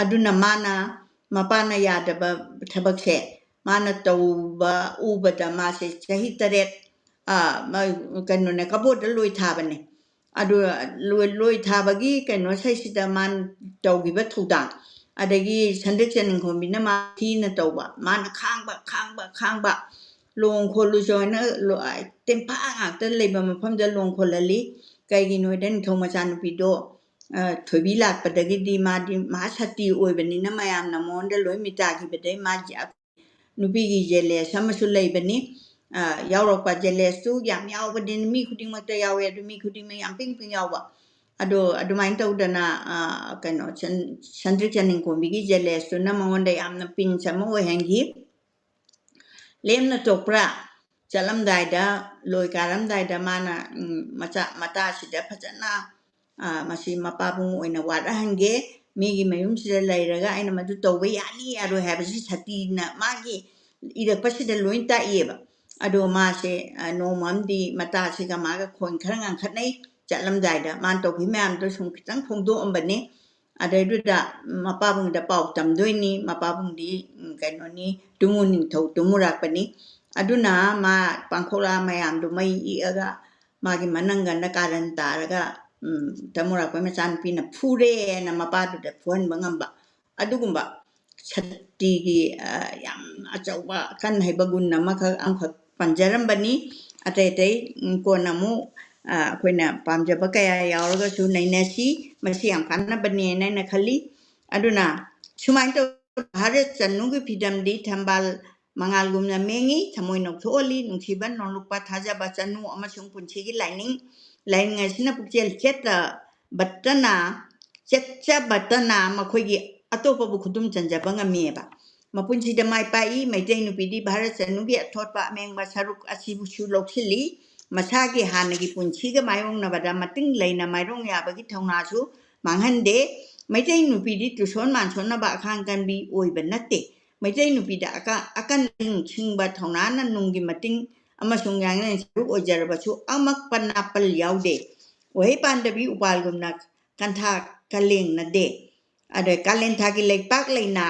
ꯑꯗꯨꯅ ꯃꯥꯅ, ꯃꯄꯥꯅ ꯌꯥꯗꯕ ꯊꯕꯛꯁꯦ ꯃꯥꯅ ꯇꯧꯕ ꯎꯕꯗ ꯃꯥꯁꯦ ꯆꯍꯤ ꯇꯔꯦꯠ, ꯑ, ꯃ-, ꯀꯩꯅꯣꯅꯦ, ꯀꯕꯣꯗ ꯂꯣꯏ ꯊꯥꯕꯅꯦ꯫ ꯑꯗꯨ ꯂꯣꯏ, ꯂꯣꯏ ꯊꯥꯕꯒꯤ ꯀꯩꯅꯣ ꯁꯩꯁꯤꯗ ꯃꯥꯅ ꯇꯧꯈꯤꯕ ꯊꯧꯗꯥꯡ, ꯑꯗꯒꯤ ꯁꯟꯗ꯭ꯔꯤꯛ ꯆꯅꯤꯡꯈꯣꯝꯕꯤꯅ ꯃꯥ ꯊꯤꯅ ꯇꯧꯕ, ꯃꯥꯅ ꯈꯥꯡꯕ, ꯈꯥꯡꯕ, ꯈꯥꯡꯕ, ꯂꯣꯡ ꯈꯣꯠꯂꯨꯁꯨ ꯍꯥꯏꯅ ꯂꯣ-, ꯑ, ꯇꯦꯝꯐꯥ ꯉꯥꯛꯇ ꯂꯩꯕ ꯃꯐꯝꯗ ꯂꯣꯡ ꯈꯣꯜꯍꯜꯂꯤ꯫ ꯀꯩꯒꯤꯅꯣꯗ ꯅꯤꯡꯊꯧ ꯃꯆꯥꯅꯨꯄꯤꯗꯣ, ꯑ, ꯊꯣꯏꯕꯤ ꯂꯥꯛꯄꯗꯒꯤꯗꯤ ꯃꯥꯗꯤ ꯃꯍꯥ ꯁꯇꯤ ꯑꯣꯏꯕꯅꯤꯅ ꯃꯌꯥꯝꯅ ꯃꯉꯣꯟꯗ ꯂꯣꯏ ꯃꯤꯇꯥꯈꯤꯕꯗꯩ ꯃꯥ ꯖ-, ꯅꯨꯄꯤꯒꯤ ꯖꯦꯂꯦꯁ ꯑꯃꯁꯨ ꯂꯩꯕꯅꯤ꯫ ꯑ, ꯌꯥꯎꯔꯛꯄ ꯖꯦꯂꯦꯁꯇꯨ ꯌꯥꯝ ꯌꯥꯎꯕꯅꯤ, ꯃꯤ ꯈꯨꯗꯤꯡꯃꯛꯇ ꯌꯥꯎꯋꯦ, ꯑꯗꯨ ꯃꯤ ꯈꯨꯗꯤꯡꯃꯛ ꯌꯥꯝ ꯄꯤꯡ ꯄꯤꯡ ꯌꯥꯎꯕ꯫ ꯑꯗꯣ ꯑꯗꯨꯃꯥꯏꯅ ꯇꯧꯗꯅ, ꯑ, ꯀꯩꯅꯣ, ꯁꯟ-, ꯁꯟꯗ꯭ꯔꯤꯛ ꯆꯅꯤꯡꯈꯣꯝꯕꯤꯒꯤ ꯖꯦꯂꯦꯁꯇꯨꯅ ꯃꯉꯣꯟꯗ ꯌꯥꯝꯅ ꯄꯤꯟꯁ ꯑꯃ ꯑꯣꯏꯍꯟꯈꯤ꯫ ꯂꯦꯝꯅ ꯇꯣꯛꯄ꯭ꯔꯥ? ꯆꯠꯂꯝꯗꯥꯏꯗ, ꯂꯣꯏ ꯀꯥꯔꯝꯗꯥꯏꯗ ꯃꯥꯅ, ꯎꯝ, ꯃꯆꯥ, ꯃꯇꯥꯁꯤꯗ ꯐꯖꯅ, ꯑ, ꯃꯁꯤ ꯃꯄꯥꯕꯨꯡ ꯑꯣꯏꯅ ꯋꯥꯔꯛꯍꯟꯒꯦ, ꯃꯤꯒꯤ ꯃꯌꯨꯝꯁꯤꯗ ꯂꯩꯔꯒ ꯑꯩꯅ ꯃꯗꯨ ꯇꯧꯕ ꯌꯥꯅꯤ ꯌꯥꯔꯣꯏ ꯍꯥꯏꯕꯁꯤ ꯁꯇꯤꯅ ꯃꯥꯒꯤ ꯏꯔꯛꯄꯁꯤꯗ ꯂꯣꯏ ꯇꯥꯛꯏꯌꯦꯕ꯫ ꯑꯗꯣ ꯃꯥꯁꯦ, ꯑ, ꯅꯣꯡꯃ ꯑꯃꯗꯤ ꯃꯇꯥꯁꯤꯒ ꯃꯥꯒ ꯈꯣꯟ ꯈꯔ ꯉꯥꯡꯈꯠꯅꯩ꯫ ꯆꯠꯂꯝꯗꯥꯏꯗ ꯃꯥꯅ ꯇꯧꯈꯤꯕ ꯃꯌꯥꯝꯗꯣ ꯁꯨꯝ ꯈꯤꯇꯪ ꯐꯣꯡꯗꯣꯛꯑꯝꯕꯅꯤ꯫ ꯑꯗꯩꯗꯨꯗ ꯃꯄꯥꯕꯨꯡꯗ ꯄꯥꯎ ꯇꯝꯗꯣꯏꯅꯤ꯫ ꯃꯄꯥꯕꯨꯡꯗꯤ, ꯎꯝ, ꯀꯩꯅꯣꯅꯤ, ꯇꯨꯃꯨ ꯅꯤꯡꯊꯧ ꯇꯨꯃꯨꯔꯥꯛꯄꯅꯤ꯫ ꯑꯗꯨꯅ ꯃꯥ ꯄꯥꯡꯈꯣꯛꯂꯥ ꯃꯌꯥꯝꯗꯣ ꯃꯩ ꯏꯛꯑꯒ ꯃꯥꯒꯤ ꯃꯅꯪꯒꯟꯗ ꯀꯥꯔꯟ ꯇꯥꯔꯒ, ꯎꯝ, ꯇꯃꯨꯔꯥꯛꯄꯩ ꯃꯆꯥꯅꯨꯄꯤꯅ ꯐꯨꯔꯦꯅ ꯃꯄꯥꯗꯨꯗ ꯐꯨꯍꯟꯕ ꯉꯝꯕ ꯑꯗꯨꯒꯨꯝꯕ ꯁꯛꯇꯤꯒꯤ, ꯑ, ꯌꯥꯝ ꯑꯆꯧꯕ ꯑꯀꯟ ꯍꯩꯕ ꯒꯨꯟ ꯑꯃꯈꯛ, ꯑꯃꯈꯛ ꯄꯟꯖꯔꯝꯕꯅꯤ꯫ ꯑꯇꯩ ꯑꯇꯩ, ꯎꯝ, ꯀꯣꯟꯅ ꯑꯃꯨꯛ, ꯑ, ꯑꯩꯈꯣꯏꯅ ꯄꯥꯝꯖꯕ ꯀꯌꯥ ꯌꯥꯎꯔꯒꯁꯨ ꯅꯩꯅꯁꯤ꯫ ꯃꯁꯤ ꯌꯥꯝ ꯀꯥꯟꯅꯕꯅꯦꯅ ꯑꯩꯅ ꯈꯜꯂꯤ꯫ ꯑꯗꯨꯅ ꯁꯨꯃꯥꯏꯅ ꯇꯧ-, ꯚꯥꯔꯠ ꯆꯅꯨꯒꯤ ꯐꯤꯗꯝꯗꯤ ꯊꯝꯕꯥꯜ ꯃꯉꯥꯜꯒꯨꯝꯅ ꯃꯦꯡꯉꯤ, ꯊꯃꯣꯏ ꯅꯧꯊꯣꯛꯍꯜꯂꯤ, ꯅꯨꯡꯁꯤꯕ, ꯅꯣꯂꯨꯛꯄ, ꯊꯥꯖꯕ, ꯆꯅꯨ ꯑꯃꯁꯨꯡ ꯄꯨꯟꯁꯤꯒꯤ ꯂꯥꯏꯅꯤꯡ, ꯂꯥꯏꯅꯤꯡ ꯑꯁꯤꯅ ꯄꯨꯛꯆꯦꯜ ꯆꯦꯠꯇꯕꯇꯅ, ꯆꯦꯠꯆꯕꯇꯅ ꯃꯈꯣꯏꯒꯤ ꯑꯇꯣꯞꯄꯕꯨ ꯈꯨꯗꯨꯝ ꯆꯟꯖꯕ ꯉꯝꯃꯤꯑꯕ꯫ ꯃꯄꯨꯟꯁꯤꯗ ꯃꯥꯏ ꯄꯥꯛꯏ꯫ ꯃꯩꯇꯩ ꯅꯨꯄꯤꯗꯤ ꯚꯥꯔꯠ ꯆꯅꯨꯒꯤ ꯑꯊꯣꯠꯄ ꯑꯃꯦꯡꯕ ꯁꯔꯨꯛ ꯑꯁꯤꯕꯨꯁꯨ ꯂꯧꯁꯤꯜꯂꯤ꯫ ꯃꯁꯥꯒꯤ ꯍꯥꯟꯅꯒꯤ ꯄꯨꯟꯁꯤꯒ ꯃꯥꯌꯣꯛꯅꯕꯗ ꯃꯇꯤꯡ ꯂꯩꯅ ꯃꯥꯏꯔꯣꯡ ꯌꯥꯕꯒꯤ ꯊꯧꯅꯥꯁꯨ ꯃꯥꯡꯍꯟꯗꯦ꯫ ꯃꯩꯇꯩ ꯅꯨꯄꯤꯗꯤ ꯇꯨꯁꯣꯟ ꯃꯥꯟꯁꯣꯟꯅꯕ ꯑꯈꯥꯡ ꯀꯟꯕꯤ ꯑꯣꯏꯕ ꯅꯠꯇꯦ꯫ ꯃꯩꯇꯩ ꯅꯨꯄꯤꯗ ꯑꯀ-, ꯑꯀꯟ ꯁꯤꯡꯕ ꯊꯧꯅꯥꯅ ꯅꯨꯡꯒꯤ ꯃꯇꯤꯡ ꯑꯃꯁꯨꯡ ꯌꯥꯡꯂꯦꯟ ꯁꯔꯨꯛ ꯑꯣꯏꯖꯔꯕꯁꯨ ꯑꯃꯛꯄ ꯅꯥꯄꯜ ꯌꯥꯎꯗꯦ꯫ ꯎꯍꯩ ꯄꯥꯟꯗꯕꯤ ꯎꯄꯥꯜꯒꯨꯝꯅ ꯀꯟꯊꯥ ꯀꯂꯦꯡꯅꯗꯦ꯫ ꯑꯗ ꯀꯥꯂꯦꯟ ꯊꯥꯒꯤ ꯂꯩꯄꯥꯛ ꯂꯩꯅꯥ,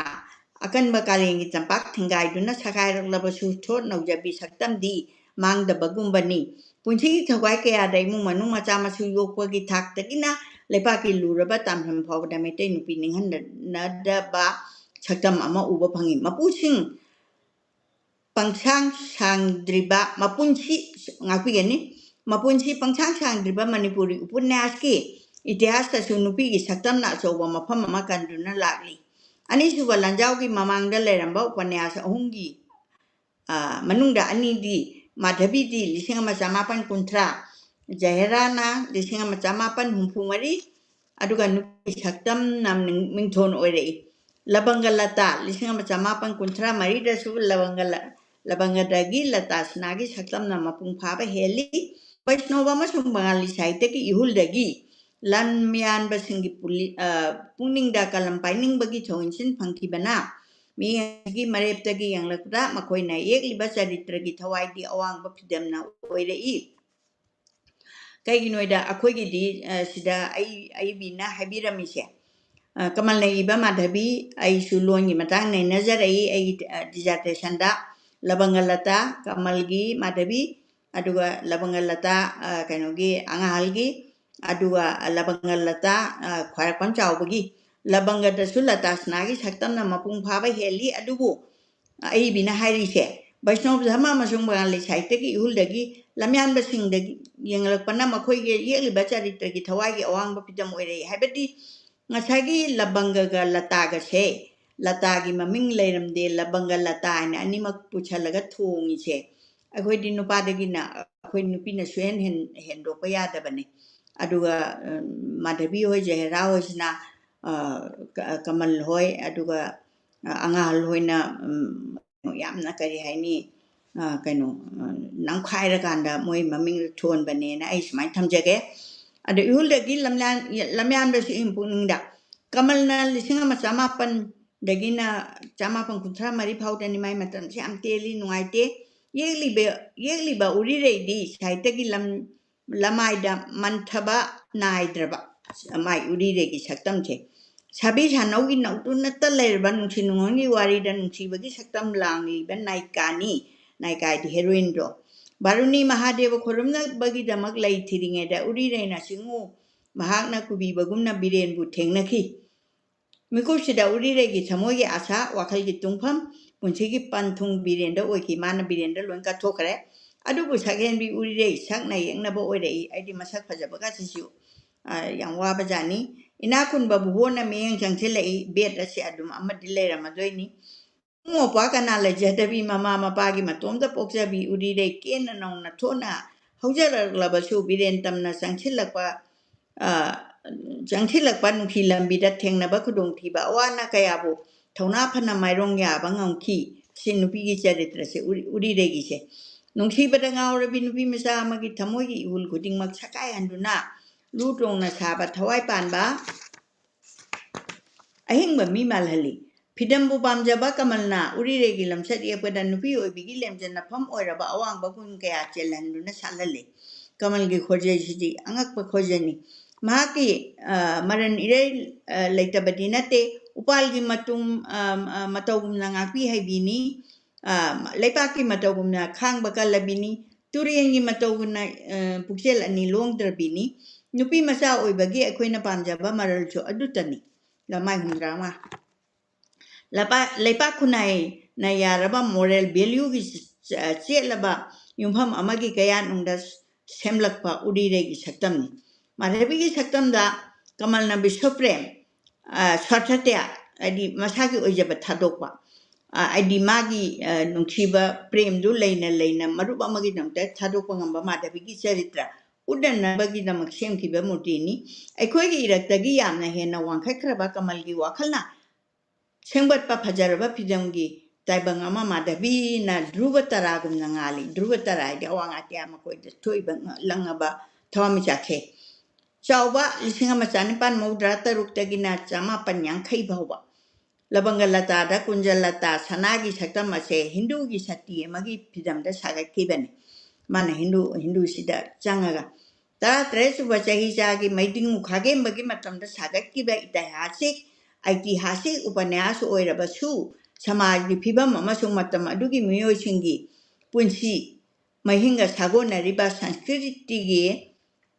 ꯑꯀꯟꯕ ꯀꯥꯂꯦꯟꯒꯤ ꯆꯝꯄꯥꯛ ꯊꯤꯡꯒꯥꯏꯗꯨꯅ ꯁꯒꯥꯏꯔꯛꯂꯕꯁꯨ ꯊꯣꯠ ꯅꯧꯖꯕꯤ ꯁꯛꯇꯝꯗꯤ ꯃꯥꯡꯗꯕꯒꯨꯝꯕꯅꯤ꯫ ꯄꯨꯟꯁꯤꯒꯤ ꯊꯧꯒꯥꯏ ꯀꯌꯥꯗ ꯏꯃꯨꯡ ꯃꯅꯨꯡ ꯃꯆꯥ ꯃꯁꯨ ꯌꯣꯛꯄꯒꯤ ꯊꯥꯛꯇꯒꯤꯅ ꯂꯩꯄꯥꯛꯀꯤ ꯂꯨꯔꯕ ꯇꯥꯡꯐꯝ ꯐꯥꯎꯕꯗ ꯃꯩꯇꯩ ꯅꯨꯄꯤ ꯅꯤꯡꯍꯟꯅꯗꯕ ꯁꯛꯇꯝ ꯑꯃ ꯎꯕ ꯐꯪꯏ꯫ ꯃꯄꯨꯁꯤꯡ ꯄꯪꯁꯥꯡ ꯁꯥꯡꯗ꯭ꯔꯤꯕ ꯃꯄꯨꯟꯁꯤ ꯉꯥꯛꯄꯤꯒꯅꯤ꯫ ꯃꯄꯨꯟꯁꯤ ꯄꯪꯁꯥꯡ ꯁꯥꯡꯗ꯭ꯔꯤꯕ ꯃꯅꯤꯄꯨꯔꯤ ꯎꯄꯟꯌꯥꯁꯀꯤ ꯏꯇꯤꯍꯥꯁꯇꯁꯨ ꯅꯨꯄꯤꯒꯤ ꯁꯛꯇꯝꯅ ꯑꯆꯧꯕ ꯃꯐꯝ ꯑꯃ ꯀꯟꯗꯨꯅ ꯂꯥꯛꯂꯤ꯫ ꯑꯅꯤꯁꯨꯕ ꯂꯥꯟꯖꯥꯎꯒꯤ ꯃꯃꯥꯡꯗ ꯂꯩꯔꯝꯕ ꯎꯄꯟꯌꯥꯁ ꯑꯍꯨꯝꯒꯤ, ꯑ, ꯃꯅꯨꯡꯗ ꯑꯅꯤꯗꯤ ꯃꯥꯙꯕꯤꯗꯤ ꯂꯤꯁꯤꯡ ꯑꯃ ꯆꯃꯥꯄꯟ ꯀꯨꯟꯊ꯭ꯔꯥ, ꯖꯍꯦꯔꯥꯅ ꯂꯤꯁꯤꯡ ꯑꯃ ꯆꯃꯥꯄꯟ ꯍꯨꯝꯐꯨ ꯃꯔꯤ, ꯑꯗꯨꯒ ꯅꯨꯄꯤ ꯁꯛꯇꯝꯅ ꯃꯤꯡ-, ꯃꯤꯡꯊꯣꯟ ꯑꯣꯏꯔꯛꯏ꯫ ꯂꯕꯪꯒ ꯂꯇꯥ ꯂꯤꯁꯤꯡ ꯑꯃ ꯆꯃꯥꯄꯟ ꯀꯨꯟꯊ꯭ꯔꯥ ꯃꯔꯤꯗꯁꯨ ꯂꯕꯪꯒ ꯂ-, ꯂꯕꯪꯒꯗꯒꯤ ꯂꯇꯥ ꯁꯅꯥꯒꯤ ꯁꯛꯇꯝꯅ ꯃꯄꯨꯡ ꯐꯥꯕ ꯍꯦꯜꯂꯤ꯫ ꯕꯩꯁꯅꯣꯕ ꯑꯃꯁꯨꯡ ꯕꯉꯥꯂꯤ ꯁꯥꯍꯤꯇ꯭ꯌꯒꯤ ꯏꯍꯨꯜꯗꯒꯤ ꯂꯝꯌꯥꯟꯕꯁꯤꯡꯒꯤ ꯄꯨꯂꯤ-, ꯑ, ꯄꯨꯛꯅꯤꯡꯗ ꯀꯂꯝ ꯄꯥꯏꯅꯤꯡꯕꯒꯤ ꯊꯧꯑꯣꯏꯟꯁꯤꯟ ꯐꯪꯈꯤꯕꯅ ꯃꯤꯌꯥꯝꯒꯤ ꯃꯔꯦꯞꯇꯒꯤ ꯌꯦꯡꯂꯛꯄꯗ ꯃꯈꯣꯏꯅ ꯌꯦꯛꯂꯤꯕ ꯆꯔꯤꯇ꯭ꯔꯒꯤ ꯊꯋꯥꯏꯗꯤ ꯑꯋꯥꯡꯕ ꯐꯤꯗꯝꯅ ꯑꯣꯏꯔꯛꯏ꯫ ꯀꯩꯒꯤꯅꯣꯗ ꯑꯩꯈꯣꯏꯒꯤꯗꯤ, ꯑ, ꯁꯤꯗ ꯑꯩ, ꯑꯏꯕꯤꯅ ꯍꯥꯏꯕꯤꯔꯝꯃꯤꯁꯦ, ꯑ, ꯀꯃꯜꯅ ꯏꯕ ꯃꯥꯙꯕꯤ, ꯑꯩꯁꯨ ꯂꯣꯟꯒꯤ ꯃꯇꯥꯡ ꯅꯩꯅꯖꯔꯛꯏ ꯑꯩꯒꯤ, ꯑ, dissertationꯗ꯫ ꯂꯕꯪꯒ ꯂꯇꯥ, ꯀꯃꯜꯒꯤ ꯃꯥꯙꯕꯤ, ꯑꯗꯨꯒ ꯂꯕꯪꯒ ꯂꯇꯥ, ꯑ, ꯀꯩꯅꯣꯒꯤ, ꯑꯉꯥꯡꯍꯜꯒꯤ, ꯑꯗꯨꯒ ꯂꯕꯪꯒ ꯂꯇꯥ, ꯑ, ꯈ꯭ꯋꯥꯏꯔꯥꯛꯄꯝ ꯆꯥꯎꯕꯒꯤ꯫ ꯂꯕꯪꯒꯗꯁꯨ ꯂꯇꯥ ꯁꯅꯥꯒꯤ ꯁꯛꯇꯝꯅ ꯃꯄꯨꯡ ꯐꯥꯕ ꯍꯦꯜꯂꯤ꯫ ꯑꯗꯨꯕꯨ ꯑꯏꯕꯤꯅ ꯍꯥꯏꯔꯤꯁꯦ, ꯕꯩꯁꯅꯣꯕ ꯙꯔꯃ ꯑꯃꯁꯨꯡ ꯕꯉꯥꯂꯤ ꯁꯥꯍꯤꯇ꯭ꯌꯒꯤ ꯏꯍꯨꯜꯗꯒꯤ ꯂꯝꯌꯥꯟꯕꯁꯤꯡꯗꯒꯤ ꯌꯦꯡꯂꯛꯄꯅ ꯃꯈꯣꯏꯒꯤ ꯌꯦꯛꯂꯤꯕ ꯆꯔꯤꯇ꯭ꯔꯒꯤ ꯊꯋꯥꯏꯒꯤ ꯑꯋꯥꯡꯕ ꯐꯤꯗꯝ ꯑꯣꯏꯔꯛꯏ꯫ ꯍꯥꯏꯕꯗꯤ ꯉꯁꯥꯏꯒꯤ ꯂꯕꯪꯒꯒ ꯂꯇꯥꯒꯁꯦ, ꯂꯇꯥꯒꯤ ꯃꯃꯤꯡ ꯂꯩꯔꯝꯗꯦ, ꯂꯕꯪꯒ ꯂꯇꯥ ꯍꯥꯏꯅ ꯑꯅꯤꯃꯛ ꯄꯨꯁꯜꯂꯒ ꯊꯣꯡꯉꯤꯁꯦ꯫ ꯑꯩꯈꯣꯏꯗꯤ ꯅꯨꯄꯥꯗꯒꯤꯅ, ꯑꯩꯈꯣꯏ ꯅꯨꯄꯤꯅ ꯁꯨꯍꯦꯟ ꯍꯦꯟ-, ꯍꯦꯟꯗꯣꯛꯄ ꯌꯥꯗꯕꯅꯤ꯫ ꯑꯗꯨꯒ, ꯎꯝ, ꯃꯥꯙꯕꯤ ꯍꯣꯏ, ꯖꯍꯦꯔꯥ ꯍꯣꯏꯁꯤꯅ, ꯑ, ꯀ-, ꯀꯃꯜ ꯍꯣꯏ, ꯑꯗꯨꯒ, ꯑ, ꯑꯉꯥꯡꯍꯜ ꯍꯣꯏꯅ, ꯎꯝ, ꯌꯥꯝꯅ ꯀꯔꯤ ꯍꯥꯏꯅꯤ, ꯑ, ꯀꯩꯅꯣ, ꯑ, ꯅꯝꯈꯥꯏꯔꯀꯥꯟꯗ ꯃꯣꯏ ꯃꯃꯤꯡ ꯊꯣꯟꯕꯅꯦꯅ ꯑꯩ ꯁꯨꯃꯥꯏꯅ ꯊꯝꯖꯒꯦ꯫ ꯑꯗꯣ ꯏꯍꯨꯜꯗꯒꯤ ꯂꯝꯌꯥꯟ-, ꯂꯝꯌꯥꯟꯕꯁꯤ ꯑꯩꯒꯤ ꯄꯨꯛꯅꯤꯡꯗ ꯀꯃꯜꯅ ꯂꯤꯁꯤꯡ ꯑꯃ ꯆꯃꯥꯄꯟꯗꯒꯤꯅ ꯆꯃꯥꯄꯟ ꯀꯨꯟꯊ꯭ꯔꯥ ꯃꯔꯤ ꯐꯥꯎꯗꯅꯤ, ꯃꯥꯏ ꯃꯇꯝꯁꯤ ꯌꯥꯝ ꯇꯦꯜꯂꯤ, ꯅꯨꯡꯉꯥꯏꯇꯦ꯫ ꯌꯦꯛꯂꯤꯕ, ꯌꯦꯛꯂꯤꯕ ꯎꯔꯤꯔꯩꯗꯤ ꯁꯥꯍꯤꯇ꯭ꯌꯒꯤ ꯂꯝ, ꯂꯃꯥꯏꯗ ꯃꯟꯊꯕ ꯅꯥꯏꯗ꯭ꯔꯕ ꯃꯥꯏ ꯎꯔꯤꯔꯩꯒꯤ ꯁꯛꯇꯝꯁꯦ꯫ ꯁꯥꯕꯤ ꯁꯥꯅꯧꯒꯤ ꯅꯧꯗꯨꯅꯇ ꯂꯩꯔꯕ ꯅꯨꯡꯁꯤ ꯅꯨꯡꯉꯣꯟꯒꯤ ꯋꯥꯔꯤꯗ ꯅꯨꯡꯁꯤꯕꯒꯤ ꯁꯛꯇꯝ ꯂꯥꯡꯂꯤꯕ ꯅꯥꯏꯀꯥꯅꯤ, ꯅꯥꯏꯀꯥꯗꯤ ꯍꯦꯔꯣꯏꯟꯗꯣ꯫ ꯕꯥꯔꯨꯅꯤ ꯃꯍꯥꯗꯦꯕ ꯈꯨꯔꯨꯝꯅꯕꯒꯤꯗꯃꯛ ꯂꯩ ꯊꯤꯔꯤꯉꯩꯗ ꯎꯔꯤꯔꯩꯅ ꯆꯤꯡꯉꯨ ꯃꯍꯥꯛꯅ ꯀꯨꯕꯤꯕꯒꯨꯝꯅ ꯕꯤꯔꯦꯟꯕꯨ ꯊꯦꯡꯅꯈꯤ꯫ ꯃꯤꯀꯨꯞꯁꯤꯗ ꯎꯔꯤꯔꯩꯒꯤ ꯊꯃꯣꯏꯒꯤ ꯑꯥꯁꯥ, ꯋꯥꯈꯜꯒꯤ ꯇꯨꯡꯐꯝ, ꯄꯨꯟꯁꯤꯒꯤ ꯄꯟꯊꯨꯡ ꯕꯤꯔꯦꯟꯗ ꯑꯣꯏꯈꯤ꯫ ꯃꯥꯅ ꯕꯤꯔꯦꯟꯗ ꯂꯣꯏ ꯀꯠꯊꯣꯛꯈ꯭ꯔꯦ꯫ ꯑꯗꯨꯕꯨ ꯁꯛꯍꯦꯟꯕꯤ ꯎꯔꯤꯔꯩ ꯁꯛꯅ ꯌꯦꯛꯅꯕ ꯑꯣꯏꯔꯛꯏ꯫ ꯑꯩꯗꯤ ꯃꯁꯛ ꯐꯖꯕꯒꯁꯤꯁꯨ, ꯑ, ꯌꯥꯝ ꯋꯥꯕꯖꯥꯠꯅꯤ꯫ ꯏꯅꯥꯛ ꯈꯨꯟꯕꯕꯨ ꯍꯣꯟꯅ ꯃꯤꯠꯌꯦꯡ ꯆꯪꯁꯤꯜꯂꯛꯏ꯫ ꯕꯦꯠ ꯑꯁꯤ ꯑꯗꯨꯝ ꯑꯃꯗꯤ ꯂꯩꯔꯝꯃꯗꯣꯏꯅꯤ꯫ ꯃꯃꯧ ꯃꯄꯥ ꯀꯅꯥ ꯂꯩꯖꯗꯕꯤ, ꯃꯃꯥ ꯃꯄꯥꯒꯤ ꯃꯇꯣꯝꯇ ꯄꯣꯛꯆꯕꯤ ꯎꯔꯤꯔꯩ ꯀꯦꯟꯅ ꯅꯧꯅ ꯊꯣꯛꯅ ꯍꯧꯖꯔꯛꯂꯕꯁꯨ ꯕꯤꯔꯦꯟ ꯇꯝꯅ ꯆꯪꯁꯤꯜꯂꯛꯄ, ꯑ, ꯆꯪꯁꯤꯜꯂꯛꯄ ꯅꯨꯡꯁꯤ ꯂꯝꯕꯤꯗ ꯊꯦꯡꯅꯕ ꯈꯨꯗꯣꯡꯊꯤꯕ ꯑꯋꯥ ꯑꯅꯥ ꯀꯌꯥꯕꯨ ꯊꯧꯅꯥ ꯐꯅ ꯃꯥꯏꯔꯣꯡ ꯌꯥꯕ ꯉꯝꯈꯤ꯫ ꯁꯤ ꯅꯨꯄꯤꯒꯤ ꯆꯔꯤꯇ꯭ꯔꯁꯦ, ꯎꯔꯤ-, ꯎꯔꯤꯔꯩꯒꯤꯁꯦ꯫ ꯅꯨꯡꯁꯤꯕꯗ ꯉꯥꯎꯔꯕꯤ ꯅꯨꯄꯤ ꯃꯆꯥ ꯑꯃꯒꯤ ꯊꯃꯣꯏꯒꯤ ꯏꯍꯨꯜ ꯈꯨꯗꯤꯡꯃꯛ ꯁꯛꯀꯥꯏꯍꯟꯗꯨꯅ ꯂꯨ ꯇꯣꯡꯅ ꯁꯥꯕ ꯊꯋꯥꯏ ꯄꯥꯟꯕ ꯑꯍꯤꯡꯕ ꯃꯤ ꯃꯥꯜꯍꯜꯂꯤ꯫ ꯐꯤꯗꯝꯕꯨ ꯄꯥꯝꯖꯕ ꯀꯃꯜꯅ ꯎꯔꯤꯔꯩꯒꯤ ꯂꯝꯆꯠ ꯌꯦꯛꯄꯗ ꯅꯨꯄꯤ ꯑꯣꯏꯕꯤꯒꯤ ꯂꯦꯝꯖꯅꯐꯝ ꯑꯣꯏꯔꯕ ꯑꯋꯥꯡꯕ ꯒꯨꯟ ꯀꯌꯥ ꯆꯦꯜꯍꯟꯗꯨꯅ ꯁꯥꯠꯍꯜꯂꯤ꯫ ꯀꯃꯜꯒꯤ ꯈꯣꯟꯖꯦꯜꯁꯤꯗꯤ ꯑꯉꯛꯄ ꯈꯣꯟꯖꯦꯜꯅꯤ꯫ ꯃꯍꯥꯛꯀꯤ, ꯑ, ꯃꯔꯟ ꯏꯔꯩ, ꯑ, ꯂꯩꯇꯕꯗꯤ ꯅꯠꯇꯦ꯫ ꯎꯄꯥꯜꯒꯤ ꯃꯇꯨꯝ, ꯑ, ꯑ, ꯃꯇꯧꯒꯨꯝꯅ ꯉꯥꯛꯄꯤ ꯍꯩꯕꯤꯅꯤ꯫ ꯑ, ꯂꯩꯄꯥꯛꯀꯤ ꯃꯇꯧꯒꯨꯝꯅ ꯈꯥꯡꯕ ꯀꯜꯂꯕꯤꯅꯤ꯫ ꯇꯨꯔꯦꯟꯒꯤ ꯃꯇꯧꯒꯨꯝꯅ, ꯑ, ꯄꯨꯛꯆꯦꯜ ꯑꯅꯤ ꯂꯣꯡꯗ꯭ꯔꯕꯤꯅꯤ꯫ ꯅꯨꯄꯤ ꯃꯆꯥ ꯑꯣꯏꯕꯒꯤ ꯑꯩꯈꯣꯏꯅ ꯄꯥꯝꯖꯕ ꯃꯔꯜꯁꯨ ꯑꯗꯨꯇꯅꯤ꯫ ꯂꯃꯥꯏ ꯍꯨꯝꯗ꯭ꯔꯥ ꯃꯉꯥ꯫ ꯂꯄꯥ-, ꯂꯩꯄꯥꯛ ꯈꯨꯟꯅꯥꯏꯅ ꯌꯥꯔꯕ moral valueꯒꯤ ꯆ-, ꯆꯦꯠꯂꯕ ꯌꯨꯝꯐꯝ ꯑꯃꯒꯤ ꯀꯌꯥꯠꯅꯨꯡꯗ ꯁꯦꯝꯂꯛꯄ ꯎꯔꯤꯔꯩꯒꯤ ꯁꯛꯇꯝꯅꯤ꯫ ꯃꯥꯙꯕꯤꯒꯤ ꯁꯛꯇꯝꯗ ꯀꯃꯜꯅ ꯕꯤꯁ꯭ꯋ ꯄ꯭ꯔꯦꯝ, ꯑ, ꯁ꯭ꯋꯥꯔꯊꯇ꯭ꯌꯥꯒ, ꯍꯥꯏꯗꯤ ꯃꯁꯥꯒꯤ ꯑꯣꯏꯖꯕ ꯊꯥꯗꯣꯛꯄ, ꯑ, ꯍꯥꯏꯗꯤ ꯃꯥꯒꯤ, ꯑ, ꯅꯨꯡꯁꯤꯕ ꯄ꯭ꯔꯦꯝꯗꯨ ꯂꯩꯅ ꯂꯩꯅ ꯃꯔꯨꯞ ꯑꯃꯒꯤꯗꯃꯛꯇ ꯊꯥꯗꯣꯛꯄ ꯉꯝꯕ ꯃꯥꯙꯕꯤꯒꯤ ꯆꯔꯤꯇ꯭ꯔ ꯎꯠꯅꯅꯕꯒꯤꯗꯃꯛ ꯁꯦꯝꯈꯤꯕ ꯃꯨꯔꯇꯤꯅꯤ꯫ ꯑꯩꯈꯣꯏꯒꯤ ꯏꯔꯛꯇꯒꯤ ꯌꯥꯝꯅ ꯍꯦꯟꯅ ꯋꯥꯡꯈꯠꯈ꯭ꯔꯕ ꯀꯃꯜꯒꯤ ꯋꯥꯈꯜꯅ ꯁꯦꯝꯒꯠꯄ ꯐꯖꯔꯕ ꯐꯤꯗꯝꯒꯤ ꯇꯥꯏꯕꯪ ꯑꯃ ꯃꯥꯙꯕꯤꯅ ꯙ꯭ꯔꯨꯕ ꯇꯔꯥꯒꯨꯝꯅ ꯉꯥꯜꯂꯤ꯫ ꯙ꯭ꯔꯨꯕ ꯇꯔꯥ ꯍꯥꯏꯗꯤ ꯑꯋꯥꯡ ꯑꯇꯤꯌꯥ ꯃꯀꯣꯏꯗ ꯊꯣꯛꯏꯕ ꯉ-, ꯂꯪꯉꯕ ꯊꯋꯥꯟꯃꯤꯆꯥꯛꯁꯦ꯫ ꯆꯥꯎꯕ ꯂꯤꯁꯤꯡ ꯑꯃ ꯆꯅꯤꯄꯥꯟ ꯃꯧꯗ꯭ꯔꯥ ꯇꯔꯨꯛꯇꯒꯤꯅ ꯆꯃꯥꯄꯟ ꯌꯥꯡꯈꯩ ꯐꯥꯎꯕ꯫ ꯂꯕꯪꯒ ꯂꯇꯥꯗ ꯀꯨꯟꯖ ꯂꯇꯥ ꯁꯅꯥꯒꯤ ꯁꯛꯇꯝ ꯑꯁꯦ ꯍꯤꯟꯗꯨꯒꯤ ꯁꯛꯇꯤ ꯑꯃꯒꯤ ꯐꯤꯗꯝꯗ ꯁꯥꯒꯠꯈꯤꯕꯅꯤ꯫ ꯃꯥꯅ ꯍꯤꯟꯗꯨ, ꯍꯤꯟꯗꯨꯁꯤꯗ ꯆꯪꯉꯒ꯫ ꯇꯔꯥꯇꯔꯦꯠ ꯁꯨꯕ ꯆꯍꯤꯆꯥꯒꯤ ꯃꯩꯗꯤꯡꯉꯨ ꯈꯥꯒꯦꯝꯕꯒꯤ ꯃꯇꯝꯗ ꯁꯥꯒꯠꯈꯤꯕ ꯏꯇꯤꯍꯥꯁꯤꯛ, ꯑꯩꯇꯤꯍꯥꯁꯤꯛ ꯎꯄꯟꯌꯥꯁ ꯑꯣꯏꯔꯕꯁꯨ, ꯁꯃꯥꯖꯒꯤ ꯐꯤꯕꯝ ꯑꯃꯁꯨꯡ ꯃꯇꯝ ꯑꯗꯨꯒꯤ ꯃꯤꯑꯣꯏꯁꯤꯡꯒꯤ ꯄꯨꯟꯁꯤ ꯃꯍꯤꯡꯒ ꯁꯥꯒꯣꯟꯅꯔꯤꯕ ꯁꯪꯁꯀ꯭ꯔꯤꯇꯤꯒꯤ,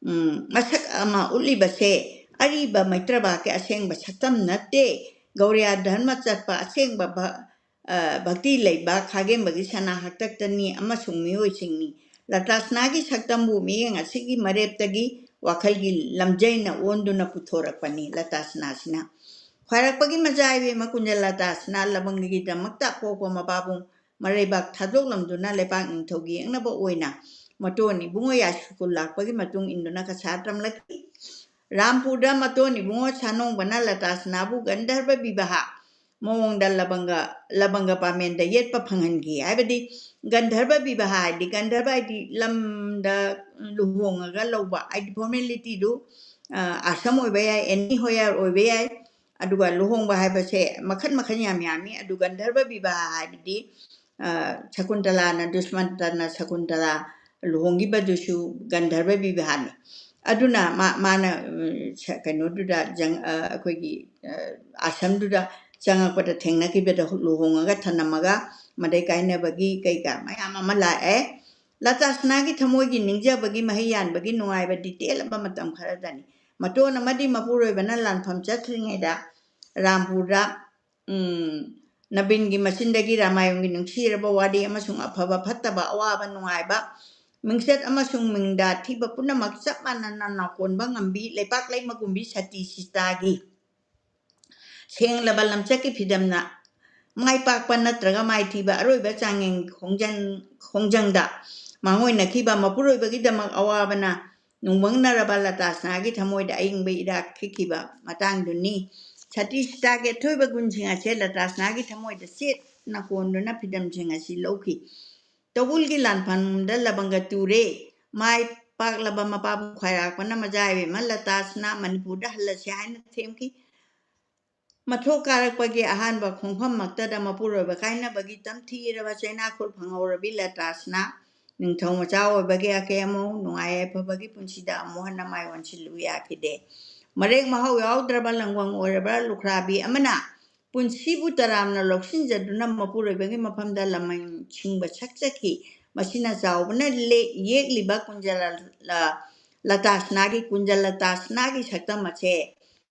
ꯎꯝ, ꯃꯁꯛ ꯑꯃ ꯎꯠꯂꯤꯕꯁꯦ ꯑꯔꯤꯕ ꯃꯩꯇ꯭ꯔꯕꯥꯛꯀꯤ ꯑꯁꯦꯡꯕ ꯁꯛꯇꯝ ꯅꯠꯇꯦ꯫ ꯒꯧꯔꯤꯌꯥ ꯙꯔꯃ ꯆꯠꯄ ꯑꯁꯦꯡꯕ ꯚ-, ꯑ, ꯚꯛꯇꯤ ꯂꯩꯕ ꯈꯥꯒꯦꯝꯕꯒꯤ ꯁꯅꯥ ꯍꯥꯛꯇꯛꯇꯅꯤ ꯑꯃꯁꯨꯡ ꯃꯤꯑꯣꯏꯁꯤꯡꯅꯤ꯫ ꯂꯇꯥꯁꯅꯥꯒꯤ ꯁꯛꯇꯝꯕꯨ ꯃꯤꯠꯌꯦꯡ ꯑꯁꯤꯒꯤ ꯃꯔꯦꯞꯇꯒꯤ ꯋꯥꯈꯜꯒꯤ ꯂꯝꯖꯩꯅ ꯑꯣꯟꯗꯨꯅ ꯄꯨꯊꯣꯔꯛꯄꯅꯤ ꯂꯇꯥꯁꯅꯥꯁꯤꯅ꯫ ꯈ꯭ꯋꯥꯏꯔꯥꯛꯄꯒꯤ ꯃꯆꯥ ꯏꯕꯦꯝꯃ ꯀꯨꯟꯖ ꯂꯇꯥꯁꯅꯥ ꯂꯕꯪꯒꯒꯤꯗꯃꯛꯇ ꯄꯣꯛꯄ ꯃꯄꯥꯕꯨꯡ ꯃꯔꯩꯕꯥꯛ ꯊꯥꯗꯣꯛꯂꯝꯗꯨꯅ ꯂꯩꯄꯥꯛ ꯅꯤꯡꯊꯧꯒꯤ ꯌꯦꯛꯅꯕ ꯑꯣꯏꯅ ꯃꯇꯣꯟ ꯏꯕꯨꯡꯉꯣ ꯌꯥꯏꯁ꯭ꯀꯨꯜ ꯂꯥꯛꯄꯒꯤ ꯃꯇꯨꯡ ꯏꯟꯗꯨꯅ ꯀꯁꯥꯔ ꯇꯝꯂꯛꯈꯤ꯫ ꯔꯥꯝꯄꯨꯔꯗ ꯃꯇꯣꯟ ꯏꯕꯨꯡꯉꯣ ꯁꯥꯅꯣꯡꯕꯅ ꯂꯇꯥꯁꯅꯥꯕꯨ ꯒꯟꯙꯔꯕ ꯕꯤꯕꯥꯍ ꯃꯑꯣꯡꯗ ꯂꯕꯪꯒ, ꯂꯕꯪꯒ ꯄꯥꯃꯦꯟꯗ ꯌꯦꯠꯄ ꯐꯪꯍꯟꯈꯤ꯫ ꯍꯥꯏꯕꯗꯤ ꯒꯟꯙꯔꯕ ꯕꯤꯕꯥꯍ ꯍꯥꯏꯗꯤ ꯒꯟꯙꯔꯕ ꯍꯥꯏꯗꯤ ꯂꯝꯗ ꯂꯨꯍꯣꯡꯉꯒ ꯂꯧꯕ ꯍꯥꯏꯗꯤ ꯐꯣꯔꯃꯦꯂꯤꯇꯤꯗꯨ, ꯑ, ꯑꯥꯁ꯭ꯔꯝ ꯑꯣꯏꯕ ꯌꯥꯏ, ꯑꯦꯅꯤ ꯍꯣꯌꯥꯔ ꯑꯣꯏꯕ ꯌꯥꯏ꯫ ꯑꯗꯨꯒ ꯂꯨꯍꯣꯡꯕ ꯍꯥꯏꯕꯁꯦ ꯃꯈꯜ ꯃꯈꯜ ꯌꯥꯝ ꯌꯥꯝꯃꯤ꯫ ꯑꯗꯨ ꯒꯟꯙꯔꯕ ꯕꯤꯕꯥꯍ ꯍꯥꯏꯕꯗꯤ, ꯑ, ꯁꯀꯨꯟꯇꯂꯥꯅ, ꯗꯨꯁꯃꯟꯇꯅ ꯁꯀꯨꯟꯇꯂꯥ ꯂꯨꯍꯣꯡꯈꯤꯕꯗꯨꯁꯨ ꯒꯟꯙꯔꯕ ꯕꯤꯕꯥꯍꯅꯤ꯫ ꯑꯗꯨꯅ ꯃꯥ-, ꯃꯥꯅ, ꯎꯝ, ꯁ-, ꯀꯩꯅꯣꯗꯨꯗ ꯖꯪ-, ꯑ, ꯑꯩꯈꯣꯏꯒꯤ, ꯑ, ꯑꯥꯁ꯭ꯔꯝꯗꯨꯗ ꯆꯪꯉꯛꯄꯗ ꯊꯦꯡꯅꯈꯤꯕꯗ ꯂꯨꯍꯣꯡꯉꯒ ꯊꯅꯝꯃꯒ ꯃꯗꯩ ꯀꯥꯏꯅꯕꯒꯤ ꯀꯩꯀꯥ ꯃꯌꯥꯝ ꯑꯃ ꯂꯥꯛꯑꯦ꯫ ꯂꯇꯥꯁꯅꯥꯒꯤ ꯊꯃꯣꯏꯒꯤ ꯅꯤꯡꯖꯕꯒꯤ ꯃꯍꯩ ꯌꯥꯟꯕꯒꯤ ꯅꯨꯡꯉꯥꯏꯕꯗꯤ ꯇꯦꯜꯂꯕ ꯃꯇꯝ ꯈꯔꯗꯅꯤ꯫ ꯃꯇꯣꯟ ꯑꯃꯗꯤ ꯃꯄꯨꯔꯣꯏꯕꯅ ꯂꯥꯟꯐꯝ ꯆꯠꯇ꯭ꯔꯤꯉꯩꯗ ꯔꯥꯝꯄꯨꯔꯗ, ꯎꯝ, ꯅꯕꯤꯟꯒꯤ ꯃꯆꯤꯟꯗꯒꯤ ꯔꯥꯃꯥꯌꯟꯒꯤ ꯅꯨꯡꯁꯤꯔꯕ ꯋꯥꯔꯤ ꯑꯃꯁꯨꯡ ꯑꯐꯕ ꯐꯠꯇꯕ, ꯑꯋꯥꯕ ꯅꯨꯡꯉꯥꯏꯕ, ꯃꯤꯡꯆꯠ ꯑꯃꯁꯨꯡ ꯃꯤꯡꯗ ꯊꯤꯕ ꯄꯨꯝꯅꯃꯛ ꯆꯞ ꯃꯥꯟꯅꯅ ꯅꯥꯀꯣꯟꯕ ꯉꯝꯕꯤ ꯂꯩꯄꯥꯛ ꯂꯩꯃꯒꯨꯝꯕꯤ ꯁꯇꯤ ꯁꯤꯇꯥꯒꯤ ꯁꯦꯡꯂꯕ ꯂꯝꯆꯠꯀꯤ ꯐꯤꯗꯝꯅ ꯃꯥꯏ ꯄꯥꯛꯄ ꯅꯠꯇ꯭ꯔꯒ ꯃꯥꯏꯊꯤꯕ ꯑꯔꯣꯏꯕ ꯆꯥꯡꯌꯦꯡ ꯈꯣꯡꯖꯪ-, ꯈꯣꯡꯖꯪꯗ ꯃꯥꯡꯑꯣꯏꯅꯈꯤꯕ ꯃꯄꯨꯔꯣꯏꯕꯒꯤꯗꯃꯛ ꯑꯋꯥꯕꯅ ꯅꯨꯡꯃꯪꯅꯔꯕ ꯂꯇꯥꯁꯅꯥꯒꯤ ꯊꯃꯣꯏꯗ ꯑꯏꯪꯕ ꯏꯔꯥꯛ ꯈꯤꯛꯈꯤꯕ ꯃꯇꯥꯡꯗꯨꯅꯤ꯫ ꯁꯇꯤ ꯁꯤꯇꯥꯒꯤ ꯑꯊꯣꯏꯕ ꯒꯨꯟꯁꯤꯡ ꯑꯁꯦ ꯂꯇꯥꯁꯅꯥꯒꯤ ꯊꯃꯣꯏꯗ ꯆꯦꯠꯅ ꯀꯣꯟꯗꯨꯅ ꯐꯤꯗꯝꯁꯤꯡ ꯑꯁꯤ ꯂꯧꯈꯤ꯫ ꯇꯧꯕꯨꯜꯒꯤ ꯂꯥꯟꯐꯝꯗ ꯂꯕꯪꯒ ꯇꯨꯔꯦ꯫ ꯃꯥꯏ ꯄꯥꯛꯂꯕ ꯃꯄꯥꯕꯨ ꯈ꯭ꯋꯥꯏꯔꯥꯛꯄꯅ ꯃꯖꯥ ꯏꯕꯦꯝꯃ ꯂꯇꯥꯁꯅꯥ ꯃꯅꯤꯄꯨꯔꯗ ꯍꯜꯂꯁꯤ ꯍꯥꯏꯅ ꯊꯦꯝꯈꯤ꯫ ꯃꯊꯣꯛ ꯀꯥꯔꯛꯄꯒꯤ ꯑꯍꯥꯟꯕ ꯈꯣꯡꯐꯝꯃꯛꯇꯗ ꯃꯄꯨꯔꯣꯏꯕ ꯀꯥꯏꯅꯕꯒꯤ ꯇꯝꯊꯤꯔꯕ ꯆꯩꯅꯥꯈꯨꯔ ꯐꯪꯍꯧꯔꯕꯤ ꯂꯇꯥꯁꯅꯥ ꯅꯤꯡꯊꯧ ꯃꯆꯥ ꯑꯣꯏꯕꯒꯤ ꯑꯀꯦ ꯑꯃꯧ, ꯅꯨꯡꯉꯥꯏ ꯌꯥꯏꯐꯕꯒꯤ ꯄꯨꯟꯁꯤꯗ ꯑꯃꯨꯛ ꯍꯟꯅ ꯃꯥꯏ ꯑꯣꯟꯁꯤꯜꯂꯨ ꯌꯥꯈꯤꯗꯦ꯫ ꯃꯔꯦꯛ ꯃꯍꯥꯎ ꯌꯥꯎꯗ꯭ꯔꯕ ꯂꯪꯋꯪ ꯑꯣꯏꯔꯕ ꯂꯨꯈ꯭ꯔꯥꯕꯤ ꯑꯃꯅ ꯄꯨꯟꯁꯤꯕꯨ ꯇꯔꯥꯝꯅ ꯂꯧꯁꯤꯟꯖꯗꯨꯅ ꯃꯄꯨꯔꯣꯏꯕꯒꯤ ꯃꯐꯝꯗ ꯂꯃꯟ ꯁꯤꯡꯕ ꯁꯛꯆꯈꯤ꯫ ꯃꯁꯤꯅ ꯆꯥꯎꯕꯅ ꯂꯦ-, ꯌꯦꯛꯂꯤꯕ ꯀꯨꯟꯖ ꯂ-, ꯂ-, ꯂꯇꯥꯁꯅꯥꯒꯤ, ꯀꯨꯟꯖ ꯂꯇꯥꯁꯅꯥꯒꯤ ꯁꯛꯇꯝ ꯑꯁꯦ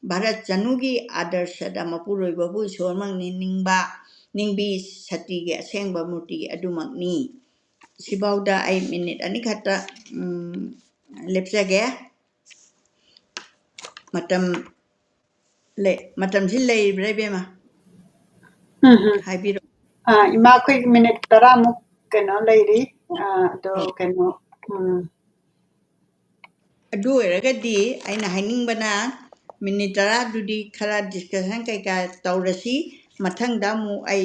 ꯚꯥꯔꯠ ꯆꯅꯨꯒꯤ ꯑꯥꯗꯔꯁꯗ ꯃꯄꯨꯔꯣꯏꯕꯕꯨ ꯏꯁꯣꯔꯃꯛ ꯅꯤꯡꯕ, ꯅꯤꯡꯕꯤ ꯁꯇꯤꯒꯤ ꯑꯁꯦꯡꯕ ꯃꯨꯔꯇꯤ ꯑꯗꯨꯃꯛꯅꯤ꯫ ꯁꯤꯐꯥꯎꯗ ꯑꯩ ꯃꯤꯅꯤꯠ ꯑꯅꯤꯈꯛꯇ, ꯎꯝ, ꯂꯦꯞꯆꯒꯦ꯫ ꯃꯇꯝ ꯂꯩ, ꯃꯇꯝꯁꯤ ꯂꯩꯔꯤꯕ꯭ꯔꯥ, ꯏꯕꯦꯝꯃ? ꯎꯝ, ꯎꯝ꯫ ꯍꯥꯏꯕꯤꯔꯣ꯫ ꯑꯥ, ꯏꯃꯥ, ꯑꯩꯈꯣꯏꯒꯤ ꯃꯤꯅꯤꯠ ꯇꯔꯥꯃꯨꯛ ꯀꯩꯅꯣ ꯂꯩꯔꯤ꯫ ꯑꯥ, ꯑꯗꯣ ꯎꯝ꯫ ꯀꯩꯅꯣ, ꯎꯝ꯫ ꯑꯗꯨ ꯑꯣꯏꯔꯒꯗꯤ ꯑꯩꯅ ꯍꯥꯏꯅꯤꯡꯕꯅ, ꯃꯤꯅꯤꯠ ꯇꯔꯥꯗꯨꯗꯤ ꯈꯔ ꯗꯤꯁꯀꯁꯟ ꯀꯩꯀꯥ ꯇꯧꯔꯁꯤ꯫ ꯃꯊꯪꯗ ꯑꯃꯨꯛ ꯑꯩ,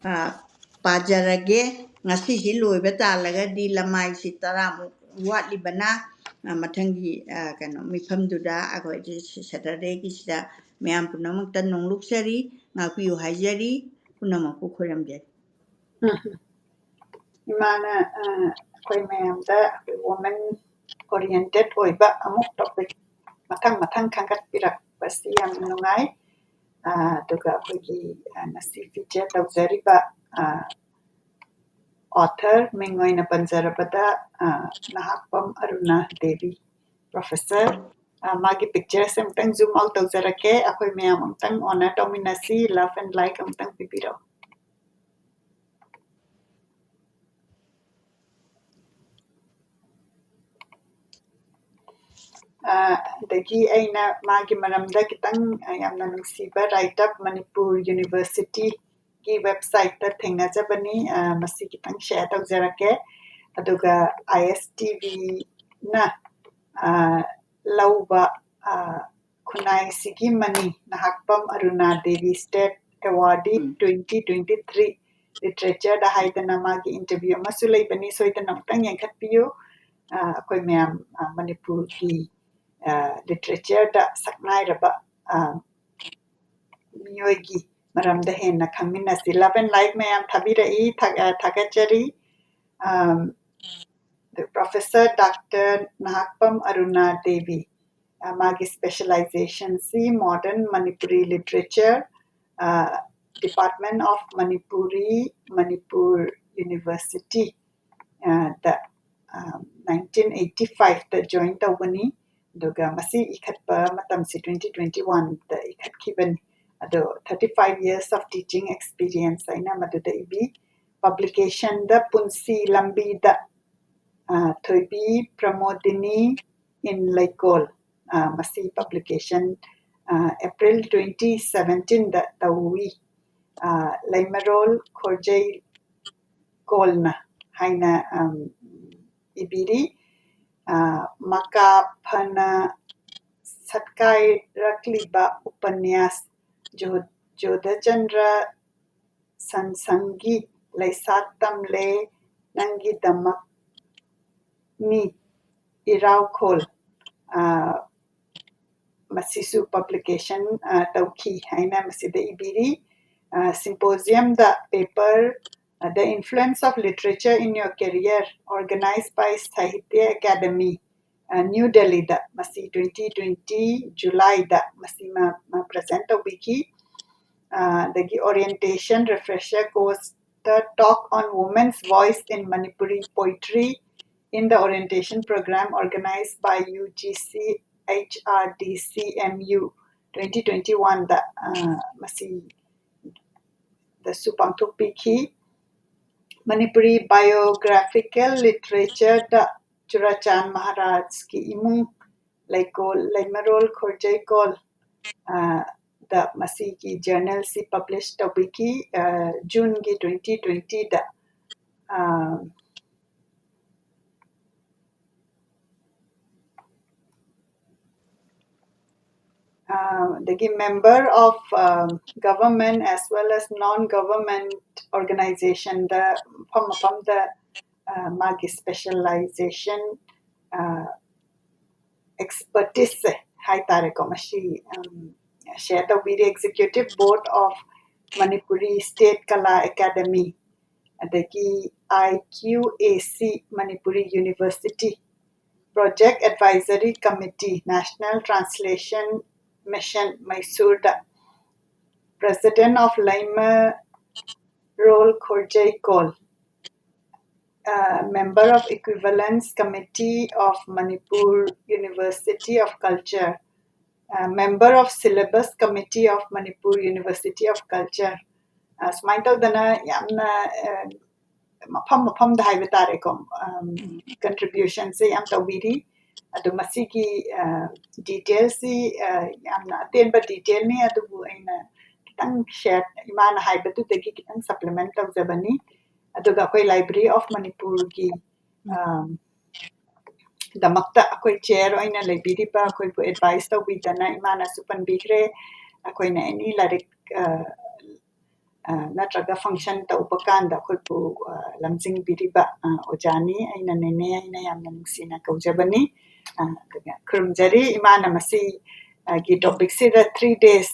ꯑꯥ, ꯄꯥꯖꯔꯒꯦ꯫ ꯉꯁꯤꯁꯤ ꯂꯣꯏꯕ ꯇꯥꯜꯂꯒꯗꯤ ꯂꯃꯥꯏꯁꯤ ꯇꯔꯥꯃꯨꯛ ꯋꯥꯠꯂꯤꯕꯅ, ꯑꯥ, ꯃꯊꯪꯒꯤ, ꯑꯥ, ꯀꯩꯅꯣ, ꯃꯤꯐꯝꯗꯨꯗ ꯑꯩꯈꯣꯏ ꯁꯦꯇꯔꯗꯦꯒꯤꯁꯤꯗ ꯃꯌꯥꯝ ꯄꯨꯝꯅꯃꯛꯇ ꯅꯣꯡꯂꯨꯛꯆꯔꯤ, ꯉꯥꯛꯄꯤꯌꯨ ꯍꯥꯏꯖꯔꯤ, ꯄꯨꯝꯅꯃꯛꯄꯨ ꯈꯣꯏꯔꯝꯖꯔꯤ꯫ ꯎꯝ꯫ ꯏꯃꯥꯅ, ꯑ, ꯑꯩꯈꯣꯏ ꯃꯌꯥꯝꯗ ꯑꯩꯈꯣꯏ women oriented ꯑꯣꯏꯕ ꯑꯃꯨꯛ topic ꯃꯊꯪ ꯃꯊꯪ ꯈꯟꯒꯠꯄꯤꯔꯛꯄꯁꯤ ꯌꯥꯝ ꯅꯨꯡꯉꯥꯏ꯫ ꯑ, ꯑꯗꯨꯒ ꯑꯩꯈꯣꯏꯒꯤ, ꯑ, ꯉꯁꯤ feature ꯇꯧꯖꯔꯤꯕ, ꯑ, author ꯃꯤꯡ ꯑꯣꯏꯅ ꯄꯟꯖꯔꯕꯗ, ꯑ, ꯅꯍꯥꯛꯄꯝ ꯑꯔꯨꯅꯥ ꯗꯦꯕꯤ, professor, ꯑ, ꯃꯥꯒꯤ pictureꯁꯦ ꯑꯃꯨꯛꯇꯪ zoom out ꯇꯧꯖꯔꯛꯀꯦ꯫ ꯑꯩꯈꯣꯏ ꯃꯌꯥꯝ ꯑꯃꯨꯛꯇꯪ honor ꯇꯧꯃꯤꯟꯅꯁꯤ, love and like ꯑꯃꯨꯛꯇꯪ ꯄꯤꯕꯤꯔꯛꯑꯣ꯫ ꯑ, ꯑꯗꯒꯤ ꯑꯩꯅ ꯃꯥꯒꯤ ꯃꯔꯝꯗ ꯈꯤꯇꯪ, ꯑ, ꯌꯥꯝꯅ ꯅꯨꯡꯁꯤꯕ write up ꯃꯅꯤꯄꯨꯔ Universityꯒꯤ websiteꯇ ꯊꯦꯡꯅꯖꯕꯅꯤ꯫ ꯑ, ꯃꯁꯤ ꯈꯤꯇꯪ share ꯇꯧꯖꯔꯛꯀꯦ꯫ ꯑꯗꯨꯒ ISTVꯅ, ꯑ, ꯂꯧꯕ, ꯑ, ꯈꯨꯟꯅꯥꯏꯁꯤꯒꯤ ꯃꯅꯤ, ꯅꯍꯥꯛꯄꯝ ꯑꯔꯨꯅꯥ ꯗꯦꯕꯤ state awardee ꯎꯝ꯫ twenty twenty-three literatureꯗ ꯍꯥꯏꯗꯅ ꯃꯥꯒꯤ interview ꯑꯃꯁꯨ ꯂꯩꯕꯅꯤ, ꯁꯣꯏꯗꯅ ꯑꯃꯨꯛꯇꯪ ꯌꯦꯡꯈꯠꯄꯤꯌꯨ꯫ ꯑ, ꯑꯩꯈꯣꯏ ꯃꯌꯥꯝ, ꯑ, ꯃꯅꯤꯄꯨꯔꯒꯤ, ꯑ, literatureꯗ ꯁꯛꯅꯥꯏꯔꯕ, ꯑ, ꯃꯤꯑꯣꯏꯒꯤ ꯃꯔꯝꯗ ꯍꯦꯟꯅ ꯈꯪꯃꯤꯟꯅꯁꯤ꯫ Love and like ꯃꯌꯥꯝ ꯊꯥꯕꯤꯔꯛꯏ, ꯊꯥ-, ꯑ, ꯊꯥꯒꯠꯆꯔꯤ꯫ ꯑꯝ, ꯑꯗꯨ Professor Doctor ꯅꯍꯥꯛꯄꯝ ꯑꯔꯨꯅꯥ ꯗꯦꯕꯤ, ꯑ, ꯃꯥꯒꯤ specialization ꯁꯤ Modern Manipuri Literature, ꯑ, Department of Manipuri, Manipur University, ꯑ, ꯗ, ꯑ, nineteen eighty five ꯇ join ꯇꯧꯕꯅꯤ꯫ ꯑꯗꯨꯒ ꯃꯁꯤ ꯏꯈꯠꯄ ꯃꯇꯝꯁꯤ twenty twenty one ꯗ ꯏꯈꯠꯈꯤꯕꯅꯤ꯫ ꯑꯗꯣ thirty five years of teaching experience ꯍꯥꯏꯅ ꯃꯗꯨꯗ ꯏꯕꯤ꯫ Publication ꯗ ꯄꯨꯟꯁꯤ ꯂꯝꯕꯤꯗ, ꯑ, ꯊꯣꯏꯕꯤ ꯄ꯭ꯔꯃꯣꯗꯤꯅꯤ in ꯂꯩꯀꯣꯜ, ꯑ, ꯃꯁꯤ publication, ꯑ, April twenty seventeen ꯗ ꯇꯧꯏ꯫ ꯑ, ꯂꯩꯃꯔꯣꯜ ꯈꯣꯔꯖꯩ ꯀꯣꯜꯅ ꯍꯥꯏꯅ, ꯑꯝ, ꯏꯕꯤꯔꯤ꯫ ꯑ, ꯃꯀꯥ ꯐꯅ ꯁꯠꯀꯥꯏꯔꯛꯂꯤꯕ ꯎꯄꯟꯌꯥꯁ ꯖꯣ-, ꯖꯣꯙꯆꯟꯗ꯭ꯔ ꯁꯟꯁꯪꯒꯤ ꯂꯩꯁꯥꯠ ꯇꯝꯂꯦ ꯅꯪꯒꯤꯗꯃꯛ ꯃꯤ ꯏꯔꯥꯎꯈꯣꯜ, ꯑ, ꯃꯁꯤꯁꯨ publication, ꯑ, ꯇꯧꯈꯤ ꯍꯥꯏꯅ ꯃꯁꯤꯗ ꯏꯕꯤꯔꯤ꯫ ꯑ, symposium ꯗ paper, ꯑ, The Influence of Literature in Your Career, organized by Sahitya Academy, ꯑ, New Delhi ꯗ ꯃꯁꯤ twenty twenty July ꯗ ꯃꯁꯤ ꯃꯥ, ꯃꯥ present ꯇꯧꯕꯤꯈꯤ꯫ ꯑ, ꯑꯗꯒꯤ orientation refresher course the Talk on Women's Voice in Manipuri Poetry in the Orientation Program organized by U G C H R D C M U twenty twenty one ꯗ, ꯑ, ꯃꯁꯤ ꯗꯁꯨ ꯄꯥꯡꯊꯣꯛꯄꯤꯈꯤ꯫ Manipuri biographical literature ꯗ ꯆꯨꯔꯥꯆꯥꯟ ꯃꯍꯥꯔꯥꯖꯀꯤ ꯏꯃꯨꯡ ꯂꯩꯀꯣꯜ, ꯂꯩꯃꯔꯣꯜ ꯈꯣꯔꯖꯩꯀꯣꯜ, ꯑ, ꯗ ꯃꯁꯤꯒꯤ journal ꯁꯤ publish ꯇꯧꯕꯤꯈꯤ, ꯑ, June ꯒꯤ twenty twenty ꯗ꯫ ꯑ, ꯑ, ꯑꯗꯒꯤ member of, ꯑ, government as well as non-government organization ꯗ ꯃꯐꯝ ꯃꯐꯝꯗ, ꯑ, ꯃꯥꯒꯤ specialization, ꯑ, expertise ꯁꯦ ꯍꯥꯏꯇꯥꯔꯦꯀꯣ, ꯃꯁꯤ, ꯎꯝ, share ꯇꯧꯕꯤꯔꯤ꯫ Executive Board of Manipuri State Kala Academy, ꯑꯗꯒꯤ I Q A C Manipuri University Project Advisory Committee National Translation Mission ꯃꯩꯁꯨꯔꯗ President of Leimarol Khorjeikol, uh, Member of Equivalence Committee of Manipur University of Culture, uh, Member of Syllabus Committee of Manipur University of Culture, uh, ꯁꯨꯃꯥꯏꯅ ꯇꯧꯗꯅ ꯌꯥꯝꯅ uh, ꯃꯐꯝ ꯃꯐꯝꯗ ꯍꯥꯏꯕ ꯇꯥꯔꯦꯀꯣ, contributionꯁꯦ ꯌꯥꯝ ꯇꯧꯕꯤꯔꯤ꯫ ꯑꯗꯣ ꯃꯁꯤꯒꯤ detailꯁꯤ ꯌꯥꯝꯅ ꯑꯇꯦꯟꯕ detailꯅꯤ, ꯑꯗꯨꯕꯨ ꯑꯩꯅ ꯈꯤꯇꯪ share, ꯏꯃꯥꯅ ꯍꯥꯏꯕꯗꯨꯗꯒꯤ ꯈꯤꯇꯪ supplement ꯇꯧꯖꯕꯅꯤ꯫ ꯑꯗꯨꯒ ꯑꯩꯈꯣꯏ Library of Manipurꯒꯤ ꯗꯃꯛꯇ ꯑꯩꯈꯣꯏ chair ꯑꯣꯏꯅ ꯂꯩꯕꯤꯔꯤꯕ ꯑꯩꯈꯣꯏꯕꯨ advise ꯇꯧꯕꯤꯗꯅ ꯏꯃꯥꯅꯁꯨ ꯄꯟꯕꯤꯈ꯭ꯔꯦ꯫ ꯑꯩꯈꯣꯏꯅ any ꯂꯥꯏꯔꯤꯛ ꯅꯠꯇ꯭ꯔꯒ function ꯇꯧꯕ ꯀꯥꯟꯗ ꯑꯩꯈꯣꯏꯕꯨ ꯂꯝꯖꯤꯡꯕꯤꯔꯤꯕ ꯑꯣꯖꯥꯅꯤ꯫ ꯑꯩꯅ ꯅꯦꯅꯦ ꯑꯩꯅ ꯌꯥꯝꯅ ꯅꯨꯡꯁꯤꯅ ꯀꯧꯖꯕꯅꯤ꯫ ꯈꯨꯔꯨꯝꯖꯔꯤ꯫ ꯏꯃꯥꯅ ꯃꯁꯤ ꯒꯤ topicꯁꯤꯗ three days,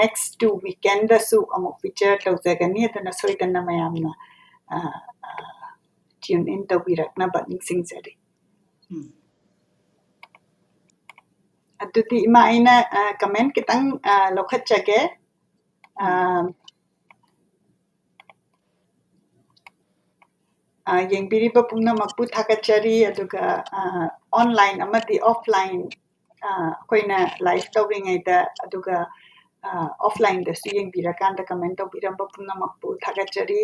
next two weekendꯗꯁꯨ ꯑꯃꯨꯛ feature ꯇꯧꯖꯒꯅꯤ꯫ ꯑꯗꯨꯅ ꯁꯣꯏꯗꯅ ꯃꯌꯥꯝꯅ tune in ꯇꯧꯕꯤꯔꯛꯅꯕ ꯅꯤꯡꯁꯤꯡꯖꯔꯤ꯫ ꯑꯗꯨꯗꯤ ꯏꯃꯥ, ꯑꯩꯅ comment ꯈꯤꯇꯪ ꯂꯧꯈꯠꯆꯒꯦ꯫ ꯌꯦꯡꯕꯤꯔꯤꯕ ꯄꯨꯝꯅꯃꯛꯄꯨ ꯊꯥꯒꯠꯆꯔꯤ꯫ ꯑꯗꯨꯒ online ꯑꯃꯗꯤ offline ꯑꯩꯈꯣꯏꯅ live ꯇꯧꯔꯤꯉꯩꯗ, ꯑꯗꯨꯒ offlineꯗꯁꯨ ꯌꯦꯡꯕꯤꯔꯀꯥꯟꯗ comment ꯇꯧꯕꯤꯔꯝꯕ ꯄꯨꯝꯅꯃꯛꯄꯨ ꯊꯥꯒꯠꯆꯔꯤ꯫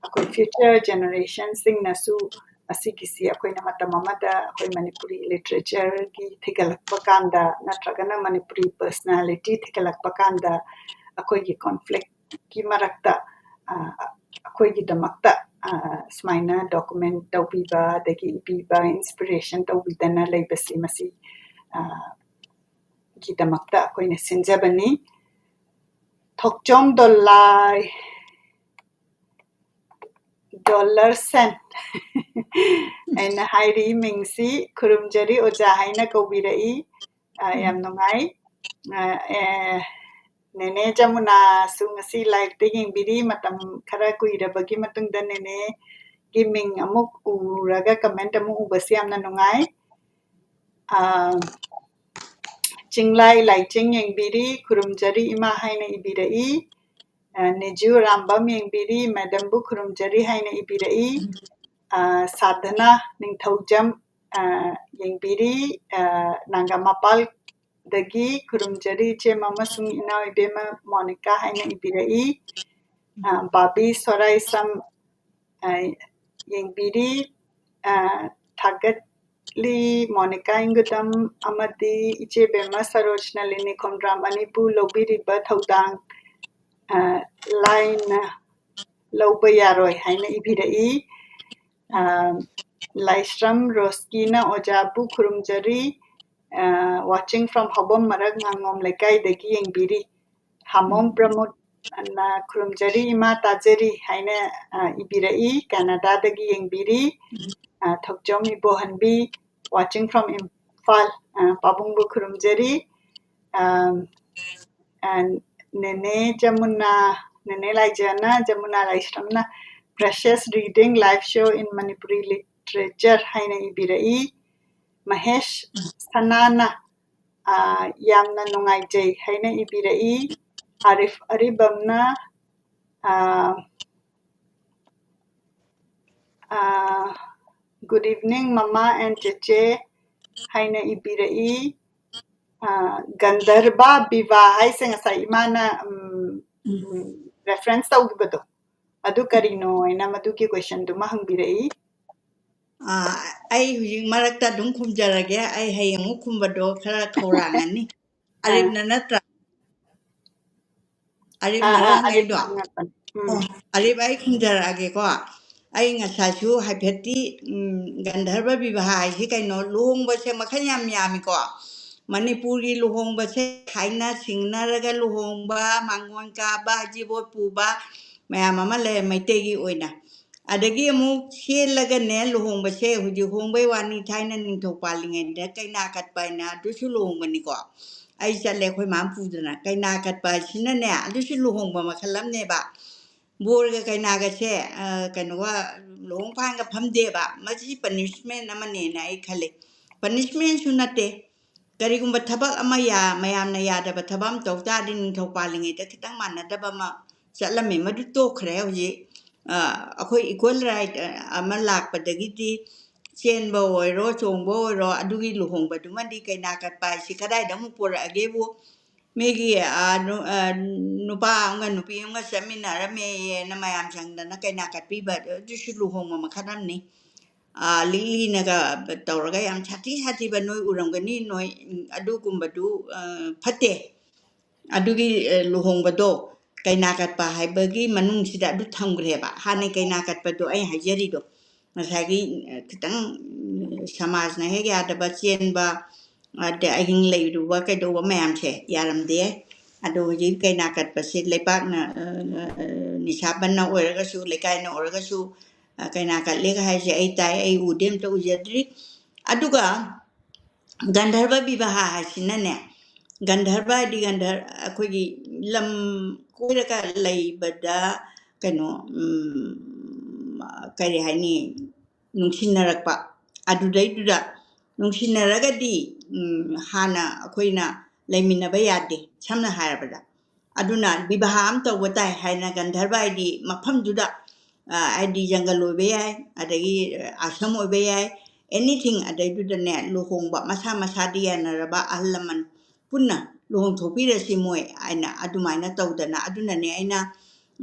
ꯑꯩꯈꯣꯏ future generationꯁꯤꯡꯅꯁꯨ ꯑꯁꯤꯒꯤꯁꯤ ꯑꯩꯈꯣꯏꯅ ꯃꯇꯝ ꯑꯃꯗ ꯑꯩꯈꯣꯏ ꯃꯅꯤꯄꯨꯔꯤ literatureꯒꯤ ꯊꯤꯒꯠꯂꯛꯄ ꯀꯥꯟꯗ ꯅꯠꯇ꯭ꯔꯒꯅ ꯃꯅꯤꯄꯨꯔꯤ personality ꯊꯤꯒꯠꯂꯛꯄ ꯀꯥꯟꯗ ꯑꯩꯈꯣꯏꯒꯤ conflictꯀꯤ ꯃꯔꯛꯇ ꯑꯩꯈꯣꯏꯒꯤꯗꯃꯛꯇ ꯁꯨꯃꯥꯏꯅ document ꯇꯧꯕꯤꯕ ꯑꯗꯒꯤ ꯏꯕꯤꯕ inspiration ꯇꯧꯕꯤꯗꯅ ꯂꯩꯕꯁꯤ ꯃꯁꯤ ꯒꯤꯗꯃꯛꯇ ꯑꯩꯈꯣꯏꯅ ꯁꯤꯟꯖꯕꯅꯤ꯫ ꯊꯣꯛꯆꯣꯝ ꯗꯣꯂꯥꯏ ꯗꯣꯂꯔꯁꯟ ꯑꯩꯅ ꯍꯥꯏꯔꯤ ꯃꯤꯡꯁꯤ꯫ ꯈꯨꯔꯨꯝꯖꯔꯤ, ꯑꯣꯖꯥ ꯍꯥꯏꯅ ꯀꯧꯕꯤꯔꯛꯏ꯫ ꯌꯥꯝ ꯅꯨꯡꯉꯥꯏ꯫ ꯅꯦꯅꯦ ꯖꯃꯨꯅꯥꯁꯨ ꯉꯁꯤ live-ꯇ ꯌꯦꯡꯕꯤꯔꯤ꯫ ꯃꯇꯝ ꯈꯔ ꯀꯨꯏꯔꯕꯒꯤ ꯃꯇꯨꯡꯗ ꯅꯦꯅꯦꯒꯤ ꯃꯤꯡ ꯑꯃꯨꯛ ꯎꯔꯒ comment ꯑꯃꯨꯛ ꯎꯕꯁꯤ ꯌꯥꯝꯅ ꯅꯨꯡꯉꯥꯏ꯫ ꯑꯥ, ꯆꯤꯡꯂꯥꯏ ꯂꯥꯏꯆꯤꯡ ꯌꯦꯡꯕꯤꯔꯤ, ꯈꯨꯔꯨꯝꯖꯔꯤ ꯏꯃꯥ ꯍꯥꯏꯅ ꯏꯕꯤꯔꯛꯏ꯫ ꯑꯥ, ꯅꯦꯖꯨ ꯔꯥꯝꯕꯝ ꯌꯦꯡꯕꯤꯔꯤ, madam-ꯕꯨ ꯈꯨꯔꯨꯝꯖꯔꯤ ꯍꯥꯏꯅ ꯏꯕꯤꯔꯛꯏ꯫ ꯑꯥ, ꯁꯥꯙꯅꯥ ꯅꯤꯡꯊꯧꯖꯝ, ꯑꯥ, ꯌꯦꯡꯕꯤꯔꯤ, ꯑꯥ, ꯅꯥꯒꯥꯃꯄꯥꯜꯗꯒꯤ ꯈꯨꯔꯨꯝꯖꯔꯤ ꯏꯆꯦꯝ ꯑꯃꯁꯨꯡ ꯏꯅꯥꯎ ꯏꯕꯦꯝꯃ ꯃꯣꯅꯤꯀꯥ ꯍꯥꯏꯅ ꯏꯕꯤꯔꯛꯏ꯫ ꯑꯥ, ꯕꯥꯕꯤ ꯁꯣꯔꯥꯏꯁꯝ, ꯑꯥ, ꯌꯦꯡꯕꯤꯔꯤ꯫ ꯑꯥ, ꯊꯥꯒꯠꯂꯤ ꯃꯣꯅꯤꯀꯥ ꯏꯪꯒꯨꯗꯝ ꯑꯃꯗꯤ ꯏꯆꯦ ꯕꯦꯝꯃ ꯁꯔꯣꯖꯅꯂꯤꯅꯤ ꯈꯣꯡꯗ꯭ꯔꯥꯝ ꯑꯅꯤꯕꯨ ꯂꯧꯕꯤꯔꯤꯕ ꯊꯧꯗꯥꯡ, ꯑꯥ, ꯂꯥꯏꯅ ꯂꯧꯕ ꯌꯥꯔꯣꯏ ꯍꯥꯏꯅ ꯏꯕꯤꯔꯛꯏ꯫ ꯑꯥ, ꯂꯥꯏꯁ꯭ꯔꯝ ꯔꯣꯁꯀꯤꯅ ꯑꯣꯖꯥꯕꯨ ꯈꯨꯔꯨꯝꯖꯔꯤ꯫ ꯑꯥ, watching from ꯍꯧꯕꯝ ꯃꯔꯛ ꯉꯥꯉꯣꯝ ꯂꯩꯀꯥꯏꯗꯒꯤ ꯌꯦꯡꯕꯤꯔꯤ꯫ ꯍꯥꯃꯣꯝ ꯎꯝ꯫ ꯄ꯭ꯔꯃꯣꯗꯅ ꯈꯨꯔꯨꯝꯖꯔꯤ ꯏꯃꯥ ꯇꯥꯖꯔꯤ ꯍꯥꯏꯅ, ꯑꯥ, ꯏꯕꯤꯔꯛꯏ, ꯀꯦꯅꯥꯗꯥꯗꯒꯤ ꯌꯦꯡꯕꯤꯔꯤ꯫ ꯎꯝ꯫ ꯑꯥ, ꯊꯣꯛꯆꯣꯝ ꯏꯕꯣꯍꯟꯕꯤ, watching from ꯏꯝꯐꯥꯜ, ꯑꯥ, ꯄꯥꯕꯨꯡꯕꯨ ꯈꯨꯔꯨꯝꯖꯔꯤ꯫ ꯑꯥ, ꯑꯥ, ꯅꯦꯅꯦ ꯖꯃꯨꯅꯥ, ꯅꯦꯅꯦ ꯂꯥꯏꯖꯅ, Yamuna ꯂꯥꯏꯁ꯭ꯔꯝꯅ precious reading live show in Manipuri literature ꯍꯥꯏꯅ ꯏꯕꯤꯔꯛꯏ꯫ ꯃꯍꯦꯁ ꯁꯅꯥꯅ, ꯑꯥ, ꯌꯥꯝꯅ ꯅꯨꯡꯉꯥꯏꯖꯩ ꯍꯥꯏꯅ ꯏꯕꯤꯔꯛꯏ꯫ ꯑꯥꯔꯤꯐ ꯑꯔꯤꯕꯝꯅ, ꯑꯥ, ꯑꯥ, good evening ꯃꯃꯥ and ꯆꯦꯆꯦ ꯍꯥꯏꯅ ꯏꯕꯤꯔꯛꯏ꯫ ꯑꯥ, ꯒꯟꯙꯔꯕ ꯕꯤꯕꯥ ꯍꯥꯏꯁꯦ ꯉꯁꯥꯏ ꯏꯃꯥꯅ, ꯎꯝ, ꯎꯝ꯫ ꯎꯝ, reference ꯇꯧꯈꯤꯕꯗꯣ, ꯑꯗꯨ ꯀꯔꯤꯅꯣ ꯍꯥꯏꯅ ꯃꯗꯨꯒꯤ question-ꯗꯨꯃ ꯍꯪꯕꯤꯔꯛꯏ꯫ ꯑꯥ, ꯑꯩ ꯍꯧꯖꯤꯛ ꯃꯔꯛꯇ ꯑꯗꯨꯝ ꯈꯨꯝꯖꯔꯒꯦ꯫ ꯑꯩ ꯍꯌꯦꯡ ꯑꯃꯨꯛ ꯈꯨꯝꯕꯗꯣ ꯈꯔ ꯈꯧꯔꯥꯡꯉꯅꯤ꯫ ꯑꯥ꯫ ꯑꯔꯤꯞꯅ ꯅꯠꯇ꯭ꯔꯥ? ꯑꯔꯤꯞꯅꯔ ꯑꯥ, ꯑꯥ, ꯑꯔꯤꯞ ꯍꯪꯉꯛꯏꯗꯣ? ꯉꯥꯛꯇꯅꯤ꯫ ꯎꯝ꯫ ꯑꯣ, ꯑꯔꯤꯞ, ꯑꯩ ꯈꯨꯝꯖꯔꯛꯑꯒꯦꯀꯣ꯫ ꯑꯩ ꯉꯁꯥꯏꯁꯨ ꯍꯥꯏꯐꯦꯠꯇꯤ, ꯎꯝ, ꯒꯟꯙꯔꯕ ꯕꯤꯕꯥꯍ ꯍꯥꯏꯁꯤ ꯀꯩꯅꯣ? ꯂꯨꯍꯣꯡꯕꯁꯦ ꯃꯈꯜ ꯌꯥꯝ ꯌꯥꯝꯃꯤꯀꯣ꯫ ꯃꯅꯤꯄꯨꯔꯒꯤ ꯂꯨꯍꯣꯡꯕꯁꯦ ꯊꯥꯏꯅ ꯁꯤꯡꯅꯔꯒ ꯂꯨꯍꯣꯡꯕ, ꯃꯥꯡꯒꯣꯟ ꯀꯥꯕ, ꯍꯩꯖꯤꯡꯄꯣꯠ ꯄꯨꯕ ꯃꯌꯥꯝ ꯑꯃ ꯂꯩ ꯃꯩꯇꯩꯒꯤ ꯑꯣꯏꯅ꯫ ꯑꯗꯒꯤ ꯑꯃꯨꯛ ꯆꯦꯜꯂꯒꯅꯦ ꯂꯨꯍꯣꯡꯕꯁꯦ, ꯍꯧꯖꯤꯛ ꯍꯣꯡꯕꯩ ꯋꯥꯅꯤ, ꯊꯥꯏꯅ ꯅꯤꯡꯊꯧ ꯄꯥꯜꯂꯤꯉꯩꯗ ꯀꯩꯅꯥ ꯀꯠꯄ ꯍꯥꯏꯅ ꯑꯗꯨꯁꯨ ꯂꯨꯍꯣꯡꯕꯅꯤꯀꯣ꯫ ꯑꯩ ꯆꯠꯂꯦ ꯑꯩꯈꯣꯏ ꯃꯥꯝ ꯄꯨꯗꯅ꯫ ꯀꯩꯅꯥ ꯀꯠꯄ ꯍꯥꯏꯁꯤꯅꯅꯦ, ꯑꯗꯨꯁꯨ ꯂꯨꯍꯣꯡꯕ ꯃꯈꯜ ꯑꯃꯅꯦꯕ꯫ ꯕꯣꯔꯒ ꯀꯩꯅꯥꯒꯁꯦ, ꯑ, ꯀꯩꯅꯣꯒ, ꯂꯨꯍꯣꯡ ꯐꯥꯟꯒ ꯐꯝꯗꯦꯕ꯫ ꯃꯁꯤ punishment ꯑꯃꯅꯦꯅ ꯑꯩ ꯈꯜꯂꯤ꯫ Punishmentꯁꯨ ꯅꯠꯇꯦ꯫ ꯀꯔꯤꯒꯨꯝꯕ ꯊꯕꯛ ꯑꯃ ꯌꯥ-, ꯃꯌꯥꯝꯅ ꯌꯥꯗꯕ ꯊꯕꯛ ꯑꯃ ꯇꯧ ꯇꯥꯔꯗꯤ, ꯅꯤꯡꯊꯧ ꯄꯥꯜꯂꯤꯉꯩꯗ ꯈꯤꯇꯪ ꯃꯥꯟꯅꯗꯕ ꯑꯃ ꯆꯠꯂꯝꯃꯤ꯫ ꯃꯗꯨ ꯇꯣꯛꯈ꯭ꯔꯦ ꯍꯧꯖꯤꯛ꯫ ꯑ, ꯑꯩꯈꯣꯏ equal right, ꯑ, ꯑꯃ ꯂꯥꯛꯄꯗꯒꯤꯗꯤ ꯆꯦꯟꯕ ꯑꯣꯏꯔꯣ, ꯆꯣꯡꯕ ꯑꯣꯏꯔꯣ, ꯑꯗꯨꯒꯤ ꯂꯨꯍꯣꯡꯕꯗꯨꯃꯗꯤ ꯀꯩꯅꯥ ꯀꯠꯄ ꯍꯥꯏꯁꯤ ꯀꯗꯥꯏꯗ ꯑꯃꯨꯛ ꯄꯨꯔꯛꯑꯒꯦꯕꯨ? ꯃꯤꯒꯤ, ꯑ, ꯅꯨ-, ꯑ, ꯅꯨꯄꯥ ꯑꯃꯒ ꯅꯨꯄꯤ ꯑꯃꯒ ꯆꯠꯃꯤꯟꯅꯔꯝꯃꯦꯌꯦꯅ ꯃꯌꯥꯝ ꯆꯪꯗꯅ ꯀꯩꯅꯥ ꯀꯠꯄꯤꯕ, ꯑꯗꯨꯁꯨ ꯂꯨꯍꯣꯡꯕ ꯃꯈꯜ ꯑꯃꯅꯤ꯫ ꯑ, ꯂꯤꯛꯂꯤꯅꯒ ꯇꯧꯔꯒ ꯌꯥꯝ ꯁꯥꯊꯤ ꯁꯥꯊꯤꯕ ꯅꯣꯏ ꯎꯔꯝꯒꯅꯤ, ꯅꯣꯏ, ꯎꯝ, ꯑꯗꯨꯒꯨꯝꯕꯗꯨ, ꯑ, ꯐꯠꯇꯦ꯫ ꯑꯗꯨꯒꯤ, ꯑ, ꯂꯨꯍꯣꯡꯕꯗꯣ ꯀꯩꯅꯥ ꯀꯠꯄ ꯍꯥꯏꯕꯒꯤ ꯃꯅꯨꯡꯁꯤꯗ ꯑꯗꯨ ꯊꯝꯈ꯭ꯔꯦꯕ꯫ ꯍꯥꯟꯅ ꯀꯩꯅꯥ ꯀꯠꯄꯗꯣ ꯑꯩ ꯍꯥꯏꯖꯔꯤꯗꯣ ꯉꯁꯥꯏꯒꯤ, ꯑ, ꯈꯤꯇꯪ, ꯎꯝ, ꯁꯃꯥꯖꯅ ꯍꯦꯛ ꯌꯥꯗꯕ, ꯆꯦꯟꯕ, ꯑꯗꯩ ꯑꯍꯤꯡ ꯂꯩꯔꯨꯕ ꯀꯩꯗꯧꯕ ꯃꯌꯥꯝꯁꯦ ꯌꯥꯔꯝꯗꯦ꯫ ꯑꯗꯣ ꯍꯧꯖꯤꯛ ꯀꯩꯅꯥ ꯀꯠꯄꯁꯦ ꯂꯩꯄꯥꯛꯅ, ꯑ, ꯑ, ꯑ, ꯅꯤꯁꯥ ꯕꯟꯅ ꯑꯣꯏꯔꯒꯁꯨ, ꯂꯩꯀꯥꯏꯅ ꯑꯣꯏꯔꯒꯁꯨ, ꯑ, ꯀꯩꯅꯥ ꯀꯠꯂꯦꯒ ꯍꯥꯏꯁꯦ ꯑꯩ ꯇꯥꯏ, ꯑꯩ ꯎꯗꯦ, ꯑꯝꯇ ꯎꯖꯗ꯭ꯔꯤ꯫ ꯑꯗꯨꯒ ꯒꯟꯙꯔꯕ ꯕꯤꯕꯥꯍ ꯍꯥꯏꯁꯤꯅꯅꯦ, ꯒꯟꯙꯔꯕ ꯍꯥꯏꯗꯤ ꯒꯟꯙꯔ-, ꯑꯩꯈꯣꯏꯒꯤ ꯂꯝ ꯀꯣꯏꯔꯒ ꯂꯩꯕꯗ ꯀꯩꯅꯣ, ꯎꯝ, ꯀꯔꯤ ꯍꯥꯏꯅꯤ, ꯅꯨꯡꯁꯤꯅꯔꯛꯄ꯫ ꯑꯗꯨꯗꯩꯗꯨꯗ ꯅꯨꯡꯁꯤꯅꯔꯒꯗꯤ, ꯎꯝ, ꯍꯥꯟꯅ ꯑꯩꯈꯣꯏꯅ ꯂꯩꯃꯤꯟꯅꯕ ꯌꯥꯗꯦ, ꯁꯝꯅ ꯍꯥꯏꯔꯕꯗ꯫ ꯑꯗꯨꯅ ꯕꯤꯕꯥꯍ ꯑꯃ ꯇꯧꯕ ꯇꯥꯏ ꯍꯥꯏꯅ ꯒꯟꯙꯔꯕ ꯍꯥꯏꯗꯤ ꯃꯐꯝꯗꯨꯗ, ꯑ, ꯍꯥꯏꯗꯤ ꯖꯪꯒꯜ ꯑꯣꯏꯕ ꯌꯥꯏ, ꯑꯗꯒꯤ, ꯑ, ꯑꯥꯁ꯭ꯔꯝ ꯑꯣꯏꯕ ꯌꯥꯏ, anything, ꯑꯗꯩꯗꯨꯗꯅꯦ ꯂꯨꯍꯣꯡꯕ ꯃꯁꯥ ꯃꯁꯥꯗꯤ ꯌꯥꯅꯔꯕ ꯑꯍꯜ ꯂꯃꯟ ꯄꯨꯟꯅ ꯂꯨꯍꯣꯡꯊꯣꯛꯄꯤꯔꯁꯤ ꯃꯣꯏ ꯍꯥꯏꯅ ꯑꯗꯨꯃꯥꯏꯅ ꯇꯧꯗꯅ꯫ ꯑꯗꯨꯅꯅꯦ ꯑꯩꯅ,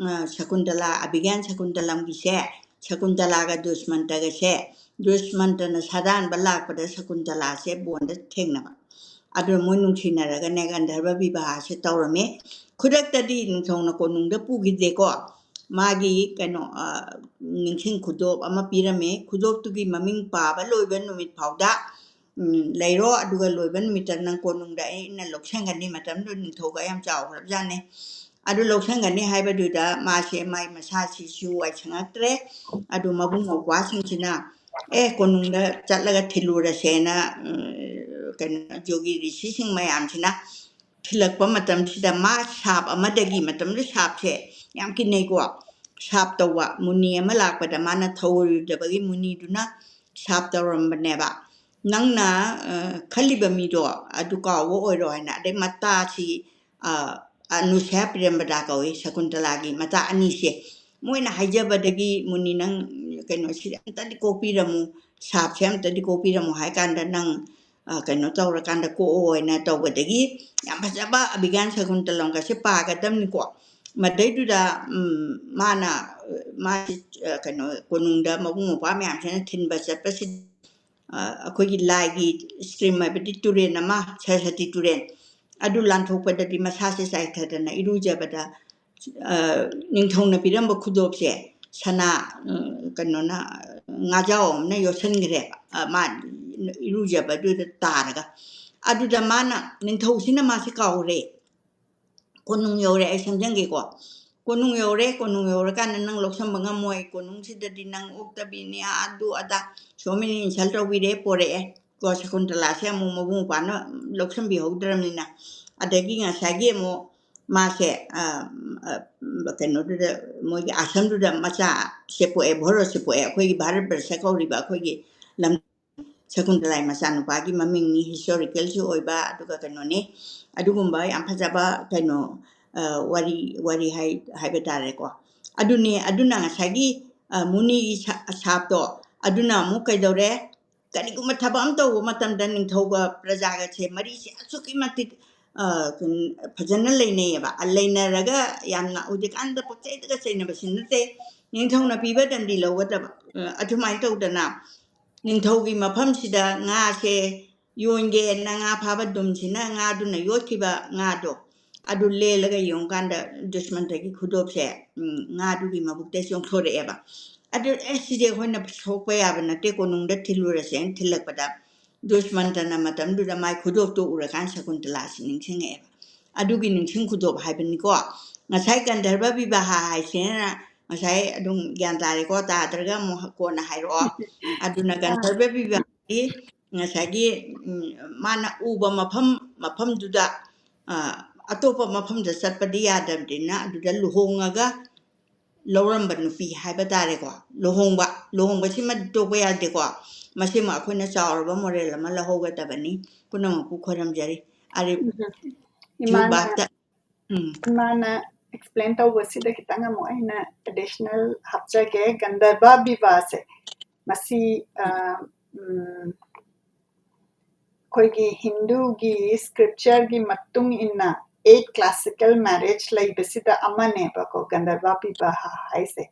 ꯑ, ꯁꯀꯨꯟꯇꯂꯥ, ꯑꯕꯤꯒ꯭ꯌꯥꯟ ꯁꯀꯨꯟꯇꯂꯝꯒꯤꯁꯦ, ꯁꯀꯨꯟꯇꯂꯥꯒ ꯗꯨꯁꯃꯟꯇꯒꯁꯦ, ꯗꯨꯁꯃꯟꯇꯅ ꯁꯥꯗꯥꯟꯕ ꯂꯥꯛꯄꯗ ꯁꯀꯨꯟꯇꯂꯥꯁꯦ ꯕꯣꯟꯗ ꯊꯦꯡꯅꯕ꯫ ꯑꯗꯨꯅ ꯃꯣꯏ ꯅꯨꯡꯁꯤꯅꯔꯒꯅꯦ ꯒꯟꯙꯔꯕ ꯕꯤꯕꯥꯍꯁꯦ ꯇꯧꯔꯝꯃꯦ꯫ ꯈꯨꯗꯛꯇꯗꯤ ꯅꯤꯡꯊꯧꯅ ꯀꯣꯅꯨꯡꯗ ꯄꯨꯈꯤꯗꯦꯀꯣ꯫ ꯃꯥꯒꯤ ꯀꯩꯅꯣ, ꯑ, ꯅꯤꯡꯁꯤꯡ ꯈꯨꯗꯣꯞ ꯑꯃ ꯄꯤꯔꯝꯃꯦ꯫ ꯈꯨꯗꯣꯞꯇꯨꯒꯤ ꯃꯃꯤꯡ ꯄꯥꯕ ꯂꯣꯏꯕ ꯅꯨꯃꯤꯠ ꯐꯥꯎꯗ, ꯎꯝ, ꯂꯩꯔꯣ, ꯑꯗꯨꯒ ꯂꯣꯏꯕ ꯅꯨꯃꯤꯠꯇ ꯅꯪ ꯀꯣꯅꯨꯡꯗ ꯑꯩꯅ ꯂꯧꯁꯟꯒꯅꯤ꯫ ꯃꯇꯝꯗꯨꯗ ꯅꯤꯡꯊꯧꯒ ꯌꯥꯝ ꯆꯥꯎꯈ꯭ꯔꯕꯖꯥꯠꯅꯦ꯫ ꯑꯗꯨ ꯂꯧꯁꯟꯒꯅꯤ ꯍꯥꯏꯕꯗꯨꯗ ꯃꯥꯁꯦ ꯃꯥꯏ ꯃꯁꯥꯁꯤꯁꯨ ꯋꯥꯏꯁꯪꯉꯛꯇ꯭ꯔꯦ꯫ ꯑꯗꯨ ꯃꯕꯨꯡ ꯃꯧꯄ꯭ꯋꯥꯁꯤꯡꯁꯤꯅ, "ꯑꯦ, ꯀꯣꯅꯨꯡꯗ ꯆꯠꯂꯒ ꯊꯤꯜꯂꯨꯔꯁꯦꯅ", ꯎꯝ, ꯀꯩꯅꯣ, ꯖꯣꯒꯤ ꯔꯤꯁꯤꯁꯤꯡ ꯃꯌꯥꯝꯁꯤꯅ ꯊꯤꯜꯂꯛꯄ ꯃꯇꯝꯁꯤꯗ ꯃꯥ ꯁꯥꯞ ꯑꯃꯗꯒꯤ, ꯃꯇꯝꯗꯨꯗ ꯁꯥꯞꯁꯦ ꯌꯥꯝ ꯀꯤꯅꯩꯀꯣ, ꯁꯥꯞ ꯇꯧꯕ ꯃꯨꯅꯤ ꯑꯃ ꯂꯥꯛꯄꯗ ꯃꯥꯅ ꯊꯧꯑꯣꯏꯗꯕꯒꯤ ꯃꯨꯅꯤꯗꯨꯅ ꯁꯥꯞ ꯇꯧꯔꯝꯕꯅꯦꯕ, "ꯅꯪꯅ ꯑ, ꯈꯜꯂꯤꯕ ꯃꯤꯗꯣ ꯑꯗꯨ ꯀꯥꯎꯕ ꯑꯣꯏꯔꯣ" ꯍꯥꯏꯅ꯫ ꯑꯗꯩ ꯃꯇꯥꯁꯤ ꯑ, ꯑꯅꯨꯁ꯭ꯌꯥ ꯄ꯭ꯔꯦꯝꯕꯗꯥ ꯀꯧꯏ, ꯁꯀꯨꯟꯇꯂꯥꯒꯤ ꯃꯆꯥ ꯑꯅꯤꯁꯦ꯫ ꯃꯣꯏꯅ ꯍꯥꯏꯖꯕꯗꯒꯤ, "ꯃꯨꯅꯤ, ꯅꯪ ꯀꯩꯅꯣꯁꯤ ꯑꯝꯇꯗꯤ ꯀꯣꯛꯄꯤꯔꯝꯃꯨ, ꯁꯥꯞꯁꯦ ꯑꯝꯇꯗꯤ ꯀꯣꯛꯄꯤꯔꯝꯃꯨ" ꯍꯥꯏ ꯀꯥꯟꯗ, "ꯅꯪ ꯑ, ꯀꯩꯅꯣ ꯇꯧꯔꯀꯥꯟꯗ ꯀꯣꯛꯑꯣ" ꯍꯥꯏꯅ ꯇꯧꯕꯗꯒꯤ, ꯌꯥꯝ ꯐꯖꯕ ꯑꯕꯤꯒ꯭ꯌꯥꯟ ꯁꯀꯨꯟꯇꯂꯝꯒꯁꯦ ꯄꯥꯒꯗꯕꯅꯤꯀꯣ꯫ ꯃꯗꯩꯗꯨꯗ ꯎꯝ, ꯃꯥꯅ ꯑ, ꯃꯥꯁꯤ ꯑ, ꯀꯩꯅꯣ, ꯀꯣꯅꯨꯡꯗ ꯃꯕꯨꯡ ꯃꯧꯄ꯭ꯋꯥ ꯃꯌꯥꯝꯁꯤꯅ ꯊꯤꯟꯕ ꯆꯠꯄꯁꯤ, ꯑ, ꯑꯩꯈꯣꯏꯒꯤ ꯂꯥꯏꯒꯤ ꯁ꯭ꯇ꯭ꯔꯤꯝ ꯍꯥꯏꯕꯗꯤ ꯇꯨꯔꯦꯜ ꯑꯃ, ꯁꯔꯁꯇꯤ ꯇꯨꯔꯦꯜ, ꯑꯗꯨ ꯂꯥꯟꯊꯣꯛꯄꯗꯗꯤ ꯃꯁꯥꯁꯦ ꯆꯥꯏꯊꯗꯅ ꯏꯔꯨꯖꯕꯗ, ꯑ, ꯅꯤꯡꯊꯧꯅ ꯄꯤꯔꯝꯕ ꯈꯨꯗꯣꯞꯁꯦ ꯁꯅꯥ, ꯎꯝ, ꯀꯩꯅꯣꯅ, ꯉꯥꯖꯥꯎ ꯑꯃꯅ ꯌꯣꯠꯁꯟꯈ꯭ꯔꯦꯕ, ꯑ, ꯃꯥ ꯏꯔꯨꯖꯕꯗꯨꯗ ꯇꯥꯔꯒ꯫ ꯑꯗꯨꯗ ꯃꯥꯅ, ꯅꯤꯡꯊꯧꯁꯤꯅ ꯃꯥꯁꯦ ꯀꯥꯎꯔꯦ꯫ "ꯀꯣꯅꯨꯡ ꯌꯧꯔꯦ, ꯑꯩ ꯁꯦꯝꯖꯟꯒꯦꯀꯣ꯫ ꯀꯣꯅꯨꯡ ꯌꯧꯔꯦ, ꯀꯣꯅꯨꯡ ꯌꯧꯔꯀꯥꯟꯗ ꯅꯪ ꯂꯧꯁꯟꯕ ꯉꯝꯃꯣꯏ, ꯀꯣꯅꯨꯡꯁꯤꯗꯗꯤ ꯅꯪ ꯑꯣꯛꯇꯕꯤꯅꯤ, ꯑꯗꯨ ꯑꯗꯥ, so many insult ꯇꯧꯕꯤꯔꯦ, ꯄꯣꯔꯛꯑꯦ"꯫ ꯀꯣ, ꯁꯀꯨꯟꯇꯂꯥꯁꯦ ꯑꯃꯨꯛ ꯃꯕꯨꯡ ꯃꯧꯄ꯭ꯋꯥꯅ ꯂꯧꯁꯟꯕꯤꯍꯧꯗ꯭ꯔꯕꯅꯤꯅ꯫ ꯑꯗꯒꯤ ꯉꯁꯥꯏꯒꯤ ꯑꯃꯨꯛ ꯃꯥꯁꯦ, ꯑ, ꯑ, ꯀꯩꯅꯣꯗꯨꯗ, ꯃꯣꯏꯒꯤ ꯑꯥꯁ꯭ꯔꯝꯗꯨꯗ ꯃꯆꯥꯁꯦ ꯄꯣꯛꯑꯦ, ꯚꯣꯔꯣꯁꯁꯦ ꯄꯣꯛꯑꯦ, ꯑꯩꯈꯣꯏꯒꯤ ꯚꯥꯔꯠ ꯕꯔꯁ ꯀꯧꯔꯤꯕ ꯑꯩꯈꯣꯏꯒꯤ ꯂꯝ ꯁꯀꯨꯟꯇꯂꯥꯏ ꯃꯆꯥꯅꯨꯄꯥꯒꯤ ꯃꯃꯤꯡꯅꯤ, ꯍꯤꯁꯇꯣꯔꯤꯀꯦꯜꯁꯨ ꯑꯣꯏꯕ, ꯑꯗꯨꯒ ꯀꯩꯅꯣꯅꯤ, ꯑꯗꯨꯒꯨꯝꯕ ꯌꯥꯝ ꯐꯖꯕ ꯀꯩꯅꯣ, ꯑ, ꯋꯥꯔꯤ, ꯋꯥꯔꯤ ꯍꯥꯏ-, ꯍꯥꯏꯕ ꯇꯥꯔꯦꯀꯣ꯫ ꯑꯗꯨꯅꯦ, ꯑꯗꯨꯅ ꯉꯁꯥꯏꯒꯤ, ꯑ, ꯃꯨꯅꯤꯒꯤ ꯁꯥ-, ꯁꯥꯞꯇꯣ, ꯑꯗꯨꯅ ꯑꯃꯨꯛ ꯀꯩꯗꯧꯔꯦ? ꯀꯔꯤꯒꯨꯝꯕ ꯊꯕꯛ ꯑꯃ ꯇꯧꯕ ꯃꯇꯝꯗ ꯅꯤꯡꯊꯧꯒ ꯄ꯭ꯔꯖꯥꯒꯁꯦ ꯃꯔꯤꯁꯦ ꯑꯁꯨꯛꯀꯤ ꯃꯇꯤꯛ, ꯑ, ꯀꯩꯅꯣ, ꯐꯖꯅ ꯂꯩꯅꯩꯌꯦꯕ꯫ ꯑ, ꯂꯩꯅꯔꯒ ꯌꯥꯝꯅ ꯍꯧꯖꯤꯛꯀꯥꯟꯗ ꯄꯪꯆꯩꯗꯒ ꯆꯩꯅꯕꯁꯤ ꯅꯠꯇꯦ, ꯅꯤꯡꯊꯧꯅ ꯄꯤꯕ ꯗꯟꯗꯤ ꯂꯧꯒꯗꯕ꯫ ꯑ, ꯑꯗꯨꯃꯥꯏꯅ ꯇꯧꯗꯅ ꯅꯤꯡꯊꯧꯒꯤ ꯃꯐꯝꯁꯤꯗ ꯉꯥꯁꯦ ꯌꯣꯟꯒꯦꯅ ꯉꯥ ꯐꯥꯕ ꯗꯨꯝꯁꯤꯅ ꯉꯥꯗꯨꯅ ꯌꯣꯠꯈꯤꯕ ꯉꯥꯗꯣ, ꯑꯗꯨ ꯂꯦꯜꯂꯒ ꯌꯦꯡꯉꯨꯀꯥꯟꯗ ꯗꯨꯁꯃꯟꯇꯒꯤ ꯈꯨꯗꯣꯞꯁꯦ, ꯎꯝ, ꯉꯥꯗꯨꯒꯤ ꯃꯕꯨꯛꯇ ꯆꯣꯡꯊꯣꯔꯛꯑꯦꯕ꯫ ꯑꯗꯨ, "ꯑꯦ, ꯁꯤꯗꯤ ꯑꯩꯈꯣꯏꯅ ꯁꯣꯛꯄ ꯌꯥꯕ ꯅꯠꯇꯦ, ꯀꯣꯅꯨꯡꯗ ꯊꯤꯜꯂꯨꯔꯁꯦꯅ" ꯊꯤꯜꯂꯛꯄꯗ, ꯗꯨꯁꯃꯟꯇꯅ ꯃꯇꯝꯗꯨꯗ ꯃꯥꯏ ꯈꯨꯗꯣꯞꯇꯣ ꯎꯔꯀꯥꯟꯗ ꯁꯀꯨꯟꯇꯂꯥꯁꯤ ꯅꯤꯡꯁꯤꯡꯉꯛꯑꯦꯕ꯫ ꯑꯗꯨꯒꯤ ꯅꯤꯡꯁꯤꯡ ꯈꯨꯗꯣꯞ ꯍꯥꯏꯕꯅꯤꯀꯣ꯫ ꯉꯁꯥꯏ ꯒꯟꯙꯔꯕ ꯕꯤꯕꯥꯍ ꯍꯥꯏꯁꯤꯅ, ꯉꯁꯥꯏ ꯑꯗꯨꯝ ꯒ꯭ꯌꯥꯟ ꯇꯥꯔꯦꯀꯣ, ꯇꯥꯗ꯭ꯔꯒ ꯑꯃꯨꯛ ꯀꯣꯟꯅ ꯍꯥꯏꯔꯛꯑꯣ꯫ ꯑꯗꯨꯅ ꯑꯥ꯫ ꯒꯟꯙꯔꯕ ꯕꯤꯕꯥꯍꯗꯤ ꯉꯁꯥꯏꯒꯤ ꯎꯝ, ꯃꯥꯅ ꯎꯕ ꯃꯐꯝ ꯃꯐꯝꯗꯨꯗ ꯑ, ꯑꯇꯣꯞꯄ ꯃꯐꯝꯗ ꯆꯠꯄꯗꯤ ꯌꯥꯗꯕꯅꯤꯅ ꯑꯗꯨꯗ ꯂꯨꯍꯣꯡꯉꯒ ꯂꯧꯔꯝꯕ ꯅꯨꯄꯤ ꯍꯥꯏꯕ ꯇꯥꯔꯦꯀꯣ, ꯂꯨꯍꯣꯡꯕ, ꯂꯨꯍꯣꯡꯕꯁꯤꯃ ꯇꯣꯛꯄ ꯌꯥꯗꯦꯀꯣ꯫ ꯃꯁꯤꯃ ꯑꯩꯈꯣꯏꯅ ꯆꯥꯎꯔꯕ ꯃꯣꯔꯦꯜ ꯑꯃ ꯂꯧꯍꯧꯒꯗꯕꯅꯤ꯫ ꯄꯨꯝꯅꯃꯛꯄꯨ ꯈꯣꯏꯔꯝꯖꯔꯤ꯫ ꯑꯔꯤꯕ ꯏꯃꯥꯅ ꯎꯝ꯫ ꯏꯃꯥꯅ explain ꯇꯧꯕꯁꯤꯗ ꯈꯤꯇꯪ ꯑꯃꯨꯛ ꯑꯩꯅ additional ꯍꯥꯞꯆꯒꯦ꯫ ꯒꯟꯙꯔꯕ ꯕꯤꯕꯥꯁꯦ ꯃꯁꯤ ꯑ, ꯎꯝ, ꯑꯩꯈꯣꯏꯒꯤ ꯍꯤꯟꯗꯨꯒꯤ scriptureꯒꯤ ꯃꯇꯨꯡ ꯏꯟꯅ eight classical marriage ꯂꯩꯕꯁꯤꯗ ꯑꯃꯅꯦꯕꯀꯣ, ꯒꯟꯙꯔꯕ ꯕꯤꯕꯥꯍ ꯍꯥꯏꯁꯦ꯫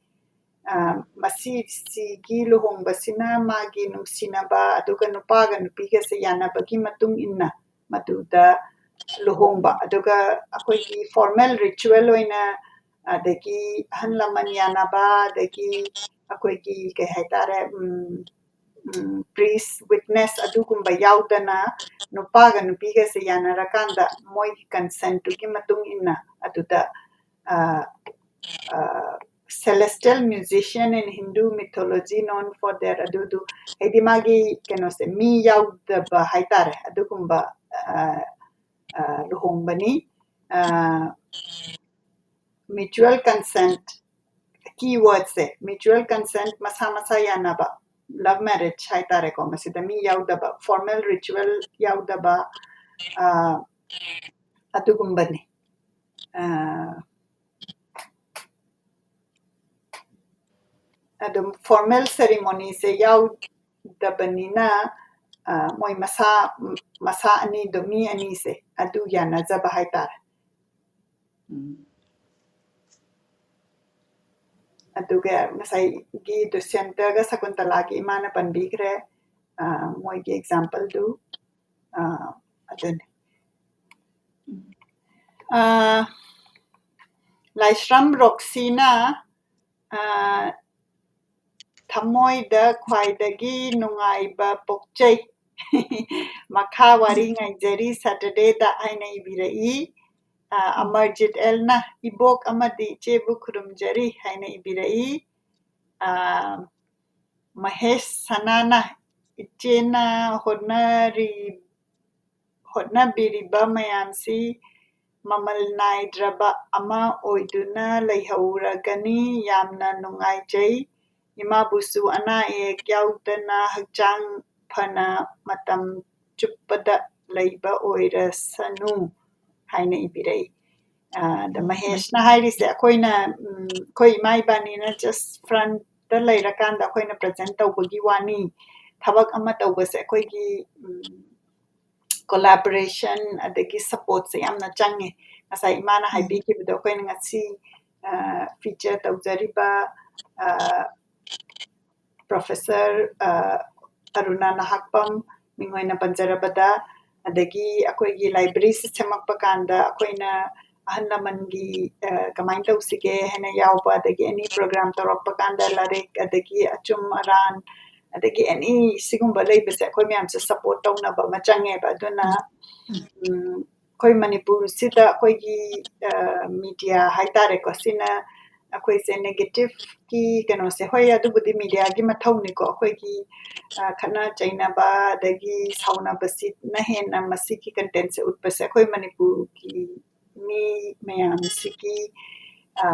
ꯑ, ꯃꯁꯤꯁꯤꯒꯤ ꯂꯨꯍꯣꯡꯕꯁꯤꯅ ꯃꯥꯒꯤ ꯅꯨꯡꯁꯤꯅꯕ ꯑꯗꯨꯒ ꯅꯨꯄꯥꯒ ꯅꯨꯄꯤꯒꯁꯦ ꯌꯥꯅꯕꯒꯤ ꯃꯇꯨꯡ ꯏꯟꯅ ꯃꯗꯨꯗ ꯂꯨꯍꯣꯡꯕ, ꯑꯗꯨꯒ ꯑꯩꯈꯣꯏꯒꯤ formal ritual ꯑꯣꯏꯅ, ꯑꯗꯒꯤ ꯑꯍꯜ ꯂꯃꯟ ꯌꯥꯅꯕ, ꯑꯗꯒꯤ ꯑꯩꯈꯣꯏꯒꯤ ꯀꯩ ꯍꯥꯏꯇꯥꯔꯦ, ꯎꯝ, ꯎꯝ, priest witness ꯑꯗꯨꯒꯨꯝꯕ ꯌꯥꯎꯗꯅ ꯅꯨꯄꯥꯒ ꯅꯨꯄꯤꯒꯁꯦ ꯌꯥꯅꯔꯀꯥꯟꯗ ꯃꯣꯏꯒꯤ consentꯇꯨꯒꯤ ꯃꯇꯨꯡ ꯏꯟꯅ ꯑꯗꯨꯗ, ꯑ, ꯑ, celestial musician in Hindu mythology known for their ꯑꯗꯨꯗꯨ, ꯍꯥꯏꯗꯤ ꯃꯥꯒꯤ ꯀꯩꯅꯣꯁꯦ ꯃꯤ ꯌꯥꯎꯗꯕ ꯍꯥꯏꯇꯥꯔꯦ, ꯑꯗꯨꯒꯨꯝꯕ, ꯑ, ꯑ, ꯂꯨꯍꯣꯡꯕꯅꯤ꯫ ꯑ, mutual consent, keywordꯁꯦ mutual consent, ꯃꯁꯥ ꯃꯁꯥ ꯌꯥꯅꯕ, love marriage ꯍꯥꯏꯇꯥꯔꯦꯀꯣ, ꯃꯁꯤꯗ ꯃꯤ ꯌꯥꯎꯗꯕ, formal ritual ꯌꯥꯎꯗꯕ, ꯑ, ꯑꯗꯨꯒꯨꯝꯕꯅꯤ꯫ ꯑ, ꯑꯗꯨꯝ formal ceremonyꯁꯦ ꯌꯥꯎꯗꯕꯅꯤꯅ, ꯑ, ꯃꯣꯏ ꯃꯁꯥ, ꯃꯁꯥ ꯑꯅꯤꯗꯣ, ꯃꯤ ꯑꯅꯤꯁꯦ ꯑꯗꯨ ꯌꯥꯅꯖꯕ ꯍꯥꯏꯇꯥꯔꯦ꯫ ꯎꯝ꯫ ꯑꯗꯨꯒ ꯉꯁꯥꯏꯒꯤ ꯗꯨꯁ꯭ꯌꯟꯇꯒ ꯁꯀꯨꯟꯇꯂꯥꯒꯤ ꯏꯃꯥꯅ ꯄꯟꯕꯤꯈ꯭ꯔꯦ, ꯑ, ꯃꯣꯏꯒꯤ exampleꯗꯨ, ꯑ, ꯑꯗꯨꯅꯤ꯫ ꯑ, ꯂꯥꯏꯁ꯭ꯔꯝ ꯔꯣꯛꯁꯤꯅ, ꯑ, "ꯊꯃꯣꯏꯗ ꯈ꯭ꯋꯥꯏꯗꯒꯤ ꯅꯨꯡꯉꯥꯏꯕ ꯄꯣꯛꯆꯩ꯫ ꯃꯈꯥ ꯋꯥꯔꯤ ꯉꯥꯏꯖꯔꯤ Saturdayꯗ" ꯍꯥꯏꯅ ꯏꯕꯤꯔꯛꯏ꯫ ꯑ, ꯑꯃꯔꯖꯤꯠ ꯑꯦꯜꯅ "ꯏꯕꯣꯛ ꯑꯃꯗꯤ ꯏꯆꯦꯕꯨ ꯈꯨꯔꯨꯝꯖꯔꯤ" ꯍꯥꯏꯅ ꯏꯕꯤꯔꯛꯏ꯫ ꯑ, ꯃꯍꯦꯁ ꯁꯅꯥꯅ ꯏꯆꯦꯅ ꯍꯣꯠꯅꯔꯤ ꯍꯣꯠꯅꯕꯤꯔꯤꯕ ꯃꯌꯥꯝꯁꯤ ꯃꯃꯜ ꯅꯥꯏꯗ꯭ꯔꯕ ꯑꯃ ꯑꯣꯏꯗꯨꯅ ꯂꯩꯍꯧꯔꯒꯅꯤ꯫ ꯌꯥꯝꯅ ꯅꯨꯡꯉꯥꯏꯖꯩ꯫ ꯏꯃꯥꯕꯨꯁꯨ ꯑꯅꯥ ꯑꯌꯦꯛ ꯌꯥꯎꯗꯅ ꯍꯛꯆꯥꯡ ꯐꯅ ꯃꯇꯝ ꯆꯨꯞꯄꯗ ꯂꯩꯕ ꯑꯣꯏꯔꯁꯅꯨ ꯍꯥꯏꯅ ꯏꯕꯤꯔꯛꯏ꯫ ꯑꯗ ꯃꯍꯦꯁꯅ ꯍꯥꯏꯔꯤꯁꯦ ꯑꯩꯈꯣꯏꯅ, ꯎꯝ, ꯑꯩꯈꯣꯏ ꯏꯃꯥ ꯏꯕꯥꯅꯤꯅ just frontꯇ ꯂꯩꯔꯀꯥꯟꯗ ꯑꯩꯈꯣꯏꯅ present ꯇꯧꯕꯒꯤ ꯋꯥꯅꯤ꯫ ꯊꯕꯛ ꯑꯃ ꯇꯧꯕꯁꯦ ꯑꯩꯈꯣꯏꯒꯤ, ꯎꯝ, collaboration ꯑꯗꯒꯤ supportꯁꯦ ꯌꯥꯝꯅ ꯆꯪꯉꯦ꯫ ꯉꯁꯥꯏ ꯏꯃꯥꯅ ꯎꯝ꯫ ꯍꯥꯏꯕꯤꯈꯤꯕꯗꯣ ꯑꯩꯈꯣꯏꯅ ꯉꯁꯤ, ꯑ, feature ꯇꯧꯖꯔꯤꯕ, ꯑ, Professor, ꯑ, ꯑꯔꯨꯅꯥ ꯅꯍꯥꯛꯄꯝ ꯃꯤꯡ ꯑꯣꯏꯅ ꯄꯟꯖꯔꯕꯗ, ꯑꯗꯒꯤ ꯑꯩꯈꯣꯏꯒꯤ libraryꯁꯤ ꯁꯦꯝꯃꯛꯄ ꯀꯥꯟꯗ ꯑꯩꯈꯣꯏꯅ ꯑꯍꯜ ꯂꯃꯟꯒꯤ, ꯑ, ꯀꯃꯥꯏꯅ ꯇꯧꯁꯤꯒꯦ ꯍꯥꯏꯅ ꯌꯥꯎꯕ, ꯑꯗꯒꯤ any program ꯇꯧꯔꯛꯄ ꯀꯥꯟꯗ ꯂꯥꯏꯔꯤꯛ, ꯑꯗꯒꯤ ꯑꯆꯨꯝ ꯑꯔꯥꯟ, ꯑꯗꯒꯤ any ꯁꯤꯒꯨꯝꯕ ꯂꯩꯕꯁꯦ ꯑꯩꯈꯣꯏ ꯃꯌꯥꯝꯁꯦ support ꯇꯧꯅꯕ ꯑꯃ ꯆꯪꯉꯦꯕ꯫ ꯑꯗꯨꯅ, ꯎꯝ꯫ ꯎꯝ, ꯑꯩꯈꯣꯏ ꯃꯅꯤꯄꯨꯔꯁꯤꯗ ꯑꯩꯈꯣꯏꯒꯤ, ꯑ, media ꯍꯥꯏꯇꯥꯔꯦꯀꯣ, ꯁꯤꯅ ꯑꯩꯈꯣꯏꯁꯦ negativeꯀꯤ ꯀꯩꯅꯣꯁꯦ, ꯍꯣꯏ, ꯑꯗꯨꯕꯨꯗꯤ mediaꯒꯤ ꯃꯊꯧꯅꯤꯀꯣ, ꯑꯩꯈꯣꯏꯒꯤ, ꯑ, ꯈꯠꯅ ꯆꯩꯅꯕ ꯑꯗꯒꯤ ꯁꯥꯎꯅꯕꯁꯤꯅ ꯍꯦꯟꯅ ꯃꯁꯤꯒꯤ contentꯁꯦ ꯎꯠꯄꯁꯦ ꯑꯩꯈꯣꯏ ꯃꯅꯤꯄꯨꯔꯒꯤ ꯃꯤ ꯃꯌꯥꯝꯁꯤꯒꯤ, ꯑ,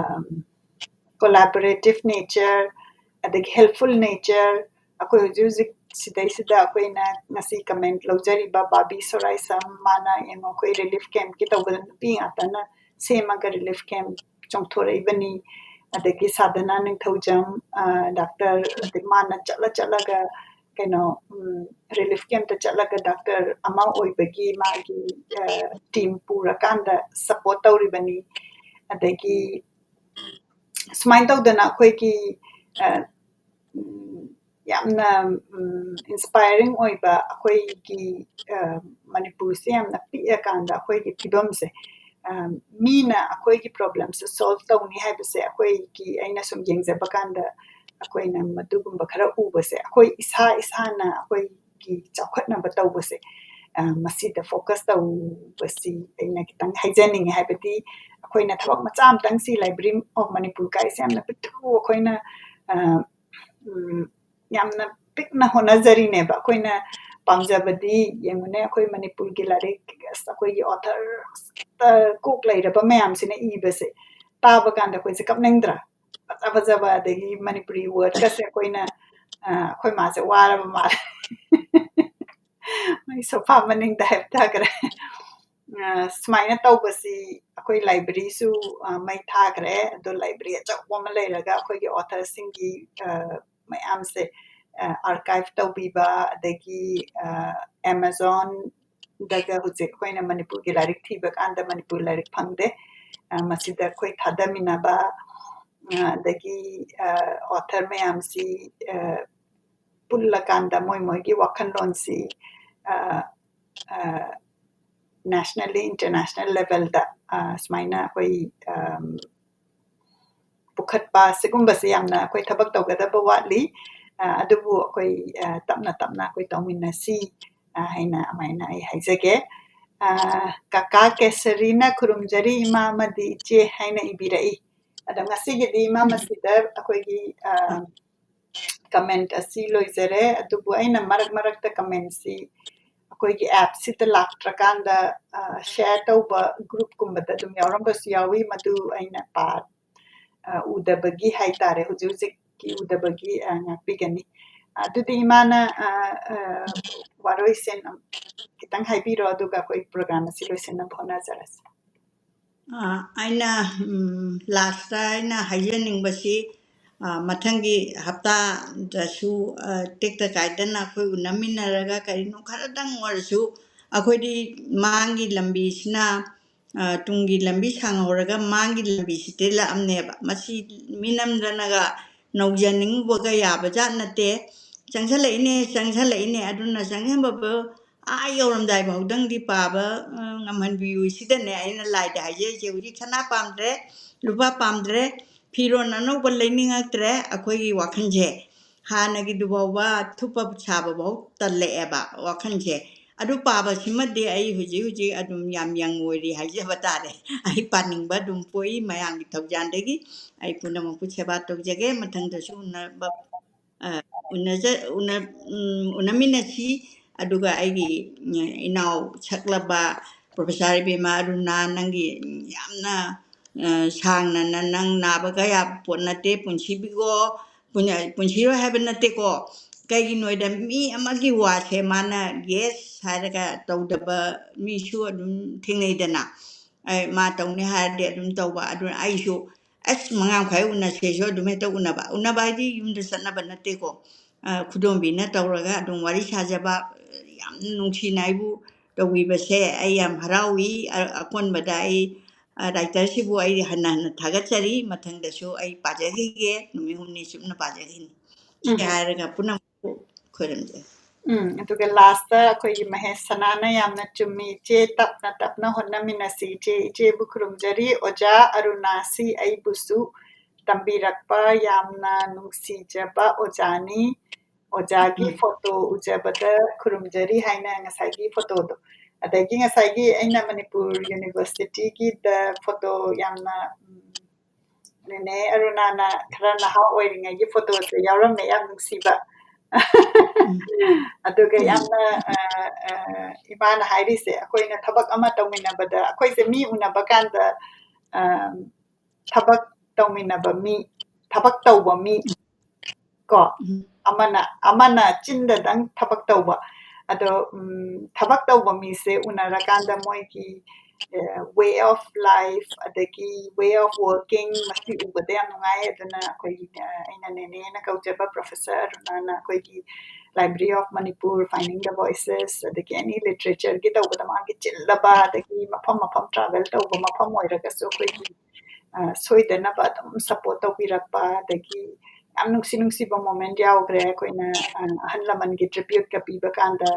collaborative nature, ꯑꯗꯒꯤ helpful nature, ꯑꯩꯈꯣꯏ ꯍꯧꯖꯤꯛ ꯍꯧꯖꯤꯛ ꯁꯤꯗꯩꯁꯤꯗ ꯑꯩꯈꯣꯏꯅ ꯉꯁꯤ comment ꯂꯧꯖꯔꯤꯕ ꯕꯥꯕꯤ ꯁꯣꯔꯥꯏꯁꯝ, ꯃꯥꯅ ꯌꯦꯡꯉꯣ, ꯑꯩꯈꯣꯏ relief campꯀꯤ ꯇꯧꯕꯗ ꯅꯨꯄꯤ ꯉꯥꯛꯇꯅ ꯁꯦꯝꯃꯒ relief camp ꯆꯣꯡꯊꯣꯔꯛꯏꯕꯅꯤ꯫ ꯑꯗꯒꯤ ꯁꯥꯗꯅ ꯅꯤꯡꯊꯧꯖꯝ, ꯑ, doctor, ꯑꯗꯩ ꯃꯥꯅ ꯆꯠꯂ ꯆꯠꯂꯒ ꯀꯩꯅꯣ, ꯎꯝ, relief campꯇ ꯆꯠꯂꯒ doctor ꯑꯃ ꯑꯣꯏꯕꯒꯤ ꯃꯥꯒꯤ, ꯑ, team ꯄꯨꯔꯀꯥꯟꯗ support ꯇꯧꯔꯤꯕꯅꯤ꯫ ꯑꯗꯒꯤ ꯁꯨꯃꯥꯏꯅ ꯇꯧꯗꯅ ꯑꯩꯈꯣꯏꯒꯤ, ꯑ, ꯎꯝ, ꯌꯥꯝꯅ, ꯎꯝ, inspiring ꯑꯣꯏꯕ ꯑꯩꯈꯣꯏꯒꯤ, ꯑ, ꯃꯅꯤꯄꯨꯔꯁꯦ ꯌꯥꯝꯅ ꯄꯤꯛꯑꯀꯥꯟꯗ ꯑꯩꯈꯣꯏꯒꯤ ꯐꯤꯕꯝꯁꯦ, ꯑ, ꯃꯤꯅ ꯑꯩꯈꯣꯏꯒꯤ problemꯁꯦ solve ꯇꯧꯅꯤ ꯍꯥꯏꯕꯁꯦ ꯑꯩꯈꯣꯏꯒꯤ, ꯑꯩꯅ ꯁꯨꯝ ꯌꯦꯡꯖꯕ ꯀꯥꯟꯗ ꯑꯩꯈꯣꯏꯅ ꯃꯗꯨꯒꯨꯝꯕ ꯈꯔ ꯎꯕꯁꯦ, ꯑꯩꯈꯣꯏ ꯏꯁꯥ ꯏꯁꯥꯅ ꯑꯩꯈꯣꯏꯒꯤ ꯆꯥꯎꯈꯠꯅꯕ ꯇꯧꯕꯁꯦ, ꯑ, ꯃꯁꯤꯗ focus ꯇꯧꯕꯁꯤ ꯑꯩꯅ ꯈꯤꯇꯪ ꯍꯥꯏꯖꯅꯤꯡꯉꯦ꯫ ꯍꯥꯏꯕꯗꯤ ꯑꯩꯈꯣꯏꯅ ꯊꯕꯛ ꯃꯆꯥ ꯑꯃꯇꯪ, ꯁꯤ Library of Manipur ꯀꯥꯏꯁꯦ ꯌꯥꯝꯅ ꯄꯤꯛꯇ꯭ꯔꯨ ꯑꯩꯈꯣꯏꯅ, ꯑ, ꯎꯝ, ꯌꯥꯝꯅ ꯄꯤꯛꯅ ꯍꯣꯠꯅꯖꯔꯤꯅꯦꯕ꯫ ꯑꯩꯈꯣꯏꯅ ꯄꯥꯝꯖꯕꯗꯤ, ꯌꯦꯡꯉꯨꯅꯦ, ꯑꯩꯈꯣꯏ ꯃꯅꯤꯄꯨꯔꯒꯤ ꯂꯥꯏꯔꯤꯛ, ꯑꯁ, ꯑꯩꯈꯣꯏꯒꯤ author ꯀꯣꯛ ꯂꯩꯔꯕ ꯃꯌꯥꯝꯁꯤꯅ ꯏꯕꯁꯦ ꯇꯥꯕ ꯀꯥꯟꯗ ꯑꯩꯈꯣꯏꯁꯦ ꯀꯞꯅꯤꯡꯗ꯭ꯔꯥ? ꯐꯖ ꯐꯖꯕ, ꯑꯗꯒꯤ ꯃꯅꯤꯄꯨꯔꯤ wordꯀꯁꯦ ꯑꯩꯈꯣꯏꯅ, ꯑ, ꯑꯩꯈꯣꯏ ꯃꯥꯁꯦ ꯋꯥꯔꯕ ꯃꯥꯜꯂꯦ꯫ ꯃꯣꯏ sofa ꯃꯅꯤꯡꯗ ꯍꯥꯏꯞꯊꯈ꯭ꯔꯦ꯫ ꯑ, ꯁꯨꯃꯥꯏꯅ ꯇꯧꯕꯁꯤ ꯑꯩꯈꯣꯏ libraryꯁꯨ, ꯑ, ꯃꯩ ꯊꯥꯈ꯭ꯔꯦ꯫ ꯑꯗꯣ library ꯑꯆꯧꯕ ꯑꯃ ꯂꯩꯔꯒ ꯑꯩꯈꯣꯏꯒꯤ authorꯁꯤꯡꯒꯤ, ꯑ, ꯃꯌꯥꯝꯁꯦ, ꯑ, archive ꯇꯧꯕꯤꯕ, ꯑꯗꯒꯤ, ꯑ, Amazonꯗꯒ ꯍꯧꯖꯤꯛ ꯑꯩꯈꯣꯏꯅ ꯃꯅꯤꯄꯨꯔꯒꯤ ꯂꯥꯏꯔꯤꯛ ꯊꯤꯕ ꯀꯥꯟꯗ ꯃꯅꯤꯄꯨꯔ ꯂꯥꯏꯔꯤꯛ ꯐꯪꯗꯦ꯫ ꯑ, ꯃꯁꯤꯗ ꯑꯩꯈꯣꯏ ꯊꯥꯗꯃꯤꯟꯅꯕ, ꯑ, ꯑꯗꯒꯤ, ꯑ, author ꯃꯌꯥꯝꯁꯤ, ꯑ, ꯄꯨꯜꯂꯀꯥꯟꯗ ꯃꯣꯏ ꯃꯣꯏꯒꯤ ꯋꯥꯈꯜꯂꯣꯟꯁꯤ, ꯑ, ꯑ, nationally, international levelꯗ, ꯑ, ꯁꯨꯃꯥꯏꯅ ꯑꯩꯈꯣꯏ, ꯑꯝ, ꯄꯨꯈꯠꯄ ꯁꯤꯒꯨꯝꯕꯁꯦ ꯌꯥꯝꯅ ꯑꯩꯈꯣꯏ ꯊꯕꯛ ꯇꯧꯒꯗꯕ ꯋꯥꯠꯂꯤ꯫ ꯑ, ꯑꯗꯨꯕꯨ ꯑꯩꯈꯣꯏ, ꯑ, ꯇꯞꯅ ꯇꯞꯅ ꯑꯩꯈꯣꯏ ꯇꯧꯃꯤꯟꯅꯁꯤ, ꯑ, ꯍꯥꯏꯅ ꯑꯃꯥꯏꯅ ꯑꯩ ꯍꯥꯏꯖꯒꯦ꯫ ꯑ, ꯀꯀꯥ ꯀꯦꯁꯔꯤꯅ "ꯈꯨꯔꯨꯝꯖꯔꯤ ꯏꯃꯥ ꯑꯃꯗꯤ ꯏꯆꯦ" ꯍꯥꯏꯅ ꯏꯕꯤꯔꯛꯏ꯫ ꯑꯗꯣ ꯉꯁꯤꯒꯤꯗꯤ ꯏꯃꯥ ꯃꯁꯤꯗ ꯑꯩꯈꯣꯏꯒꯤ, ꯑ, comment ꯑꯁꯤ ꯂꯣꯏꯖꯔꯦ꯫ ꯑꯗꯨꯕꯨ ꯑꯩꯅ ꯃꯔꯛ ꯃꯔꯛꯇ commentꯁꯤ ꯑꯩꯈꯣꯏꯒꯤ appꯁꯤꯗ ꯂꯥꯛꯇ꯭ꯔꯀꯥꯟꯗ, ꯑ, share ꯇꯧꯕ groupꯀꯨꯝꯕꯗ ꯑꯗꯨꯝ ꯌꯥꯎꯔꯝꯕꯁꯨ ꯌꯥꯎꯏ, ꯃꯗꯨ ꯑꯩꯅ ꯄꯥ-, ꯑ, ꯎꯗꯕꯒꯤ ꯍꯥꯏꯇꯥꯔꯦ, ꯍꯧꯖꯤꯛ ꯍꯧꯖꯤꯛꯀꯤ ꯎꯗꯕꯒꯤ, ꯑ, ꯉꯥꯛꯄꯤꯒꯅꯤ꯫ ꯑꯗꯨꯗꯤ ꯏꯃꯥꯅ, ꯑ, ꯑ, ꯋꯥꯔꯣꯏꯁꯤꯟ ꯈꯤꯇꯪ ꯍꯥꯏꯕꯤꯔꯣ, ꯑꯗꯨꯒ ꯑꯩꯈꯣꯏ program ꯑꯁꯤ ꯂꯣꯏꯁꯤꯟꯅꯕ ꯍꯣꯠꯅꯖꯔꯁꯤ꯫ ꯑ, ꯑꯩꯅ, ꯎꯝ, lastꯇ ꯑꯩꯅ ꯍꯥꯏꯖꯅꯤꯡꯕꯁꯤ, ꯑ, ꯃꯊꯪꯒꯤ ꯍꯞꯇꯥꯗꯁꯨ, ꯑ, ꯇꯦꯛꯇ ꯀꯥꯏꯗꯅ ꯑꯩꯈꯣꯏ ꯎꯅꯃꯤꯟꯅꯔꯒ ꯀꯔꯤꯅꯣ ꯈꯔꯗꯪ ꯑꯣꯏꯔꯁꯨ ꯑꯩꯈꯣꯏꯗꯤ ꯃꯥꯡꯒꯤ ꯂꯝꯕꯤꯁꯤꯅ, ꯑ, ꯇꯨꯡꯒꯤ ꯂꯝꯕꯤ ꯁꯥꯡꯍꯧꯔꯒ ꯃꯥꯡꯒꯤ ꯂꯝꯕꯤꯁꯤ ꯇꯦꯜꯂꯛꯑꯝꯅꯦꯕ꯫ ꯃꯁꯤ ꯃꯤꯅꯝꯗꯅꯒ ꯅꯧꯖꯅꯤꯡꯉꯨꯕꯒ ꯌꯥꯕ ꯖꯥꯠ ꯅꯠꯇꯦ꯫ ꯆꯪꯁꯜꯂꯛꯏꯅꯦ, ꯆꯪꯁꯜꯂꯛꯏꯅꯦ꯫ ꯑꯗꯨꯅ ꯆꯪꯁꯟꯕꯕꯨ ꯑꯥ ꯌꯧꯔꯝꯗꯥꯏ ꯐꯥꯎꯗꯪꯗꯤ ꯄꯥꯕ, ꯑ, ꯉꯝꯍꯟꯕꯤꯌꯨ꯫ ꯁꯤꯗꯅꯦ ꯑꯩꯅ ꯂꯥꯏꯗ ꯍꯥꯏꯖꯔꯤꯁꯦ, ꯍꯧꯖꯤꯛ ꯁꯅꯥ ꯄꯥꯝꯗ꯭ꯔꯦ, ꯂꯨꯄꯥ ꯄꯥꯝꯗ꯭ꯔꯦ, ꯐꯤꯔꯣꯟ ꯑꯅꯧꯕ ꯂꯩꯅꯤꯡꯉꯛꯇ꯭ꯔꯦ꯫ ꯑꯩꯈꯣꯏꯒꯤ ꯋꯥꯈꯜꯁꯦ ꯍꯥꯟꯅꯒꯤꯗꯨꯐꯥꯎꯕ ꯊꯨꯞꯄ ꯁꯥꯕꯐꯥꯎ ꯇꯜꯂꯛꯑꯦꯕ ꯋꯥꯈꯜꯁꯦ꯫ ꯑꯗꯨ ꯄꯥꯕꯁꯤꯃꯗꯤ ꯑꯩ ꯍꯧꯖꯤꯛ ꯍꯧꯖꯤꯛ ꯑꯗꯨꯝ ꯌꯥꯝ young ꯑꯣꯏꯔꯤ ꯍꯥꯏꯖꯕ ꯇꯥꯔꯦ꯫ ꯑꯩ ꯄꯥꯅꯤꯡꯕ ꯑꯗꯨꯝ ꯄꯣꯛꯏ ꯃꯌꯥꯝꯒꯤ ꯊꯧꯖꯥꯜꯗꯒꯤ꯫ ꯑꯩ ꯄꯨꯝꯅꯃꯛꯄꯨ ꯁꯦꯕꯥ ꯇꯧꯖꯒꯦ꯫ ꯃꯊꯪꯗꯁꯨ ꯎꯅꯕ, ꯑ, ꯎꯅꯖ ꯎꯅ ꯎꯝ, ꯎꯅꯃꯤꯟꯅꯁꯤ꯫ ꯑꯗꯨꯒ ꯑꯩꯒꯤ ꯏꯅꯥꯎ ꯁꯛꯂꯕ ꯄ꯭ꯔꯣꯐꯦꯁꯥꯔ ꯏꯕꯦꯝꯃ ꯑꯔꯨꯅꯥ, ꯅꯪꯒꯤ ꯌꯥꯝꯅ ꯁꯥꯡꯅ ꯅꯪ ꯅꯥꯕꯒ ꯌꯥꯕ ꯄꯣꯠ ꯅꯠꯇꯦ꯫ ꯄꯨꯟꯁꯤꯕꯤꯒꯣ ꯄꯨꯟꯁꯤꯔꯣꯏ ꯍꯥꯏꯕ ꯅꯠꯇꯦꯀꯣ꯫ ꯀꯩꯒꯤꯅꯣꯗ ꯃꯤ ꯑꯃꯒꯤ ꯋꯥꯁꯦ ꯃꯥꯅ ꯌꯦꯁ ꯍꯥꯏꯔꯒ ꯇꯧꯗꯕ ꯃꯤꯁꯨ ꯑꯗꯨꯝ ꯊꯦꯡꯅꯩꯗꯅ꯫ ꯃꯥ ꯇꯧꯅꯤ ꯍꯥꯏꯔꯗꯤ ꯑꯗꯨꯝ ꯇꯧꯕ꯫ ꯑꯗꯨꯅ ꯑꯩꯁꯨ ꯑꯁ ꯃꯉꯥ ꯃꯈꯥꯏ ꯎꯅꯁꯦꯁꯨ ꯑꯗꯨꯝ ꯍꯦꯛꯇ ꯎꯅꯕ꯫ ꯎꯅꯕ ꯍꯥꯏꯗꯤ ꯌꯨꯝꯗ ꯆꯠꯅꯕ ꯅꯠꯇꯦꯀꯣ꯫ ꯈꯨꯗꯣꯝꯕꯤꯅ ꯇꯧꯔꯒ ꯑꯗꯨꯝ ꯋꯥꯔꯤ ꯁꯥꯖꯕ, ꯌꯥꯝ ꯅꯨꯡꯁꯤꯅ ꯑꯩꯕꯨ ꯇꯧꯕꯤꯕꯁꯦ ꯑꯩ ꯌꯥꯝ ꯍꯔꯥꯎꯏ꯫ ꯑꯀꯣꯟꯕꯗ ꯑꯩ ꯔꯥꯏꯇꯔꯁꯤꯕꯨ ꯑꯩ ꯍꯟꯅ ꯍꯟꯅ ꯊꯥꯒꯠꯆꯔꯤ꯫ ꯃꯊꯪꯗꯁꯨ ꯑꯩ ꯄꯥꯖꯈꯤꯒꯦ, ꯅꯨꯃꯤꯠ ꯍꯨꯝꯅꯤ ꯆꯨꯞꯅ ꯄꯥꯖꯈꯤꯅꯤ꯫ ꯁꯤ ꯍꯥꯏꯔꯒ ꯄꯨꯝꯅꯃꯛꯄꯨ ꯈꯣꯏꯔꯝꯖꯔꯤ꯫ ꯎꯝ, ꯑꯗꯨꯒ ꯂꯥꯁꯇ ꯑꯩꯈꯣꯏꯒꯤ ꯃꯍꯦꯁ ꯁꯅꯥꯅ ꯌꯥꯝꯅ ꯆꯨꯝꯃꯤ꯫ "ꯏꯆꯦ, ꯇꯞꯅ ꯇꯞꯅ ꯍꯣꯠꯅꯃꯤꯟꯅꯁꯤ ꯏꯆꯦ꯫ ꯏꯆꯦꯕꯨ ꯈꯨꯔꯨꯝꯖꯔꯤ꯫ ꯑꯣꯖꯥ ꯑꯔꯨꯅꯥꯁꯤ ꯑꯩꯕꯨꯁꯨ ꯇꯝꯕꯤꯔꯛꯄ ꯌꯥꯝꯅ ꯅꯨꯡꯁꯤꯖꯕ ꯑꯣꯖꯥꯅꯤ꯫ ꯑꯣꯖꯥꯒꯤ ꯐꯣꯇꯣ ꯎꯖꯕꯗ ꯈꯨꯔꯨꯝꯖꯔꯤ" ꯍꯥꯏꯅ ꯉꯁꯥꯏꯒꯤ ꯐꯣꯇꯣꯗꯣ꯫ ꯑꯗꯒꯤ ꯉꯁꯥꯏꯒꯤ ꯑꯩꯅ ꯃꯅꯤꯄꯨꯔ ꯌꯨꯅꯤꯚꯔꯁꯤꯇꯤꯒꯤꯗ ꯐꯣꯇꯣ ꯌꯥꯝꯅ, ꯎꯝ, ꯅꯦꯅꯦ ꯑꯔꯨꯅꯥꯅ ꯈꯔ ꯅꯍꯥ ꯑꯣꯏꯔꯤꯉꯩꯒꯤ ꯐꯣꯇꯣꯁꯦ ꯌꯥꯎꯔꯝꯃꯦ, ꯌꯥꯝ ꯅꯨꯡꯁꯤꯕ꯫ ꯑꯗꯨꯒ ꯌꯥꯝꯅ, ꯑ, ꯑ, ꯏꯃꯥꯅ ꯍꯥꯏꯔꯤꯁꯦ, ꯑꯩꯈꯣꯏꯅ ꯊꯕꯛ ꯑꯃ ꯇꯧꯃꯤꯟꯅꯕꯗ, ꯑꯩꯈꯣꯏꯁꯦ ꯃꯤ ꯎꯅꯕ ꯀꯥꯟꯗ, ꯑ, ꯊꯕꯛ ꯇꯧꯃꯤꯟꯅꯕ ꯃꯤ, ꯊꯕꯛ ꯇꯧꯕ ꯃꯤ ꯀꯣ, ꯑꯃꯅ, ꯑꯃꯅ ꯆꯤꯟꯗꯗꯪ ꯊꯕꯛ ꯇꯧꯕ꯫ ꯑꯗꯣ, ꯎꯝ, ꯊꯕꯛ ꯇꯧꯕ ꯃꯤꯁꯦ ꯎꯅꯔꯀꯥꯟꯗ ꯃꯣꯏꯒꯤ, ꯑ, way of life, ꯑꯗꯒꯤ way of working, ꯃꯁꯤ ꯎꯕꯗ ꯌꯥꯝ ꯅꯨꯡꯉꯥꯏ꯫ ꯑꯗꯨꯅ ꯑꯩꯈꯣꯏꯒꯤ, ꯑ, ꯑꯩꯅ ꯅꯦꯅꯦꯅ ꯀꯧꯖꯕ ꯄ꯭ꯔꯣꯐꯦꯁꯔ ꯑꯔꯨꯅꯥꯅ ꯑꯩꯈꯣꯏꯒꯤ Library of Manipur, Finding the Voices, ꯑꯗꯒꯤ any literature ꯒꯤ ꯇꯧꯕꯗ ꯃꯥꯒꯤ ꯆꯤꯜꯂꯕ, ꯑꯗꯒꯤ ꯃꯐꯝ ꯃꯐꯝ travel ꯇꯧꯕ ꯃꯐꯝ ꯑꯣꯏꯔꯒꯁꯨ ꯑꯩꯈꯣꯏꯒꯤ, ꯑ, ꯁꯣꯏꯗꯅꯕ ꯑꯗꯨꯝ support ꯇꯧꯕꯤꯔꯛꯄ, ꯑꯗꯒꯤ ꯌꯥꯝ ꯅꯨꯡꯁꯤ ꯅꯨꯡꯁꯤꯕ moment ꯌꯥꯎꯈ꯭ꯔꯦ꯫ ꯑꯩꯈꯣꯏꯅ, ꯑ, ꯑꯍꯜ ꯂꯃꯟꯒꯤ tribute ꯀ ꯄꯤꯕ ꯀꯥꯟꯗ,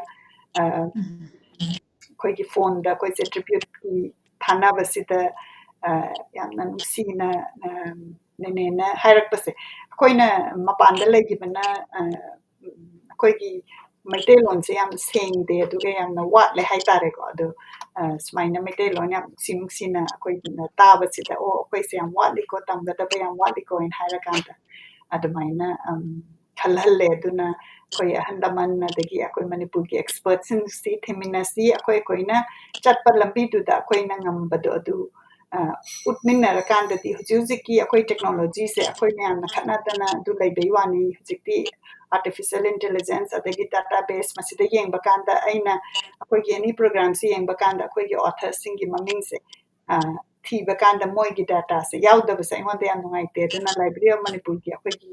ꯑ, ꯑꯩꯈꯣꯏꯒꯤ phone ꯗ ꯑꯩꯈꯣꯏꯁꯦ tribute ꯀꯤ ꯊꯥꯅꯕꯁꯤꯗ, ꯑ, ꯌꯥꯝꯅ ꯅꯨꯡꯁꯤꯅ, ꯑ, ꯅꯦꯅꯦꯅ ꯍꯥꯏꯔꯛꯄꯁꯦ꯫ ꯑꯩꯈꯣꯏꯅ ꯃꯄꯥꯟꯗ ꯂꯩꯈꯤꯕꯅ, ꯑ, ꯑꯩꯈꯣꯏꯒꯤ ꯃꯩꯇꯩꯂꯣꯟꯁꯦ ꯌꯥꯝ ꯁꯦꯡꯗꯦ, ꯑꯗꯨꯒ ꯌꯥꯝꯅ ꯋꯥꯠꯂꯦ ꯍꯥꯏꯇꯥꯔꯦꯀꯣ꯫ ꯑꯗꯣ, ꯑ, ꯁꯨꯃꯥꯏꯅ ꯃꯩꯇꯩꯂꯣꯟ ꯌꯥꯝ ꯅꯨꯡꯁꯤ ꯅꯨꯡꯁꯤꯅ ꯑꯩꯈꯣꯏꯅ ꯇꯥꯕꯁꯤꯗ, "ꯑꯣ, ꯑꯩꯈꯣꯏꯁꯦ ꯌꯥꯝ ꯋꯥꯠꯂꯤꯀꯣ, ꯇꯝꯒꯗꯕ ꯌꯥꯝ ꯋꯥꯠꯂꯤꯀꯣ" ꯍꯥꯏꯅ ꯍꯥꯏꯔꯀꯥꯟꯗ ꯑꯗꯨꯃꯥꯏꯅ, ꯑꯝ, ꯈꯜꯍꯜꯂꯦ꯫ ꯑꯗꯨꯅ ꯑꯩꯈꯣꯏ ꯑꯍꯜ ꯂꯃꯟ ꯑꯗꯒꯤ ꯑꯩꯈꯣꯏ ꯃꯅꯤꯄꯨꯔꯒꯤ expertꯁꯤꯡꯁꯤ ꯊꯦꯡꯃꯤꯟꯅꯁꯤ꯫ ꯑꯩꯈꯣꯏ ꯑꯩꯈꯣꯏꯅ ꯆꯠꯄ ꯂꯝꯕꯤꯗꯨꯗ ꯑꯩꯈꯣꯏꯅ ꯉꯝꯕꯗꯣ ꯑꯗꯨ, ꯑ, ꯎꯠꯃꯤꯟꯅꯔꯀꯥꯟꯗꯗꯤ ꯍꯧꯖꯤꯛ ꯍꯧꯖꯤꯛꯀꯤ ꯑꯩꯈꯣꯏ technologyꯁꯦ ꯑꯩꯈꯣꯏ ꯃꯌꯥꯝꯅ ꯈꯠꯅꯗꯅ ꯑꯗꯨ ꯂꯩꯕꯩ ꯋꯥꯅꯤ꯫ ꯍꯧꯖꯤꯛꯇꯤ artificial intelligence ꯑꯗꯒꯤ database ꯃꯁꯤꯗ ꯌꯦꯡꯕ ꯀꯥꯟꯗ ꯑꯩꯅ ꯑꯩꯈꯣꯏꯒꯤ any programꯁꯦ ꯌꯦꯡꯕ ꯀꯥꯟꯗ ꯑꯩꯈꯣꯏꯒꯤ authorꯁꯤꯡꯒꯤ ꯃꯃꯤꯡꯁꯦ, ꯑ, ꯊꯤꯕ ꯀꯥꯟꯗ ꯃꯣꯏꯒꯤ dataꯁꯦ ꯌꯥꯎꯗꯕꯁꯦ ꯑꯩꯉꯣꯟꯗ ꯌꯥꯝ ꯅꯨꯡꯉꯥꯏꯇꯦ꯫ ꯑꯗꯨꯅ Library of Manipurꯒꯤ ꯑꯩꯈꯣꯏꯒꯤ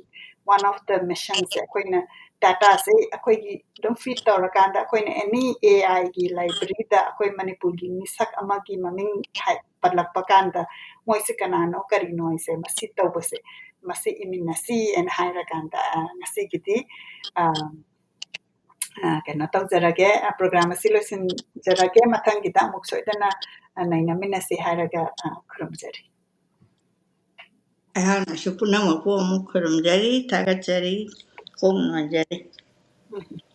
one of the missionꯁꯦ ꯑꯩꯈꯣꯏꯅ dataꯁꯦ ꯑꯩꯈꯣꯏꯒꯤ ꯑꯗꯨꯝ feed ꯇꯧꯔꯀꯥꯟꯗ ꯑꯩꯈꯣꯏꯅ any AIꯒꯤ libraryꯗ ꯑꯩꯈꯣꯏ ꯃꯅꯤꯄꯨꯔꯒꯤ ꯃꯤꯁꯛ ꯑꯃꯒꯤ ꯃꯃꯤꯡ ꯍꯥꯏ-, ꯄꯜꯂꯛꯄ ꯀꯥꯟꯗ ꯃꯣꯏꯁꯦ ꯀꯅꯥꯅꯣ ꯀꯔꯤꯅꯣ ꯍꯥꯏꯁꯦ ꯃꯁꯤ ꯇꯧꯕꯁꯦ ꯃꯁꯤ ꯏꯃꯤꯟꯅꯁꯤ ꯍꯥꯏꯅ ꯍꯥꯏꯔꯀꯥꯟꯗ, ꯑ, ꯉꯁꯤꯒꯤꯗꯤ, ꯑ, ꯑ, ꯀꯩꯅꯣ ꯇꯧꯖꯔꯒꯦ, ꯑ, program ꯑꯁꯤ ꯂꯣꯏꯁꯤꯟꯖꯔꯒꯦ꯫ ꯃꯊꯪꯒꯤꯗ ꯑꯃꯨꯛ ꯁꯣꯏꯗꯅ, ꯑ, ꯅꯩꯅꯃꯤꯟꯅꯁꯤ ꯍꯥꯏꯔꯒ, ꯑ, ꯈꯨꯔꯨꯝꯖꯔꯤ꯫ ꯑꯩꯍꯥꯛꯅꯁꯨ ꯄꯨꯝꯅꯃꯛꯄꯨ ꯑꯃꯨꯛ ꯈꯨꯔꯨꯝꯖꯔꯤ, ꯊꯥꯒꯠꯆꯔꯤ, ꯀꯣꯛ ꯅꯨꯡꯉꯥꯏꯖꯔꯤ꯫ ꯎꯝ꯫